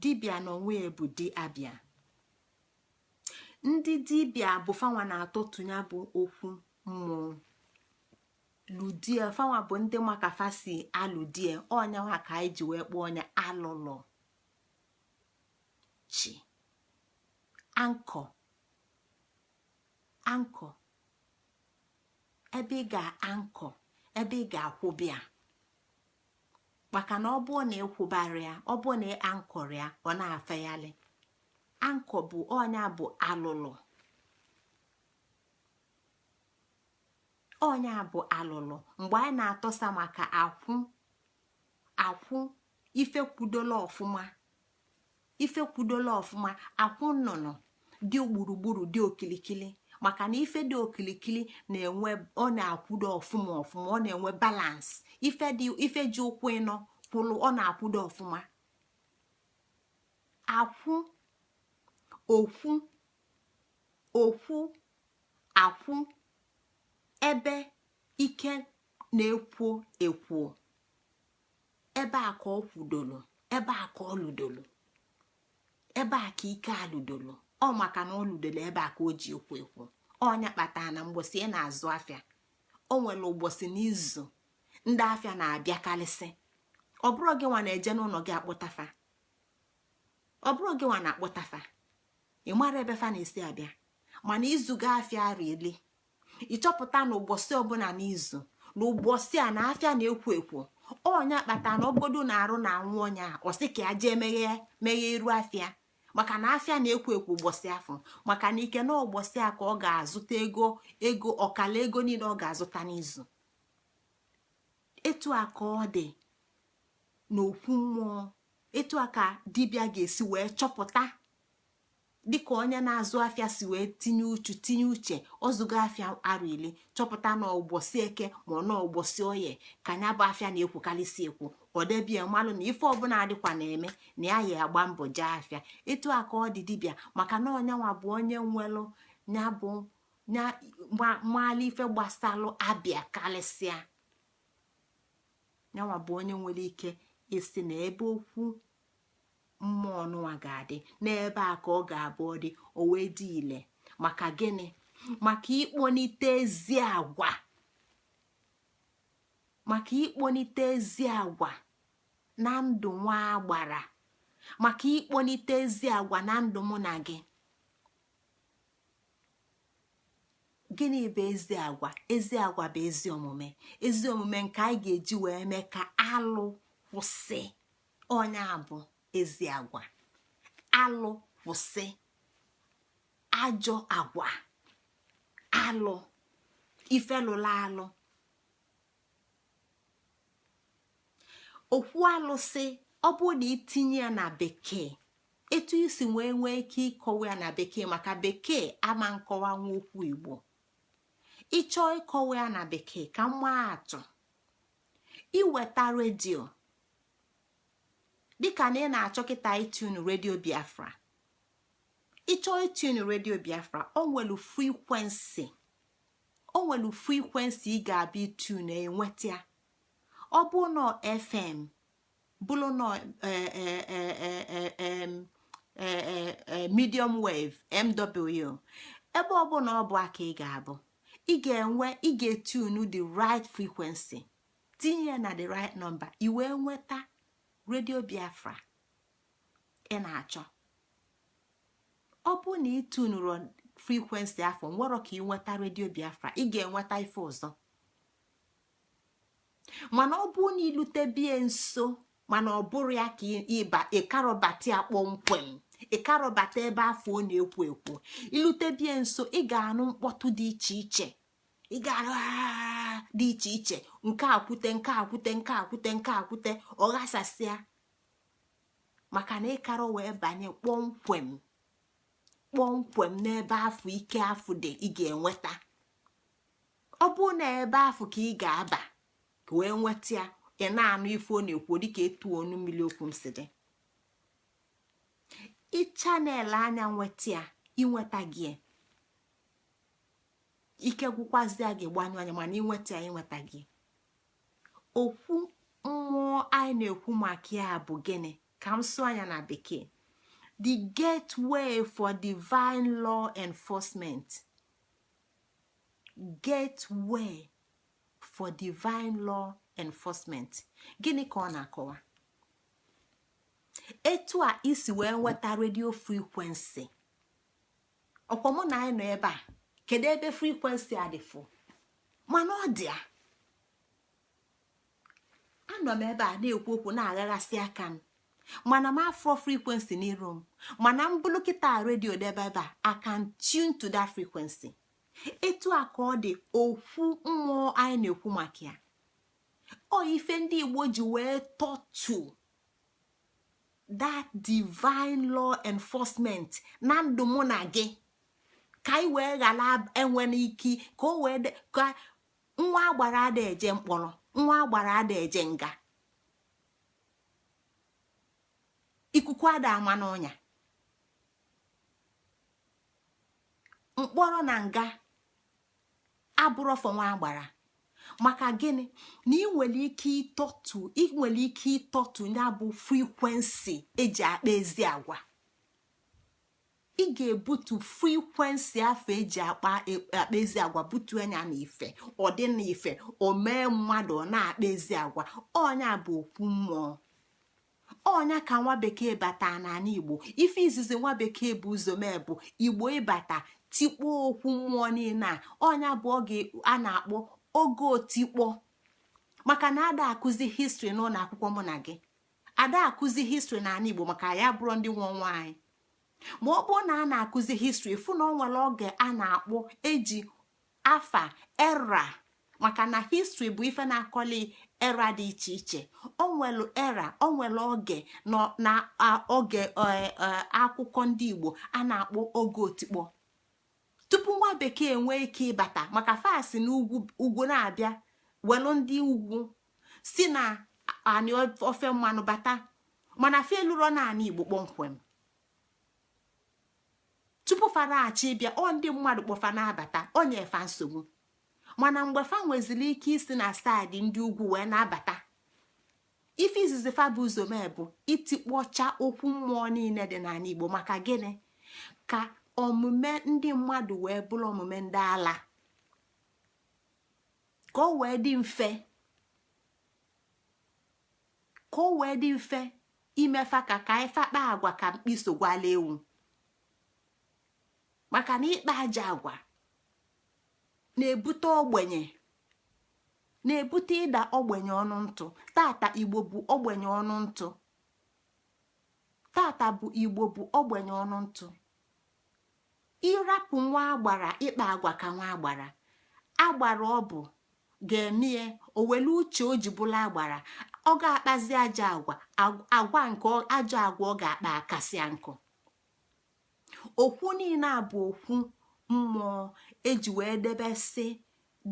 Dibịa n'onwe ya bụ di abịa. Ndị dibịa bụ fanwa na-atụtụ ya bụ okwu mmụọ ludie. Fanwa bụ ndị maka fa si alụdie. Ọnyanwa ka anyị ji wee kpọọ onye alụlụ chi ankọ, ankọ ebe ị ga-ankọ, ebe ị ga-akwụbịa. Maka na ọ bụrụ na ịkwụbara ya, ọ bụrụ na ị anchor ya, ọ na-afeghalị. Anchor bụ ọnya bụ alụlụ, ọnya bụ alụlụ. Mgbe anyị na-atọsa maka akwụ, akwụ ife kwudola ọfụma, ife kwudola ọfụma, akwụ nnụnụ dị gburugburu, dị okilikili, maka na ife dị okilikili na-enwe, ọ na-akwudo ọfụma ọfụma, ọ na-enwe balance. Ife dị, ife ji ụkwụ ịnọ kwụlụ, ọ na-akwudo ọfụma. Akwụ okwu, okwu akwụ ebe ike na-ekwo ekwo, ebe a ka ọ kwudolu, ebe a ka ọ ludolu, ebe a ka ike aludolu. Ọ maka na ọ ludolu ebe a ka o ji ekwo ekwo. Ọnya kpatara na mgbọsị ị na-azụ afịa, o nwere ụbọchị n'izu ndị afịa na-abịakarịsị. Ọ bụrụ gị nwa na-eje n'ụlọ gị akpụtafa, ọ bụrụ gị nwa na-akpụtafa, ị mara ebe fa na-esi abịa. Mana izu ga afịa rieli, ịchọpụta na ụbọchị ọbụla n'izu, na ụbọchị a na afịa na-ekwo ekwo. Ọnya kpata na obodo na-arụ na anwụ ọnya, ọ sị ka ya jee meghe meghe iru afịa, maka na afịa na-ekwo ekwo ụbọchị afọ, maka na ike na ụbọchị a ka ọ ga-azụta ego, ego ọkala ego niile ọ ga-azụta n'izu. Etu a ka ọ dị n'okwu mmụọ, etu a ka dibịa ga-esi wee chọpụta, dịka onye na-azụ afịa si wee tinye uchu, tinye uche, ọzụgo afịa arụ ili, chọpụta na ụbọchị Eke ma ọ na ụbọchị Oye ka nya bụ afịa na-ekwukarịsị ekwu, ọ debie mmalụ na ife ọbụla adịkwa na-eme na ya ya agba mbọ jee afịa. Etu a ka ọ dị dibịa, maka na ọnyanwa bụ onye nwelụ ya bụ mmalụ ife gbasalụ abịa karịsịa. Yanwa bụ onye nwere ike isi na ebe okwu mmụọ nụwa ga-adị, n'ebe a ka ọ ga-abụ ọ dị, o wee dị ile. Maka gịnị? Maka ikponite ezi agwa, maka ikponite ezi agwa na ndụ nwa agbara, maka ikponite ezi agwa na ndụ mụ na gị. Gịnị bụ ezi agwa? Ezi agwa bụ ezi omume, ezi omume nke anyị ga-eji wee mee ka alụ kwụsị. Onye bụ ezi agwa, alụ kwụsị, ajọ agwa, alụ, ife lụrụ alụ. Okwu alụsị, ọ bụrụ na itinye ya na Bekee, etu isi wee nwee ike ịkọwa ya na Bekee, maka Bekee ama nkọwa nwa okwu Igbo. Ịchọọ ịkọwa ya na Bekee, ka mmaa atụ, iweta redio, dịka na ị na-achọ kịta itune Redio Biafra. Ịchọọ itune Redio Biafra, o nwelu frequency, o nwelu frequency ị ga-abịa itune enweta ya. Ọ bụ nọ FM, bụrụ nọ medium wave, MW, ebe ọbụla ọ bụ aka ị ga-abụ, ị ga-enwe, ị ga-etunu the right frequency, tinye ya na the right number, i wee nweta Redio Biafra ị na-achọ. Ọ bụ na ị tunuru frequency afọ nwere ka ị nweta Redio Biafra, ị ga-enweta ife ọzọ. Mana ọ bụ na ilute bie nso, mana ọ bụrụ ya ka ịba ịkarọbata ya kpọmkwem, ịkarọbata ebe afọ ọ na-ekwo ekwo, ilute bie nso, ị ga-anụ mkpọtụ dị iche iche, ị ga-anụ dị iche iche, nke akwute, nke akwute, nke akwute, nke akwute, ọ ghasasịa, maka na ịkara wee banye kpọmkwem kpọmkwem n'ebe afọ ike afọ dị ị ga-enweta. Ọ bụrụ na ebe afọ ka ị ga-aba ka wee nweta ya, ị na-anụ ife ọ na-ekwu, dịka etu onu mmiri okwu m si dị. Ịchannel anya nweta ya, inweta gị ike gwụkwazịa gị, gbanyụ anya, mana inweta ya, inweta gị. Okwu mmụọ anyị na-ekwu maka ya bụ gịnị? Ka m sụọ anya na Bekee: the gateway for divine law enforcement. Gateway for divine law enforcement, gịnị ka ọ na-akọwa? Etu a isi wee nweta radio frequency, ọkwa mụ na anyị nọ ebe a, kedu ebe frequency a dị fụ? Mana ọ dị a Anọ m ebe a na-ekwu okwu, na-aghaghasị aka m, mana m afọ frequency n'iru m. Mana m bụlụ kịta redio debe ebe a, I can tune to that frequency. Etu a ka ọ dị okwu mmụọ anyị na-ekwu maka ya. Ọ ife ndị Igbo ji wee tọtu that divine law enforcement na ndụ mụ na gị, ka anyị wee ghara enwe n'ike, ka o wee ka nwa agbara ada eje mkpọrọ, nwa agbara ada eje nga, ikuku ada ama n'ọnya. Mkpọrọ na nga abụrọ for nwa agbara. Maka gịnị? Na ị nwere ike ịtọtu, ị nwere ike ịtọtu ya bụ frequency eji akpa ezi agwa. Ị ga-ebutu frequency afụ eji akpa ezi agwa, butu anya na ife ọ dị na ife o mee mmadụ ọ na-akpa ezi agwa. Ọnya bụ okwu mmụọ. Ọnya ka nwa bekee bata n'ala Igbo. Ife izizi nwa bekee bu ụzọ mee bụ Igbo ịbata tikpọọ okwu mmụọ niile a. Ọnya bụ oge a na-akpọ oge otikpọ, maka na ada akụzi history n'ụlọ akwụkwọ mụ na gị, ada akụzi history n'ala Igbo, maka ya bụrụ ndị nwe onwe anyị. Ma ọ bụrụ na a na-akụzi history, fụ na ọ nwere oge a na-akpọ eji afa era, maka na history bụ ife na-akọli era dị iche iche. O nwere era, o nwere oge na oge akụkọ ndị Igbo a na-akpọ oge otikpọ, tupu nwa bekee nwee ike ịbata, maka fa si na ugwu na-abịa, welu ndị ugwu si na anị ofe mmanụ bata, mana fa eluro n'anị Igbo kpọmkwem tupu fa na-achọ ịbịa. Ọ ndị mmadụ kpọ fa na-abata, o nye fa nsogbu. Mana mgbe fa nweziri ike isi na side ndị ugwu wee na-abata, ife izizi fa bu ụzọ mee bụ itikpọcha okwu mmụọ niile dị n'ala Igbo. Maka gịnị? Ka omume ndị mmadụ wee bụrụ omume ndị ala, ka o wee dị mfe, ka o wee dị mfe imefa ka ife kpaa agwa ka mkpi sogwala ewu. Maka na ịkpa ajọ agwa na-ebute ogbenye, na-ebute ịda ogbenye ọnụ ntụ. Tata Igbo bụ ogbenye ọnụ ntụ. Tata bụ Igbo bụ ogbenye ọnụ ntụ. Ịrapụ nwa agbara ịkpa agwa ka nwa agbara, agbara ọ bụ ga-eme o welu uche o ji bụla agbara, ọ ga-akpazi ajọ agwa, agwa nke ajọ agwa ọ ga-akpa akasịa nkụ. Okwu niile a bụ okwu mmụọ eji wee debesị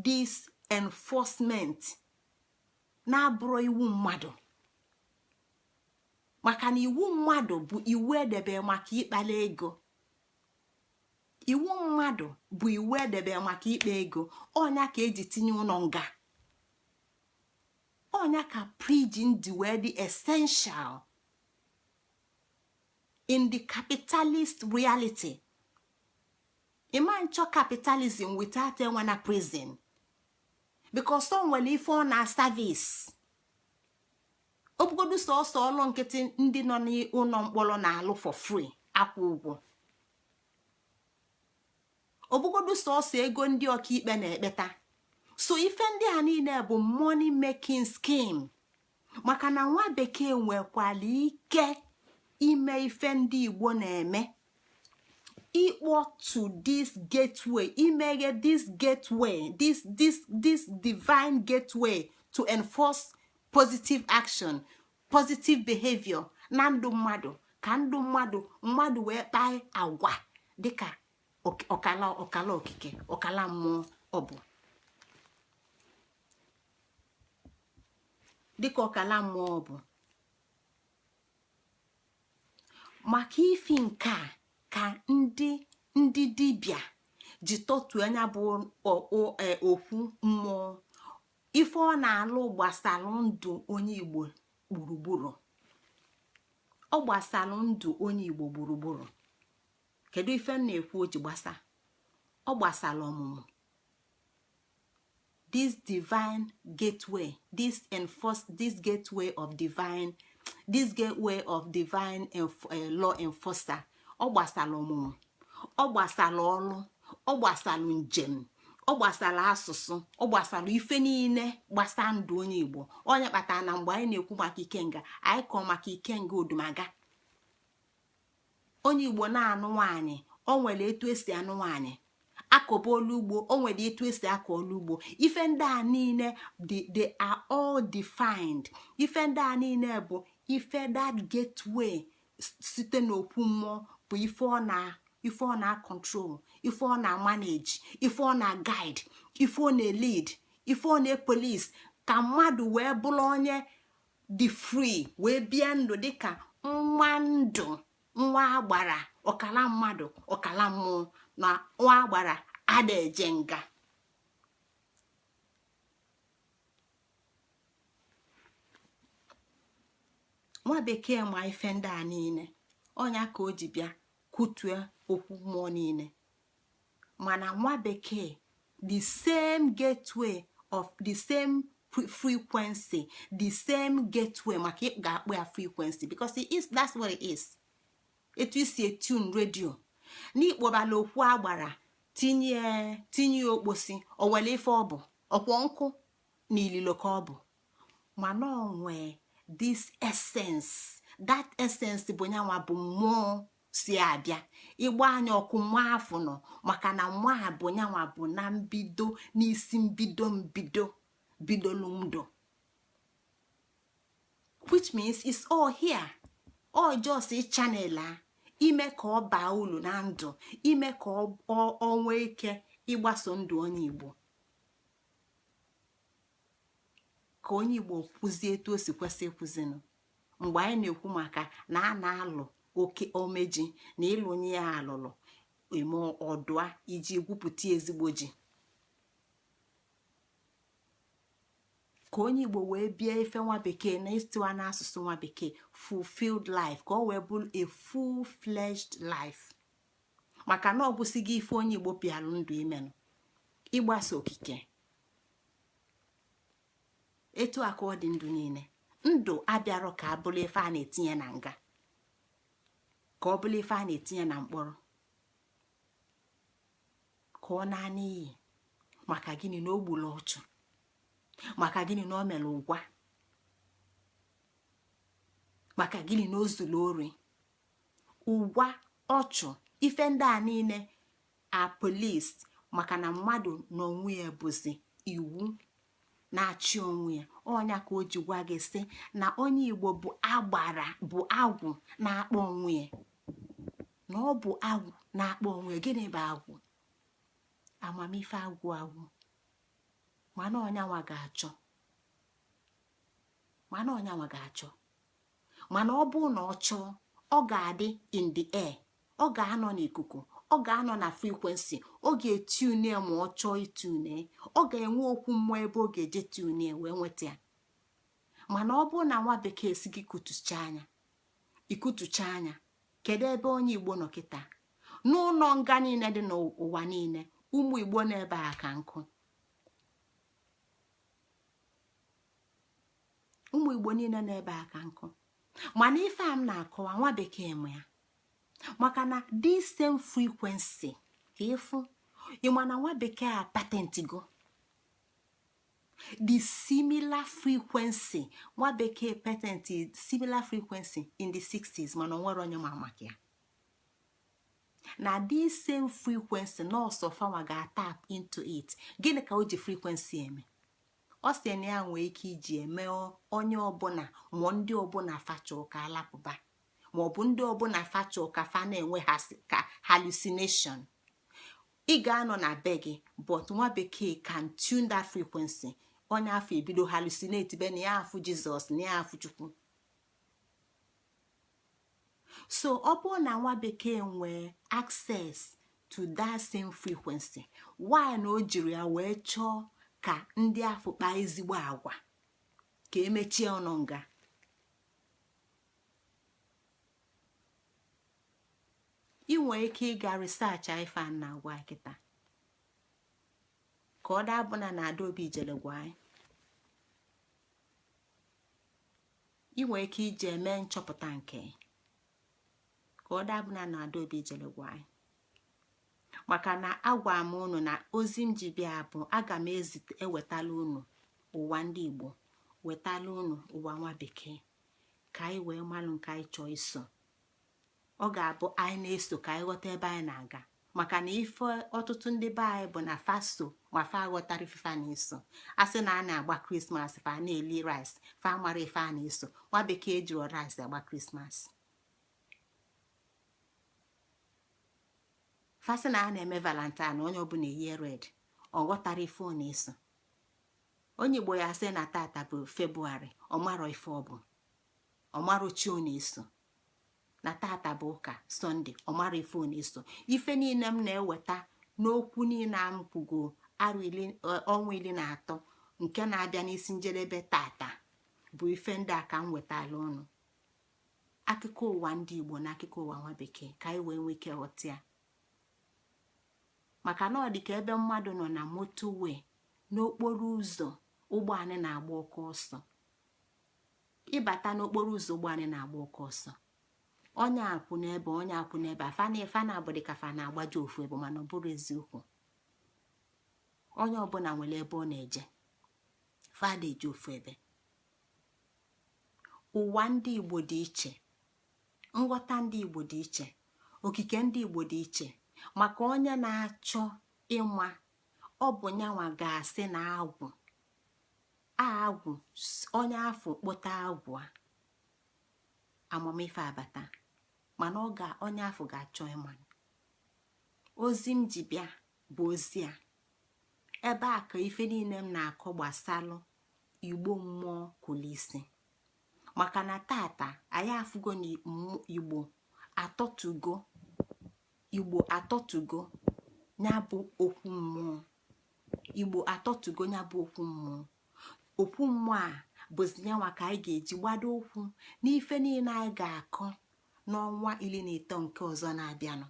this enforcement na-abụrụ iwu mmadụ, maka na iwu mmadụ bụ iwu edebe maka ịkpala ego. Iwu mmadụ bụ iwu edebe maka ikpe ego. Ọnya ka eji tinye ụlọ nga, ọnya ka prison dị wee dị essential in the capitalist reality. Ịma nchọ capitalism without enwe na prison, because o nwere ife ọ na service. Obugodu sọsọ ọlụ nkịtị ndị nọ n'ụlọ mkpọrọ na-alụ for free, akwụ ụgwọ. Obugodu sọsọ ego ndị ọkaikpe na-ekpeta. So ife ndị a niile bụ money making scheme, maka na nwa bekee nwekwara ike ime ife ndị Igbo na-eme, ịkpọtu this gateway, imeghe this gateway, this divine gateway to enforce positive action, positive behavior na ndụ mmadụ, ka ndụ mmadụ wee kpaa agwa dịka ọkala ọkala okike, ọkala mmụọ ọ bụ, dịka ọkala mmụọ ọ bụ. Maka ifi nke a ka ndị dibịa ji tọtuo anya bụ okwu mmụọ. Ife ọ na-alụ gbasara ndụ onye Igbo gburugburu, ọ gbasara ndụ onye Igbo gburugburu. Kedu ife m na-ekwu o ji gbasa? Ọ gbasara ọmụmụ this divine gateway, this enforce this gateway of divine, this gateway of divine law enforcer. Ọ gbasara ọmụmụ, ọ gbasara ọlụ, ọ gbasara njem, ọ Ọ gbasara asụsụ, ọ gbasara ife niile gbasa ndụ onye Igbo. Onye kpatara na mgbe anyị na-ekwu maka ikenga, anyị kọọ maka ikenga odumaga. Onye Igbo na-anụ nwaanyị, o nwere etu esi anụ nwaanyị. Akọba olu ugbo, o nwere etu esi akọ olu ugbo. Ife ndị a niile, they are all defined. Ife ndị a niile bụ ife that gateway site n'okwu mmụọ bụ ife ọ na ife ọ na-control, ife ọ na-manage, ife ọ na-guide, ife ọ na-lead, ife ọ na-epolice, ka mmadụ wee bụrụ onye dị free, wee bie ndụ dịka nwa ndụ, nwa agbara, ọkala mmadụ, ọkala mmụọ. Na nwa agbara ada eje nga. Nwa bekee ma ife ndị a niile, ọnya ka o ji bịa kutue okwu mmụọ niile. Mana nwa bekee, the same gateway of the same frequency, the same gateway, maka ị ga-akpọ ya frequency because it is, that's what it is. Etu isi etune radio n'ikpọbala okwu agbara, tinye tinye okposi, o nwere ife ọ bụ ọkwọ nkụ na ililo ka ọ bụ. Mana ọ nwee this essence. That essence bụ nyanwa bụ mmụọ si abịa ịgba anya ọkụ. Mmụọ afụ nọ, maka na mmụọ a bụ nyanwa bụ na mbido, n'isi mbido, mbido bidolu ndụ, which means it's all here. All just channel a ime ka ọ baa ulu na ndụ, ime ka ọ nwee ike ịgbaso ndụ onye Igbo, ka onye Igbo kwụzie etu o si kwesị ịkwụzinụ. Mgbe anyị na-ekwu maka na a na-alụ oke omeji na ịlụnye ya alụlụ eme ọdụa iji gwupụta ezigbo ji, ka onye Igbo wee bie ife nwa bekee na ịtụwa n'asụsụ nwa bekee fulfilled life, ka ọ wee bụrụ a full-fledged life. Maka na ọ gwụsịghị ife onye Igbo bịalụ ndụ imenụ, ịgbasa okike. Etu a ka ọ dị ndụ niile. Ndụ abịarọ ka abụrụ ife a na-etinye na nga, ka ọ bụrụ ife a na-etinye na mkpọrọ, ka ọ naa n'iyi. Maka gịnị? Na o gburu ọchụ. Maka gịnị? Na o mere ụgwa. Maka gịnị? Na o zuru ori. Ụgwa, ọchụ, ife ndị a niile a police, maka na mmadụ n'onwe ya bụzi iwu na-achị onwe ya. Ọnya ka o ji gwa gị sị na onye Igbo bụ agbara, bụ agwụ na-akpọ onwe ya, na ọ bụ agwụ na-akpọ onwe ya. Gịnị bụ agwụ? Amamife agwụ agwụ. Mana ọnyanwa ga-achọ, mana ọnyanwa ga-achọ, mana ọ bụ na ọ chọọ, ọ ga-adị in the air, ọ ga-anọ n'ikuku, ọ ga-anọ na frequency, ọ ga-etune. Ma ọ chọọ itune, ọ ga-enwe okwu mmụọ ebe ọ ga-eje tune wee nweta ya. Mana ọ bụrụ na nwa bekee si gị kutucha anya, ikutucha anya, kedu ebe onye Igbo nọ kịta? N'ụlọ nga niile dị n'ụwa niile, ụmụ Igbo n'ebe a ka nkụ. Ụmụ Igbo niile n'ebe a ka nkụ. Mana ife a m na-akọwa, nwa bekee mụ ya, maka na this same frequency ka ịfụ. Ịma na nwa bekee a patentigo the similar frequency. Nwa bekee patent similar frequency in the 60s, mana o nwere onye ma maka ya na this same frequency nọọsụ fanwa ga-tap into it. Gịnị ka o ji frequency eme? Ọ sị na ya nwee ike iji eme onye ọbụla, mụọ ndị ọbụla facha ụka alapụba, maọbụ ndị ọbụla facha ụka fa na-enwe ka hallucination. Ị ga-anọ na be gị, but nwa bekee can tune that frequency, onye afọ ebido hallucinate be na ya afụ Jizọs, na ya afụ Chukwu. So ọ bụrụ na nwa bekee nwee access to that same frequency, why na o jiri ya wee chọọ ka ndị afọ kpaa ezigbo agwa, ka emechie ọnụ nga? Ị nwee ike ịga research ife a na-agwa kịta, ka ọ dabụna na Adaobi jere gwa anyị. Ị nwee ike iji eme nchọpụta nke ka ọ dabụna na Adaobi jere gwa anyị. Maka na agwa m unu na ozi m ji bịa bụ aga m ezite ewetala unu ụwa ndị Igbo, wetala unu ụwa nwa bekee, ka anyị wee malụ nke anyị chọọ iso. Ọ ga-abụ anyị na-eso ka anyị ghọta ebe anyị na-aga, maka na ife ọtụtụ ndị be anyị bụ na fa so ma fa aghọtara ife fa na-eso. A sị na a na-agba Christmas, fa na-eli rice, fa mara ife a na-eso. Nwa bekee jiri rice agba Christmas. Fa sị na a na-eme Valentine, onye ọbụla eyie red, ọ ghọtara ife ọ na-eso. Onye Igbo ya sị na tata bụ February, ọ marọ ife ọ bụ, ọ marọ chi ọ na-eso. Na tata bụ ụka Sunday, ọ mara ife ọ na-eso. Ife niile m na-eweta n'okwu niile a m kwugo arụ ọnwa 13 nke na-abịa n'isi njedebe tata bụ ife ndị a ka m wetala ụnụ: akụkọ ụwa ndị Igbo na akụkọ ụwa nwa bekee, ka anyị wee nwee ike ghọta ya. Maka na ọ dị ka ebe mmadụ nọ na motorway, n'okporo ụzọ ụgbọala na-agba oke ọsọ. Ịbata n'okporo ụzọ ụgbọala na-agba oke ọsọ, onye akwụ n'ebe, onye akwụ n'ebe a, fa na abụ dị ka fa na-agbaji ofu ebe, mana ọ bụrụ eziokwu. Onye ọbụla nwere ebe ọ na-eje, fa eje ofu ebe. Ụwa ndị Igbo dị iche, nghọta ndị Igbo dị iche, okike ndị Igbo dị iche. Maka onye na-achọ ịma, ọ bụ nyanwa ga-asị na agwụ agwụ, onye afọ kpọta agwụ a, amamife abata. Mana ọ ga onye afọ ga-achọ ịma. Ozi m ji bịa bụ ozi a. Ebe a ka ife niile m na-akọ gbasalụ Igbo mmụọ kwụlụ isi. Maka na tata anyị afụgo na Igbo atọtugo, Igbo atọtugo ya bụ okwu mmụọ. Igbo atọtugo ya bụ okwu mmụọ. Okwu mmụọ a bụzi nyanwa ka anyị ga-eji gbado ụkwụ n'ife niile anyị ga-akọ n'ọnwa 13 nke ọzọ na-abịanụ.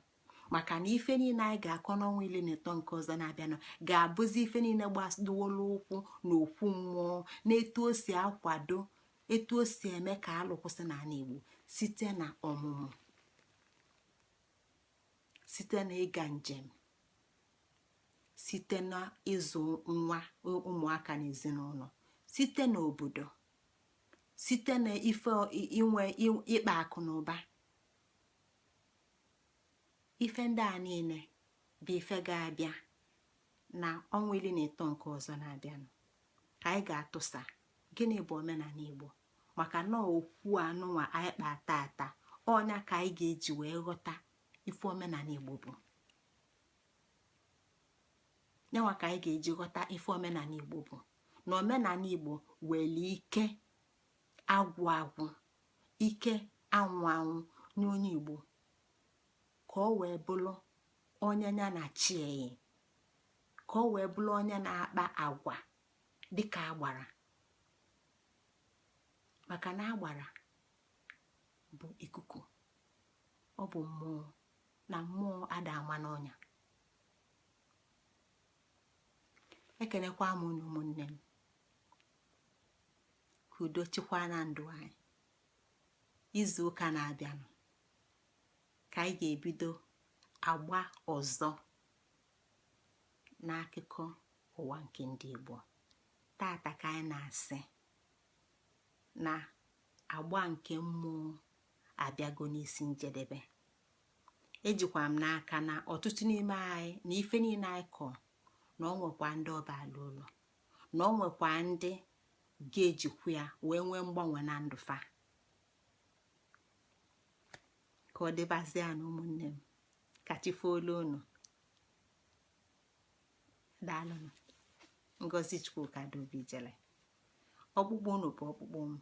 Maka na ife niile anyị ga-akọ n'ọnwa 13 nke ọzọ na-abịanụ ga-abụzi ife niile gbadowolu ụkwụ na okwu mmụọ, na etu o si akwado, etu o si eme ka alụ kwụsị n'ala Igbo, site na ọmụmụ, site na ịga njem, site na ịzụ nwa, ụmụaka na ezinụlọ, site n'obodo, site na ife inwe ịkpa akụ na ụba. Ife ndị a niile bụ ife ga-abịa na ọnwa 13 nke ọzọ na-abịanụ, ka anyị ga-atụsa gịnị bụ omenala Igbo. Maka na okwu anụnwa anyị kpa tata, ọnya ka anyị ga-eji wee ghọta ife omenala Igbo bụ. Nyanwa ka anyị ga-eji ghọta ife omenala Igbo bụ, na omenala Igbo were ike agwụ agwụ, ike anwụ anwụ nye onye Igbo, ka ọ wee bụrụ onye ya na chi eyi, ka ọ wee bụrụ onye na-akpa agwa dịka agbara. Maka na agbara bụ ikuku, ọ bụ mmụọ, na mmụọ ada ama n'ọnya. Ekenekwa m unu, ụmụnne m. Ka udo chịkwaa na ndụ anyị. Izu ụka na-abịanụ ka anyị ga-ebido agba ọzọ n'akụkọ ụwa nke ndị Igbo. Tata ka anyị na-asị na agba nke mmụọ abịago n'isi njedebe. Ejikwa m n'aka na ọtụtụ n'ime anyị na ife niile anyị kọ, na ọ nwekwa ndị ọbala ụlọ, na ọ nwekwa ndị ga-ejikwa ya wee nwee mgbanwe na ndụ fa. Ka ọ dịbazie na ụmụnne m, ka chi foolu unu. Daalụnụ. Ngozi Chukwuka Adaobi jele. Ọkpụkpụ unu bụ ọkpụkpụ m,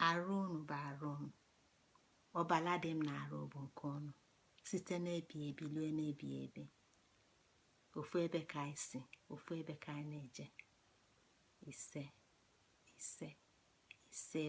arụ unu bụ arụ m, ọbala dị m na-arụ bụ nke unu, site n'ebi ebi lue n'ebi ebi. Ofu ebe ka anyị si, ofu ebe ka anyị na-eje. Ise, ise, ise.